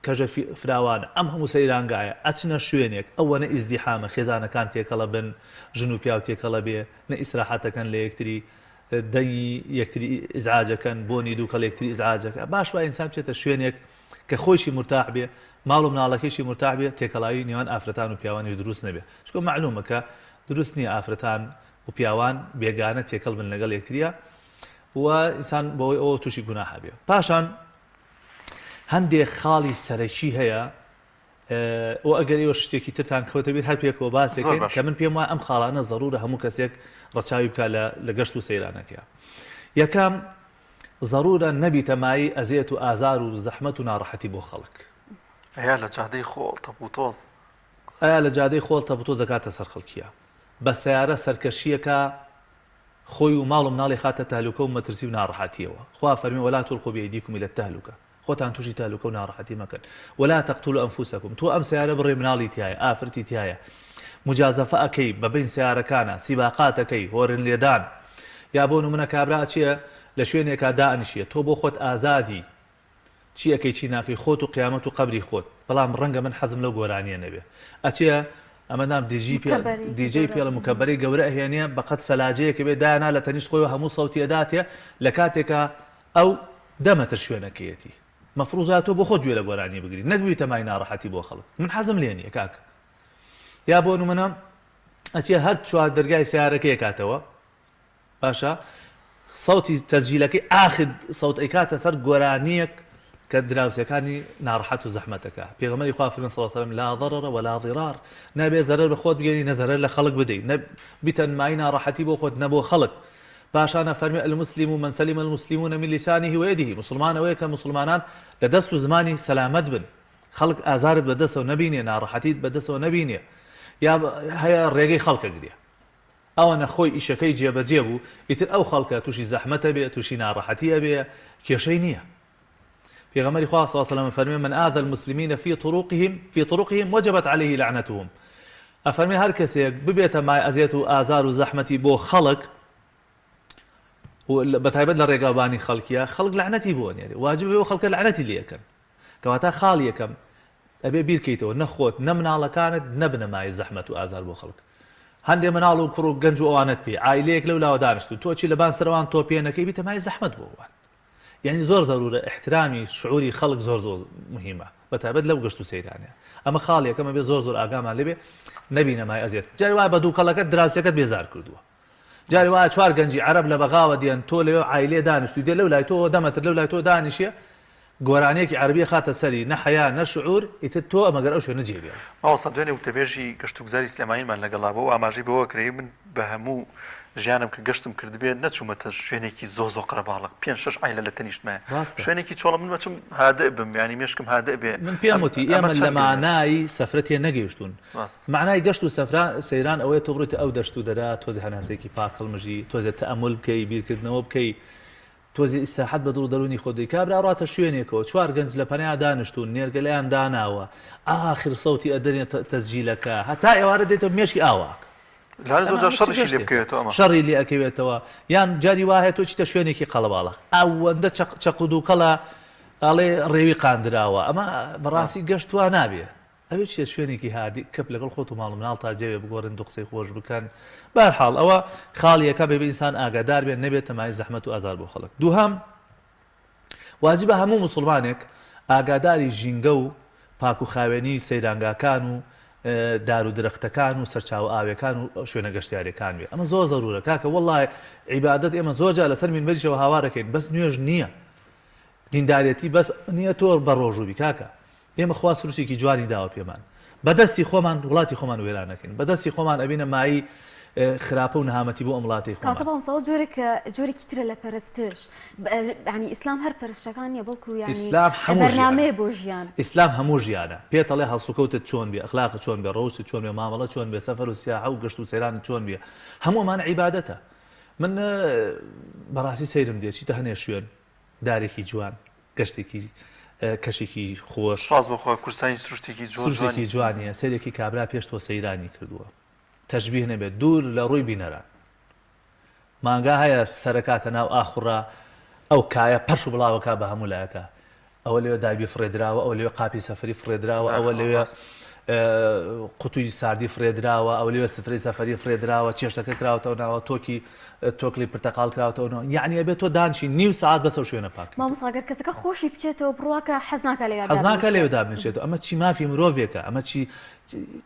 Speaker 16: کەژە فراوانە ئەم هەموو سەیرانگایە ئەچنە شوێنێک ئەوەنە ئیزدیحامە خێزانەکان تێکەڵە بن ژن و پیاو تێکەڵە بێ نە ئیسراحەتەکەن لە یەکتری دەنگی یەکتری ئیزعاجەکەن بۆنی دووکەڵ یەکتری ئیزعاجەکە باش وایە ئینسان بچێتە شوێنێک کە خۆیشی مورتاح بێ ماڵ و مناڵەکەیشی مورتاح بێ تێکەڵاوی نێوان ئافرەتان و پیاوانیش دروست نەبێ چونکە مەعلومە کە دروست نییە ئافرەتان و پیاوان بێگانە تێکەڵ بن لەگەڵ یەکتریا و ئینسان بەوەی ئەوە تووشی گوناح بێ پاشان هەندێک خاڵی سەرەکی هەیە و ئەگەر ئێوە شتێکی ترتان کەوتە بیر هەر پێکەوە باسێکین کە من پێم وایە ئەم خاڵانە زەرورە هەموو کەسێک ڕەچاوی بکە لە گەشت و سەیرانەکەی یەکەم زەرورە نەبیتە مایەی ئەزێت و ئازار و زەحمەت و ناڕەحەتی بۆ خەڵک.
Speaker 2: ئەیا لە جادەی خۆڵ تەپ و تۆز.
Speaker 16: ئایا لە جادەی خۆڵ تەپوتۆز دەکاتە سەر خەڵکیە بە سەیارە سەرکەشیەکا خۆی و ماڵ و مناڵی خاتە تەهلوکە و مەترسی و ناڕەحەتیەوە خوا فەرمی ولا تلقوا بأیدیکم الی التهلکە خۆتان توشی تەهلوکە و ناڕەحەتی مەکەن ولا تقتلوا انفسکم تۆ ئەم سەیارە بڕێ مناڵی تیایە ئافرەتی تیایە مجازەفە ئەکەی بە بەین سەیارەکانا سیباقات ئەکەی هۆرن لێدان یا بۆ نمونە کابرا ئەچێ لە شوێنێکا دائەنیشێ تۆ بۆ خۆت ئازادی چی ئەکەی چی ناکەی خۆت و قیامەت و قەبری خۆت بەڵام ڕەنگە من حەزم لەو گۆرانیە نەبێ ئەچێ ئەمە نام دیجی پێ
Speaker 1: مکەبەرەیەکی
Speaker 16: دیجەی
Speaker 1: گەورە.
Speaker 16: پێڵە مکەبەرەی گەورە ئەهێنێ بەقەد سەلاجەیەکە بێ دایەنا لە تەنیشت خۆیەوە هەموو سەوتی ئەداتێ لە کاتێکا ئەو دە مەتر شوێنەکەیەتی مەفروزە تۆ بۆ خۆت گوێ لە گۆرانی بگری نەک ببیتە مای ناڕەحەتی بۆ خەڵک من حەزم لێ نییە کاکە یا بۆ نمونە ئەچێ هەر چوار دەرگای سیارەکەی کاتەوە باشە سەوتی تەسجیلەکەی ئاخر سەوت ئەیکاتە سەر گۆرانیەک کە دراوسێکانی ناڕەحەت و زەحمەتەکە پێغەمبەری خوا فەرمی صلی الله علیه و سلم لا ضرر ولا ضرار نابێ زەرەر بە خۆت بگەێنی نە زەرەر لە خەڵک بدەی نە بیتە مای ناڕەحەتی بۆ خۆت نە بۆ خەڵک پاشانە فەرمی المسلم من سلم المسلمون من لسانه ويده مسلمان ئەوەیە کە مسلمانان لە دەست و زمانی سەلامەت بن خەڵک ئازارت بەدەستەوە نەبینێ ناڕەحەتیت بەدەستەوە نەبینێ یا هەیە ڕێگەی خەڵکە گرێ ئەوەنە خۆی ئیشەکەی جێبەجێ بوو ئیتر ئەو خەڵکە توشی زەحمەت ئەبێ توشی ناڕەحەتی ئەبێ کێشەی نییە پێغەمبەری خوا صلی الله علیه و سلم فەرمی من آذى المسلمین فی طرقهم فی طرقهم وجبت علیه لعنتهم ئەفەرمی هەر کەسێک ببێتە مای ئەزیەت و ئازار و زەحمەتی بۆ خەڵک بە تایبەت لە ڕێگاوبانی خەڵکیە خەڵک لەعنەتی بۆ نێرێ واجب بێ خەڵکە لەعنەتی لێکەن کەواتە خاڵی یەکەم ئەبێ بیرکەیتەوە نە خۆت نە مناڵەکانت نەبنە مایەی زەحمەت و ئازار بۆ خەڵک. هەندێ مناڵ و کوڕ و گەنج و ئەوانەت پێ عایلەیەک لەو لاوە دانیشتوون تۆ ئەچی لەبان سەر ئەوان تۆ پێ نەکەی بیتە مایەی زەحمەت بۆ ئەوان. یانی زۆر زەرورە ئیحترامی شعوری خەڵک زۆر زۆر مهیمە بە تایبەت لەو گەشت و سەیرانە. ئەمە خاڵی یەکەم ئەبێ زۆر زۆر ئاگامان لێ بێ نەبینە مایەی ئەزیەت. جاری وایە بە دووکەڵەکەت دراوسێکەت بێزار کردووە. جاری وایە چوار گەنجی عەرەب لە بەغاوە دێن تۆ لەوێ عایلەیە دانیشتووی دێ لەو لای تۆوە دە مەتر لەو لای تۆ دانیشێ گۆرانیەکی عەرەبی ئەخاتە سەری نە حەیا نە شعور ئیتر تۆ مەگەر ئەو شوێنە جێ بێڵی.
Speaker 2: مامۆستا دوێنێ وتەبێژی گەشتوگوزاری سلێمانیمان لەگەڵا بوو ئاماژەی بەوە کرد من بە هەموو ژیانم کە گەشتم کردبێت نەچوومەتە شوێنێکی زۆ زۆ قەرەباڵغ پێنج شەش عایلە لە تەنیشتمایە
Speaker 16: ڕاستە.
Speaker 2: شوێنێکی چۆڵە من بەچم هادئ بم یانی مێشکم هادئ بێ
Speaker 16: من پێم
Speaker 2: ئەم
Speaker 16: وتی
Speaker 2: ئەمە
Speaker 16: ئێمە
Speaker 2: چەند
Speaker 16: لە
Speaker 2: گرنگە.
Speaker 16: مانای سەفرە تێ نەگەیشتوون
Speaker 2: ڕاستە.
Speaker 16: مەعنای گەشت و سەفرا سەیران ئەوەیە تۆ بڕۆیتە ئەو دەشت و دەرە تۆزێ هەناسەیەکی پاک هەڵمژی تۆزێ تەئەمول بکەی بیرکردنەوە بکەی تۆزێ ئیسراحەت بە دڵ و دەروونی خۆت دەی کابرا ڕاتە شوێنێکەوە چوار گەنج لە پەنایا دانیشتوون نێرگەلەیان داناوە ئاخر سەوتی ئەدەنێ تەسجیلەکە هەتا ئێوارە دێتەوە مێشکی ئاوا ئەکا
Speaker 2: لەوانە زۆر
Speaker 16: ئەمە
Speaker 2: جار
Speaker 16: ئەمە چ
Speaker 2: شەڕیشی لێ
Speaker 16: گەشتێکە
Speaker 2: بکەوێتەوە ئەمە.
Speaker 16: شەڕی لێ ئەکەوێتەوە یان جاری وا هەیە تۆ چیتە شوێنێکی قەڵەباڵغ ئەوەندە چەق چەق و دووکەڵە ئەڵێ ڕێوی قاندراوە ئەمە بەڕاستی گەشت وا نابێ ئەبێ بچیە شوێنێکی هادی کپ لەگەڵ خۆت و ماڵ و مناڵتا جەوێ بگۆڕن دوو قسەی خۆش بکەن بەهەرحاڵ ئەوە خاڵی یەکەم بێ ئینسان ئاگادار بێ نەبێتە مایەی زەحمەت و ئازار بۆ خەڵک دووهەم واجبە هەموو موسڵمانێک ئاگاداری ژینگە و پاک و خاوێنی سەیرانگاکان و دار و درەختەکان و سەرچاوە ئاوێکان و شوێنە گەشتیارەکان بێ ئەمە زۆر زەرورە کاکە وەڵڵا عیبادەت ئێمە زۆر جار لەسەر مینبەریشەوە هاوارەکەین بەس نوێژ نییە دیندارێتی بەس نییە تۆ بە ڕۆژوو بی کاکە ئێمە خوا سروشتێکی جوانی داوە پێمان بە دەستی خۆمان وڵاتی خۆمان وێران نەکەین بە دەستی خۆمان ئەبینە مایەی خراپە و نەهامەتی بۆ ئەم وڵاتەی خۆمان.
Speaker 1: کاکە مامۆستا ئەوە جۆرێک جۆرێکی ترە لە پەرستش یانی ئیسلام هەر پەرستشەکان نییە بەڵکو یانی
Speaker 16: ئیسلام هەموو ژیانە
Speaker 1: بەرنامەیە بۆ ژیان.
Speaker 16: ئیسلام هەموو ژیانە پێت ئەڵێ هەڵسوکەوتت چۆن بێ ئەخلاقت چۆن بێ ڕەوشتت چۆن بێ مامەڵەت چۆن بێ سەفەر و سیاحە و گەشت و سەیرانت چۆن بێ هەموو ئەمانە عیبادەتە من بەڕاستی سەیرم دێ چیتە هەنێ شوێن دارێکی جوان گەشتێکی کەشێکی خۆش.
Speaker 2: سوپاس بۆ خوا کوردستانی سروشتێکی زۆر جوانی.
Speaker 16: سروشتێکی جوانیە سەیرێکی کابرا پێش تۆ سەیرانی کردووە تەشبیه نەبێت دوور لە ڕووی بینەران مانگا هەیە سەرەکاتە ناو ئاخوڕا ئەو کایە پەرش و بڵاوەکە بە هەموو لایەکە ئەوە لەوێ دابی فڕێدراوە ئەوە لەوێ قاپی سەفەری فڕێدراوە ئەوە لەوێ قوتوی ساردی فڕێدراوە ئەوە لەوێ سفرەی سەفەری فڕێدراوە چێشتەکە کراوەتەوە ناوە تۆکی تۆکلی پرتەقاڵ کراوەتەوە ناوە یعنی ئەبێت تۆ دانشی نیو سەعات بەسەو شوێنە پاک
Speaker 1: مامۆستا گەر کەسەکە خۆشی بچێتەوە بڕواکە حەز ناکا لەوێ
Speaker 16: حەز ناکا لەوێ
Speaker 1: دابنیشێت.
Speaker 16: دابنیشێتەوە ئەمە چی مافی مرۆڤێکە ئەمە چی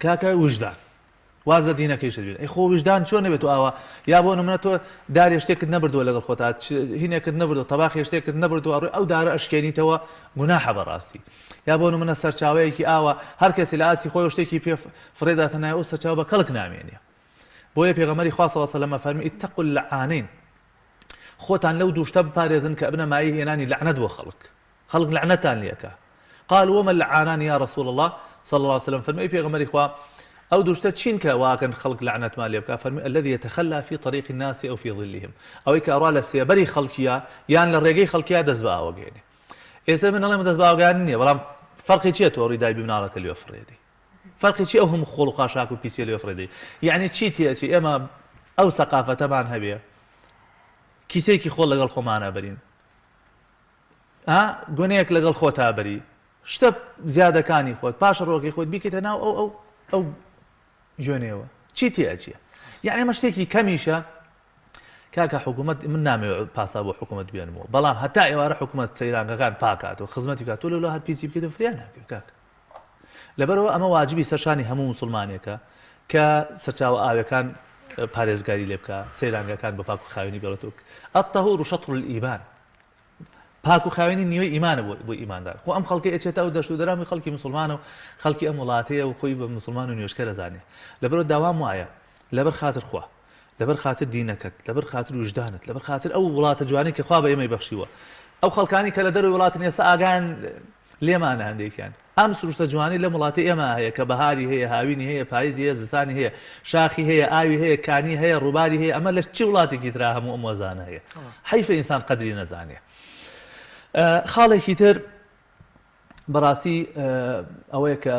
Speaker 16: کاکە وژدان واز لە دینەکەیشت بێنە ئەی خۆ ویژدان چۆن نەبێت تۆ ئاوا یا بۆ نمونە تۆ دارێ شتێکت نەبردووە لەگەڵ خۆتا هینێکت نەبردووە تەباخی شتێکت نەبردووە ئەڕۆی ئەو دارە ئەشکێنیتەوە گوناحە بەڕاستی یا بۆ نمونە سەرچاوەیەکی ئاوا هەر کەسی لە ئاسی خۆی شتێکی پێ فڕێداتە ناوی ئەو سەرچاوە بە کەڵک نامێنێ بۆیە پێغەمبەری خوا صلی الله علیه و سلم فەرمی اتقوا اللعانین خۆتان لەو دوو شتە بپارێزن کە ئەبنە مایەی هێنانی لەعنەت بۆ خەڵک خەڵک لەعنەتان لێ ئەکا. قالوا وما اللعانان یا رسول اللە صلی اللە علیە وسلم فەرمووی ئەی پێغەمبەری خوا ئەو دوو شتە چین کە واکەن خەڵک لەعنەتمان لێ بکا فەرمووی الذی یتخلی فی طریق الناس او فی ظلهم ئەوەی کە ئەڕوا لە سێبەری خەڵکیا یان لە ڕێگەی خەڵکیا دەست بە ئاوەگەیەنێ ئێستا من ئەڵێم دەست بە ئاوگەیاندن نییە بەڵام فەرقی چییە تۆ ڕی دایبی مناڵەکە لێ فڕێدەی فەرقی چی ئەو هەموو خۆڵ و خاشاک و پیسیە لێ فڕێدەی یعنی چی تێچی ئێمە ئەو سەقافەتەمان هەبێ کیسێکی خۆڵ لەگەڵ خۆمانە بەرین ها گونەیەک لەگەڵ خۆتا بەری شتە زیادەکانی خۆت پاشە ڕۆکەی خۆت بیکەیتە ناو ئەو ئەو ئەو گوێنەوە چی تێ ئەچیە یعنی ئەمە شتێکی کەمیشە کاکە حکوومەت من نامەوێت پاسا بۆ حکوومەت بێنمەوە بەڵام هەتا ئێوارە حکوومەت سەیرانگەکان پاکات و خزمەتی کات تۆ لەولا هەر پیسی بکەیت و فریا ناکەوی کاکە لەبەرەوە ئەمە واجبی سەرشانی هەموو مسلمانێکە کە سەرچاوە ئاوەکان پارێزگاری لێ بکە سەیرانگەکان بە پاک و خاوێنی بێڵێتەوە الطهور شطر الإيمان پاک و خاوێنی نیوەی ئیمانە بۆ بۆ ئیماندار خۆ ئەم خەڵکەی ئەچێتە ئەو دەشت و دەرامی خەڵکی مسوڵمانە و خەڵکی ئەم وڵاتەیە و خۆی بە مسوڵمان و نوێژکەر ئەزانێ لەبەرەوە داوام وایە لەبەر خاتر خوا لەبەر خاتر دینەکەت لەبەر خاتر وژدانت لەبەر خاتر ئەو وڵاتە جوانەی کە خوا بە ئێمەی بەخشیوە ئەو خەڵکانی کە لە دەرەوەی وڵاتن ئێستا ئاگایان لێمانە هەندێکیان ئەم سروشتە جوانەی لەم وڵاتەی ئێمە هەیە کە بەهاری هەیە، هاوینی هەیە، پایزی هەیە، زستانی هەیە، شاخی هەیە، ئاوی هەیە، کانی هەیە، ڕووباری هەیە، ئەمە لە چ وڵاتێکی ترا هەموو ئەم وەزانە هەیە؟ حەیفە ئینسان قەدری نەزانێ. خاڵێکی تر بەڕاستی ئەوەیە کە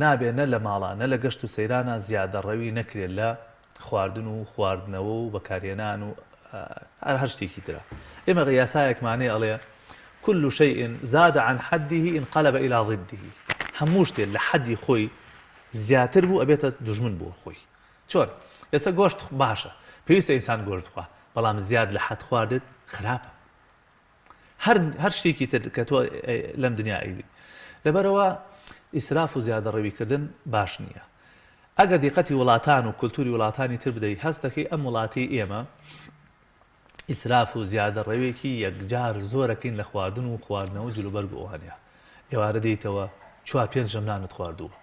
Speaker 16: نابێ نە لە ماڵا نە لە گەشت و سەیرانە زیادەڕەوی نەکرێت لە خواردن و خواردنەوە و بەکارهێنان و هەر هەر شتێکی ترە ئێمە یاسایەکمان هەیە ئەڵێ كل شيء زاد عن حده انقلب الى ضده هەموو شتێ لە حەدی خۆی زیاتر بوو ئەبێتە دوژمن بۆ خۆی چۆن ئێستا گۆشت باشە پێویستە ئینسان گۆشت بخوا بەڵام زیاد لە حەد خواردت خراپە هەر هەر شتێکی تر کە تۆ لەم دنیا ئەیبی لەبەرەوە ئیسراف و زیادەڕەوی کردن باش نییە ئەگەر دیقەتی وڵاتان و کولتوری وڵاتانی تر بدەی هەست دەکەی ئەم وڵاتی ئێمە ئیسراف و زیادەڕەوێکی یەکجار زۆرەکەین لە خواردن و خواردنەوە جلوبەرگ و ئەوانە ئێوارە دێیتەوە چوار پێنج ژەم نانت خواردووە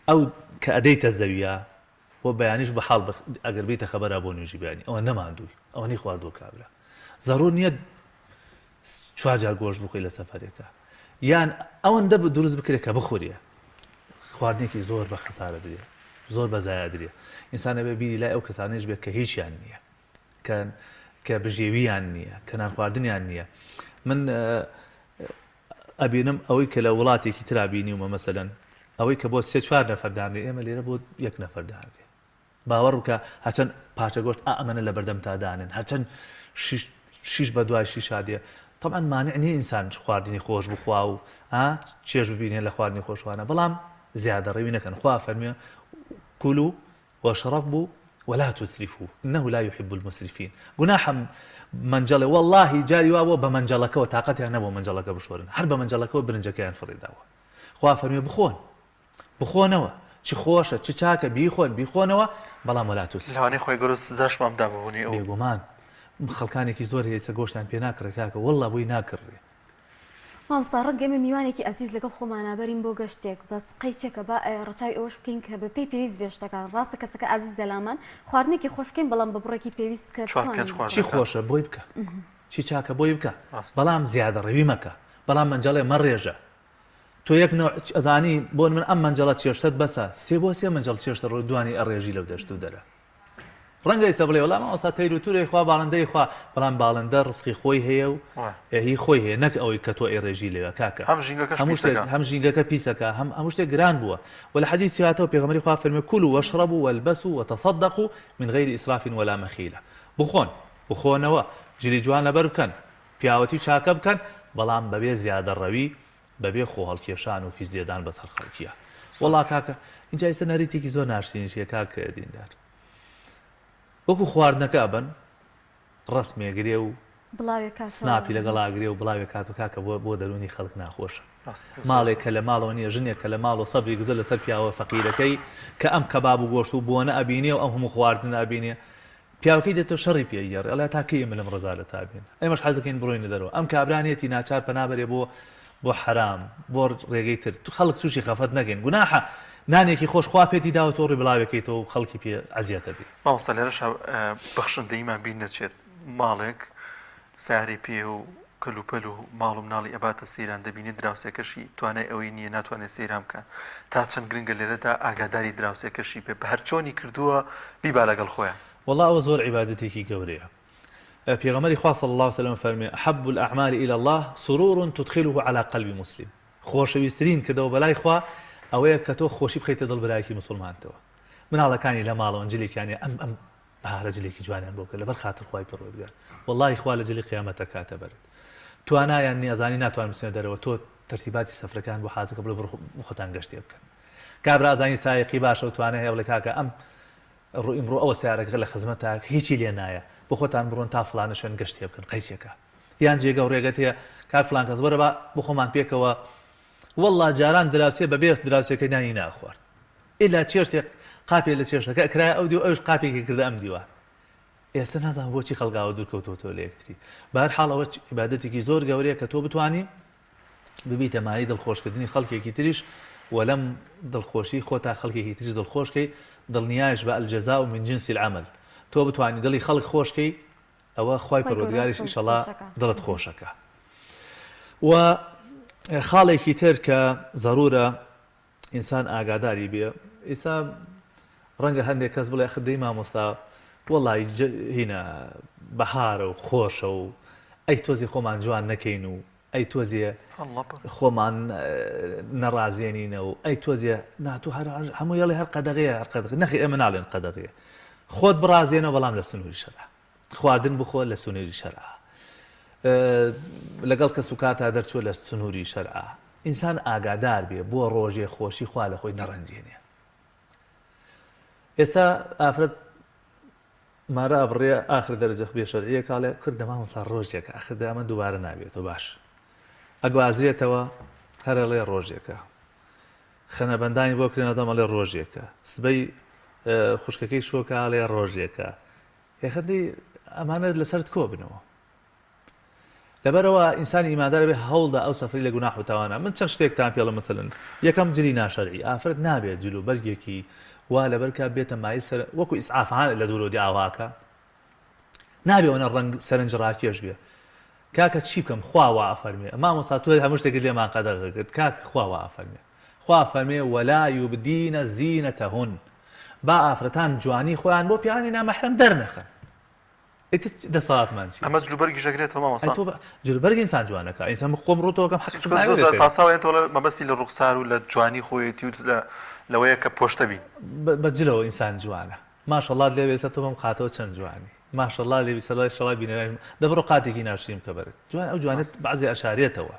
Speaker 16: ئەو کە ئەدەیتە زەویە بۆ بەیانیش بە حاڵ ئەگەر بیتە خەبەرا بۆ نوێژی بەیانی ئەوە نەماندووی ئەوە نەی خواردووە کابرا زەڕور نییە چوار جار گۆشت بخۆی لە سەفەرێکە یان ئەوەندە دروست بکرێت کە بخورێ خواردنێکی زۆر بە خەسارە درێ زۆر بە زایە درێ ئینسان ئەبێ بیری لای ئەو کەسانەیش بێت کە هیچیان نییە کە کە بژێویان نییە کە نان خواردنیان نییە من ئەبینم ئەوەی کە لە وڵاتێکی ترا بینیومە مەسەلەن ئەوەی کە بۆ سێ چوار نەفەر دانرێ ئێمە لێرە بۆ یەک نەفەر دانرێ باوەڕ بکە هەرچەند پارچە گۆشت ئا ئەمەنە لە بەردەمتا دانێن هەرچەند شیش شیش بە دوای شیشا دێ طبعا مانع نییە ئینسان خواردنی خۆش بخوا و ئا چێژ ببینێ لە خواردنی خۆشوانە بەڵام زیادەڕەوی نەکەن خوا فەرمیێ كلوا واشربوا ولا تسرفوا انه لا يحب المسرفین گوناحە مەنجەڵێ وەڵاهی جاری وا بووە بە مەنجەڵەکەوە تاقەتیان نەبووە مەنجەڵەکە بشۆرن هەر بە مەنجەڵەکەوە برنجەکەیان فڕێداوە خوا فەرمی بخۆن بخۆنەوە چ خۆشە چ چاکە بیخۆن بیخۆنەوە بەڵام ولا تسرفوا
Speaker 2: لەوانەیە خوای گەورە سزاشمان بدا بە بوونی ئەو
Speaker 16: بێگومان خەڵکانێکی زۆر هەیە ئێستا گۆشتیان پێ ناکڕێ کاکە وەڵڵا بۆی ناکڕێ
Speaker 1: مامۆستا ڕەنگە ئێمە میوانێکی ئازیز لەگەڵ خۆمانا بەرین بۆ گەشتێک بەس قەیچێکە با ڕەچاوی ئەوەش بکەین کە بە پێی پێویست بێ شتەکان ڕاستە کەسەکە ئازیزە لامان خواردنێکی خۆش بکەین بەڵام بە بڕێکی پێویست کە
Speaker 2: چوار پێنج
Speaker 1: بتوانین
Speaker 2: خواردنەکان.
Speaker 16: چی خۆشە بۆی بکە چی چاکە بۆی بکە بەڵام زیادەڕەوی مەکە بەڵام مەنجەڵێ مەڕێژە تۆ یەک نەوع ئەزانی بۆ من ئەم مەنجەڵە چێشتەت بەسە سێ بۆ سێ مەنجەڵ چێشتە ڕۆی دوانی ئەڕێژی لەو دەشت و دەرە ڕەنگە ئیستا بڵێ وەڵا مامۆستا تەیر و تورەی خوا باڵندەی خوا بەڵام باڵندە ڕزقی خۆی هەیە و هی خۆی هەیە نەک ئەوەی کە تۆ ئەیڕێژی لەوێ کاکە
Speaker 2: هەم ژینگەکەش
Speaker 16: هەموو شتێک
Speaker 2: پیسەکە
Speaker 16: هەم ژینگەکە پیسەکە هەم هەموو شتێک گران بووە و لە حەدیث هاتەوە پێغەمبەری خوا فەرمی كلوا واشربوا والبسوا وتصدقوا من غير إسراف ولا مخيلة بخۆن بخۆنەوە جلی جوان لەبەر بکەن پیاوەتی و چاکە بکەن بەڵام بەبێ زیادەڕەوی بەبێ خۆ هەڵکێشان و فیز لێدان بەسەر خەڵکیا وەڵا کاکە ئینجا ئیستا نەریتێکی زۆر ناشرینیش هەیە کاک دیندار وەکو خواردنەکە ئەبەن ڕەسمێ گرێ و سناپی لەگەڵ ئاگرێ و بڵاوێ کات و کاکە بۆ بۆ دەرونی خەڵک ناخۆشە ماڵێک کە لە ماڵەوە نییە ژنێک کە لە ماڵەوە سەبری گرتووە لەسەر پیاوە فەقیرەکەی کە ئەم کەباب و گۆشت و بۆنە ئەبینێ و ئەم هەموو خواردنە ئەبینێ پیاوەکەی دێتەوە شەڕی پێ ئەگێڕێ ئەڵێ تا کەی ئێمە لەم ڕەزالەتا بین ئێمەش حەز دەکەین بڕۆینە دەرەوە ئەم کابرا نیەتی ناچار پەنا بەرێ بۆ بۆ حەرام بۆ ڕێگەی تر تو خەڵک تووشی خەفەت نەکەین گوناحە نانێکی خۆش خوا پێتی داوە تۆ ڕی بڵاوێکەیتەوە و خەڵکی پێ ئەزیەتە بی.
Speaker 2: مامۆستا لێرەشا بەخشندەییمان بیر نەچێت ماڵێک سەیارەی پێیە و. کەلوپەل و ماڵ و مناڵی ئەباتە سەیران دەبینێت دراوسێکەشی توانای ئەوەی نییە ناتوانێت سەیران بکات تا چەند گرنگە لێرەدا ئاگاداری دراوسێکەشی بێ بە هەرچۆنی کردووە بیبا لەگەڵ خۆیان.
Speaker 16: وەڵا ئەوە زۆر عیبادەتێکی گەورەیە پێغەمبەری خوا صلی اللە علیە وسلم فەرمی، احب الاعمال الی اللە سرور تدخله علی قلب مسلم، خۆشەویسترین کردەوە بەلای خوا ئەوەیە کە تۆ خۆشی بخەیتە دڵ برایەکی موسڵمانتەوە، مناڵەکانی لە ماڵەوەن جلێکیان هەیە ئەم ئەم بەهارە جلێکی جوانیان بۆ بکە لەبەر خاتر خوای پەروەردگار وەڵاهی خوا لە جلی قیامەت ئەکاتە بەرت توانایان نیە ئەزانی ناتوانن بچنە دەرەوە تۆ تەرتیباتی سەفرەکان بۆ حازرکە بڵێ بڕۆ خۆتان گەشتێ بکەن کابرا ئەزانی سایەقی باشە و توانای هەیە بڵێ کاکە ئەم ڕۆ ئیمڕۆ ئەوە سیارەکە لە خزمەتە هیچی لێ نایە بۆ خۆتان بڕۆن تا فلانە شوێن گەشتێ بکەن قەیچێکە یان جێگە و ڕێگەت هەیە کاک فلان کەس وەرە با بۆ خۆمان پێکەوە والله جاران دراوسێ بەبێ دراوسێکەی نانی ناخوارد ئیلا چێشتێک قاپێ لە چێشتەکە ئەکرایە ئەو دیو ئەویش قاپێکی کردە ئەم دیوە ئێستا نازانم بۆچی خەڵک ئاوا دوور کەوتۆتەوە لە یەکتری بەهەر حاڵ ئەوە عیبادەتێکی زۆر گەورەیە کە تۆ بتانی ببیتە مایەی دڵخۆشکردنی خەڵکێکی تریش و لەم دڵخۆشی خۆتا خەڵکێکی تریش دڵخۆشکەی دڵنیایش بە الجزاء من جنس العمل تۆ بتانی دڵی خەڵک خۆشکەی ئەوە خوای پەروەردگاریش ئیشەڵا دڵت خۆشەکە و خاڵێکی تر کە زەرورە ئینسان ئاگاداری بێ ئیسا ڕەنگە هەندێک کەس بڵێ ئەخر دەی مامۆستا وەڵی هینە بەهارە و خۆشە و ئەی تۆزی خۆمان جوان نەکەین و ئەی تۆزێ خۆمان نەڕازێنینە و ئەی تۆزێ ناتوو هەر هەموو یاڵێ هەر قەدەغەیە هەر قەدەغ نەخی ئێمە ناڵێن قەدەغەیە خۆت بڕازێنەوە بەڵام لە سنووری شەرع خواردن بخۆ لە سنووری شەرع لەگەڵ کەس و کارتا دەرچوە لە سنووری شەرع ئینسان ئاگادار بێ بۆ ڕۆژێ خۆشی خوا لە خۆی نەڕەنجێنێ ئێستا ئافرەت مارە ئەبڕێ ئاخر دەرەجە بێ شەرعیە کاڵێ کوردە مامۆستا ڕۆژێکە ئاخر ئەمە دووبارە نابێتەوە باش ئەگوازرێتەوە هەرەڵێ ڕۆژێکە خەنەبەندانی بۆ کرێ نازانم ئەڵێ ڕۆژێکە سبەی خوشکەکەی شۆکە ئەڵێ ڕۆژێکە یاخە دەی ئەمانە لەسەرت کۆ بنەوە لەبەرئەوە ئینسانی ئیماندار ئەبێ هەوڵدا ئەو سەفری لە گوناح و تاوانە من چەند شتێکتان پێڵم مەسەلەن یەکەم جلی ناشەرعی ئافرەت نابێت جل و بەرگێکی وا لەبەرکا بێتە مایەی سەر وەکو ئیسعاف ها لە دوورەوە دی ئاواکە نابێ ئەوەنە ڕەنگ سەرنج ڕاکێش بێ کاکە چی بکەم خوا وا ئەفەرمێ مامۆستا تۆ هەموو شتێکت لێمان قەدەغە کرد کاکە خوا وا ئەفەرمێ خوا فەرمێ ولا یبدین زینتهن با ئافرەتان جوانی خۆیان بۆ پیاوانی نامەحرەم دەرنەخەن ئیتر دەسەڵاتمان چیە؟
Speaker 2: ئەمە جلوبەرگیش دەگرێتەوە مامۆستا؟
Speaker 16: ئەی تۆ جلوبەرگ ئینسان جوانەکا ئینسان من خۆم ڕووتەوەکەم حەقم
Speaker 2: چونکە زۆر جار پاساو ئەیەتەوە ئەڵێ مەبەستی لە ڕوخسار و لە جوانی خۆیەتی و لە لەوەیە کە پۆشتە بین.
Speaker 16: بە جلەوە ئینسان جوانە ماشەڵات لێ بێ ئێستا تۆ بەم قاتەوە چەند جوانی ماشەڵا لێ بی سەڵای شەڵای بینەرانیش دە بڕۆ قاتێکی ناشرین بکە بەرت جوان ئەو جوانەت بەعزێ ئەشارێتەوە.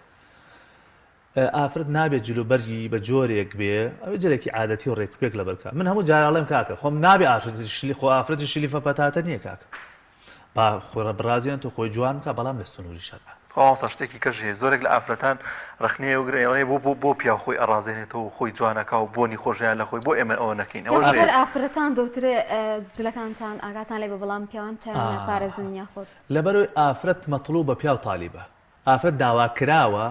Speaker 16: ئافرەت نابێت جل و بەرگی بە جۆرێک بێ ئەوێ جلێکی عادەتی و ڕێک و پێک لەبەر کا من هەموو جار ئەڵێم کاکە خۆم نابێ ئافرەتی شلی خۆ ئافرەتی شلیفە پەتاتە نییە کاکە با خۆ بڕازیان تۆ خۆی جوان بکە بەڵام لە سنووری شەرع.
Speaker 2: خۆ مامۆستا شتێکی کەش هەیە زۆرێک لە ئافرەتان ڕەخنەی ئەو گرن ئەڵێ بۆ بۆ بۆ پیاو خۆی ئەڕازێنێتەوە و خۆی جوان ئەکا و بۆنی خۆش هەیە لە خۆی بۆ ئێمە ئەوە نەکەین ئەوەش
Speaker 1: هەیە. هەر ئافرەتان دەوترێ جلەکانتان ئاگاتان لێ بێ بەڵام پیاوان چاویان ناپارێزن یاخود.
Speaker 16: لەبەرئەوەی ئافرەت مەتڵوبە پیاو تالیبە ئافرەت داواکراوە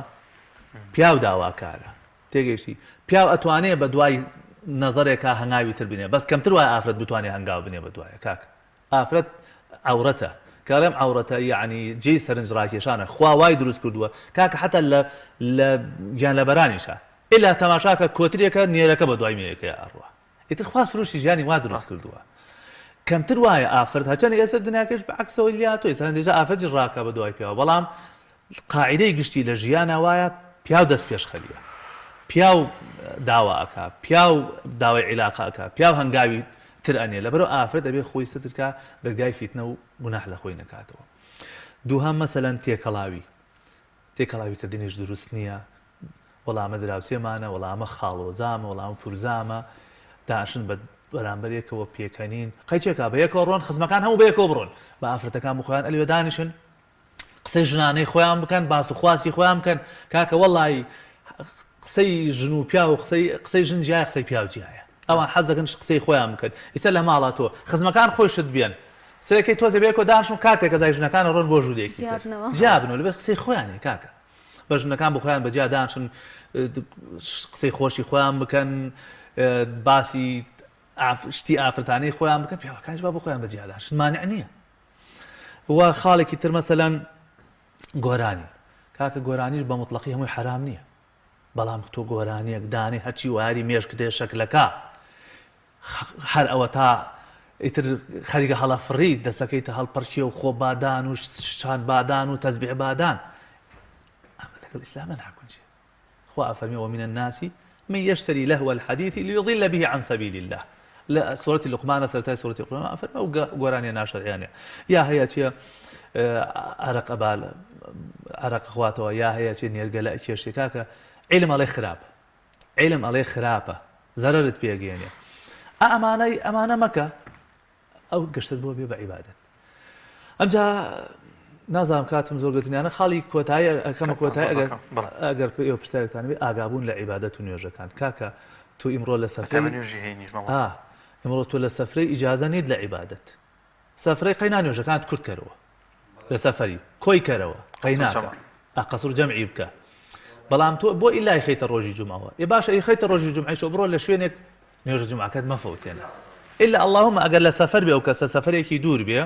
Speaker 16: پیاو داواکارە تێگەیشتی پیاو ئەتوانێ بە دوای نەزەرێکا هەنگاوی تر بنێ بەس کەمتر وایە ئافرەت بتوانێ هەنگاو بنێ بە دوایە کاک ئافرەت عەورەتە کە ئەڵێم عەورەتە یەعنی جێی سەرنج ڕاکێشانە خوا وای دروست کردووە کاکە حەتا لە لە گیانلەبەرانیشا ئیلا تەماشاکە کۆترێکە نێرەکە بە دوای مێیەکەیا ئەڕوا ئیتر خوا سروشتی ژیانی وا دروست کردووە کەمتر وایە ئافرەت هەرچەندە ئێستا دنیاکەش بە عەکسەوە لێهاتووە ئێستا هەندێک جار ئافرەتیش ڕاکا بە دوای پیاوە بەڵام قاعیدەی گشتی لە ژیانا وایە پیاو دەست پێشخەریە پیاو داوا ئەکا پیاو داوای عیلاقە ئەکا پیاو هەنگاوی تر ئەنێ لەبەرئەوە ئافرەت ئەبێ خۆی ستر کا دەرگای فیتنە و گوناح لە خۆی نەکاتەوە دووهەم مەسەلەن تێکەڵاوی تێکەڵاوی کردنیش دروست نییە وەڵا ئەمە دراوسێمانە، وەڵا ئەمە خاڵۆزامە، وەڵا ئەمە پورزامە، داشن بە بەرامبەر یەکەوە پێکەنین، قەیچێکا بە یەکەوە ڕۆن، خزمەکان هەموو بە یەکەوە بڕۆن، با ئافرەتەکان بۆ خۆیان ئەلوێ دانیشن، قسەی ژنانەی خۆیان بکەن، باس و خواسی خۆیان بکەن، کاکە وەڵایی قسەی ژن و پیاو قسەی قسەی ژن جیایە قسەی پیاو جیایە، ئەوان حەز دەکەن قسەی خۆیان بکەن، ئیتر لە ماڵا تۆ خزمەکان خۆیشت بێن سەرەکەی تۆزێ بە یەکەوە دانیشن و کاتێک کە دای ژنەکان ڕۆن بۆ ژوورێکی تر جیابنەوە لەبەر قسەی خۆیانە کاکە. بە ژنەکان بۆ خۆیان بەجیا دانشن قسەی خۆشی خۆیان بکەن باسی شتی ئافرەتانەی خۆیان بکەن پیاوەکانیش با بۆ خۆیان بەجیا دانشن مانع نییە و خاڵێکی تر مەسەلەن گۆرانی. کاکە گۆرانیش بە مطلقی هەمووی حەرام نییە بەڵام تۆ گۆرانیەک دانێ هەرچی واری مێشکت هەیە شەکلەکە هەر ئەوەتا ئیتر خەریکە هەڵەفڕیت دەسەکەیتە هەڵپەڕکێ و خۆ بادان و شان بادان و تەزبیح بادان ئەمە لەگەڵ ئیسلامە ناگونجێ خوا ئەفەرمێ ومن الناس من یشتری لهو الحدیث لیضل به عن سبیل الله لە سورەتی لوقمانە سەرەتای سورەتی لوقمان ئەفەرمێ ئەو گۆرانیە ناشەرعیانە یا هەیە چیە عەرەق ئەبا عەرەق خواتەوە یا هەیە چێ نێرگەلە ئەکێشێ کاکە علم ئەڵێ خراپ علم ئەڵێ خراپە زەرەرت پێگەێنێ ئەمانەی ئەمانە مەکە ئەو گەشتت بۆ بێ بە عیبادەت ئەمجا نازانم کاتم زۆر گرتنیانە خاڵی کۆتایی ئەکەمە کۆتایی ئەگەر ئەگەر ئێوە پرسیارێکتان بێ ئاگابوون لە عیبادەت و نوێژەکان کاکە تۆ ئیمڕۆ لە سەفرەی
Speaker 2: نوێژی هەینیش مامۆستا
Speaker 16: ئیمڕۆ تۆ لە سەفرەی ئیجازە نیت لە عیبادەت سەفرەی قەینا نوێژەکانت کورت کەرەوە لە سەفەری کۆی کەرەوە قەیناکە قەسر جەمعی بکە بەڵام تۆ بۆ ئیلای خەیتە ڕۆژی جومعەوە ئێ باشە ئی خەیتە ڕۆژی جومعەیشەوە بڕۆ لە شوێنێک نوێژە جومعەکەت مەفەوتێنە ئیلا اللهم ئەگەر لە سەفەر بێ ئەو کەسە سەفەرێکی دوور بێ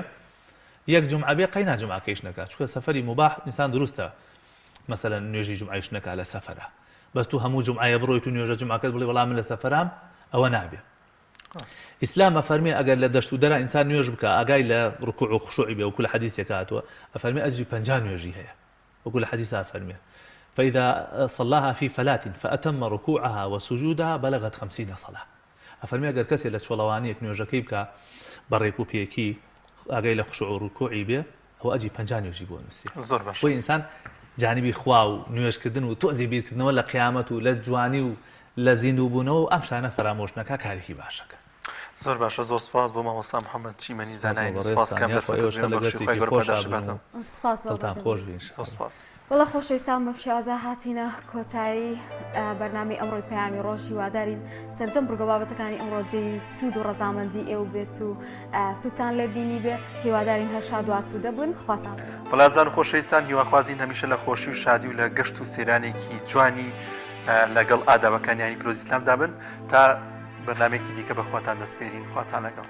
Speaker 16: یەک جومعە بێ قەینا جومعەکەیش نەکا چونکە سەفەری مباح ئینسان دروستە مەسەلەن نوێژی جومعەیش نەکا لە سەفەرە بەس تو هەموو جومعەیە بڕۆیت و نوێژە جومعەکەت بڵێ وەڵا من لە سەفەرام ئەوە نابێ ئیسلام ئەفەرمێ ئەگەر لە دەشت و دەرا ئینسان نوێژ بکا ئاگای لە ڕکوع و خشوعی بێ وەکو لە حەدیسێکا هاتووە ئەفەرمێ ئەجری 50 نوێژی هەیە وەکو لە حەدیثا فەرمێ فإذا صلاها في فلاة فأتم ركوعها وسجودها بلغت خمسين صلاة ئەفەرمێ ئەگەر کەسێ لە چۆڵەوانیەک نوێژەکەی بکا بە ڕێک و پێکی ئاگای لە خشوع و ڕکوعی بێ ئەوە ئەجری 50 نوێژی بۆ نووسرێ
Speaker 2: زۆر باشە
Speaker 16: بۆیە ئینسان جانبی خوا و نوێژکردن و تۆزێ بیرکردنەوە لە قیامەت و لە جوانی و لە زیندووبوونەوە و ئەم شتانە فەرامۆش نەکا کارێکی باشەکە.
Speaker 2: زۆر باشە زۆر سپاس بۆ مامۆستا محمد چیمەنی
Speaker 16: سپاس بۆ
Speaker 2: زانای سپاس
Speaker 16: بەڕێزتان
Speaker 2: کەم
Speaker 16: یاخوا
Speaker 2: دەرفەتت
Speaker 16: ئێوەش
Speaker 2: پێ
Speaker 16: هەر لە
Speaker 2: بەخشی خوای
Speaker 16: گەرتێکی
Speaker 2: گەورە
Speaker 16: خۆشا
Speaker 2: پاداشت
Speaker 16: بن و
Speaker 2: باتەوە.
Speaker 1: سپاس بۆ
Speaker 16: دڵتان
Speaker 1: بەردەم.
Speaker 16: خۆش بێ ان
Speaker 2: زۆر
Speaker 16: شاء الله.
Speaker 2: سپاس.
Speaker 1: وەڵا خۆشەویستان بەم شێوازە هاتینە کۆتایی بەرنامەی ئەمڕۆی پەیامی ڕۆژ هیوادارین سەرجەم بڕگە بابەتەکانی ئەمڕۆ جێی سوود و ڕەزامەندی ئێوە بێت و سوودتان لێ بینی بێ هیوادارین هەر شاد و ئاسوودە بن خواتان لەگەڵ.
Speaker 2: بەڵێ ئازیزان و خۆشەویستان هیواخوازین هەمیشە لە خۆشی و شادی و لە گەشت و سەیرانێکی جوانی لەگەڵ ئادابەکانیانی پیرۆزی ئیسلامدا بن تا بەرنامەیەکی دیکە بە خواتان دەسپێرین خواتان لەگەڵ.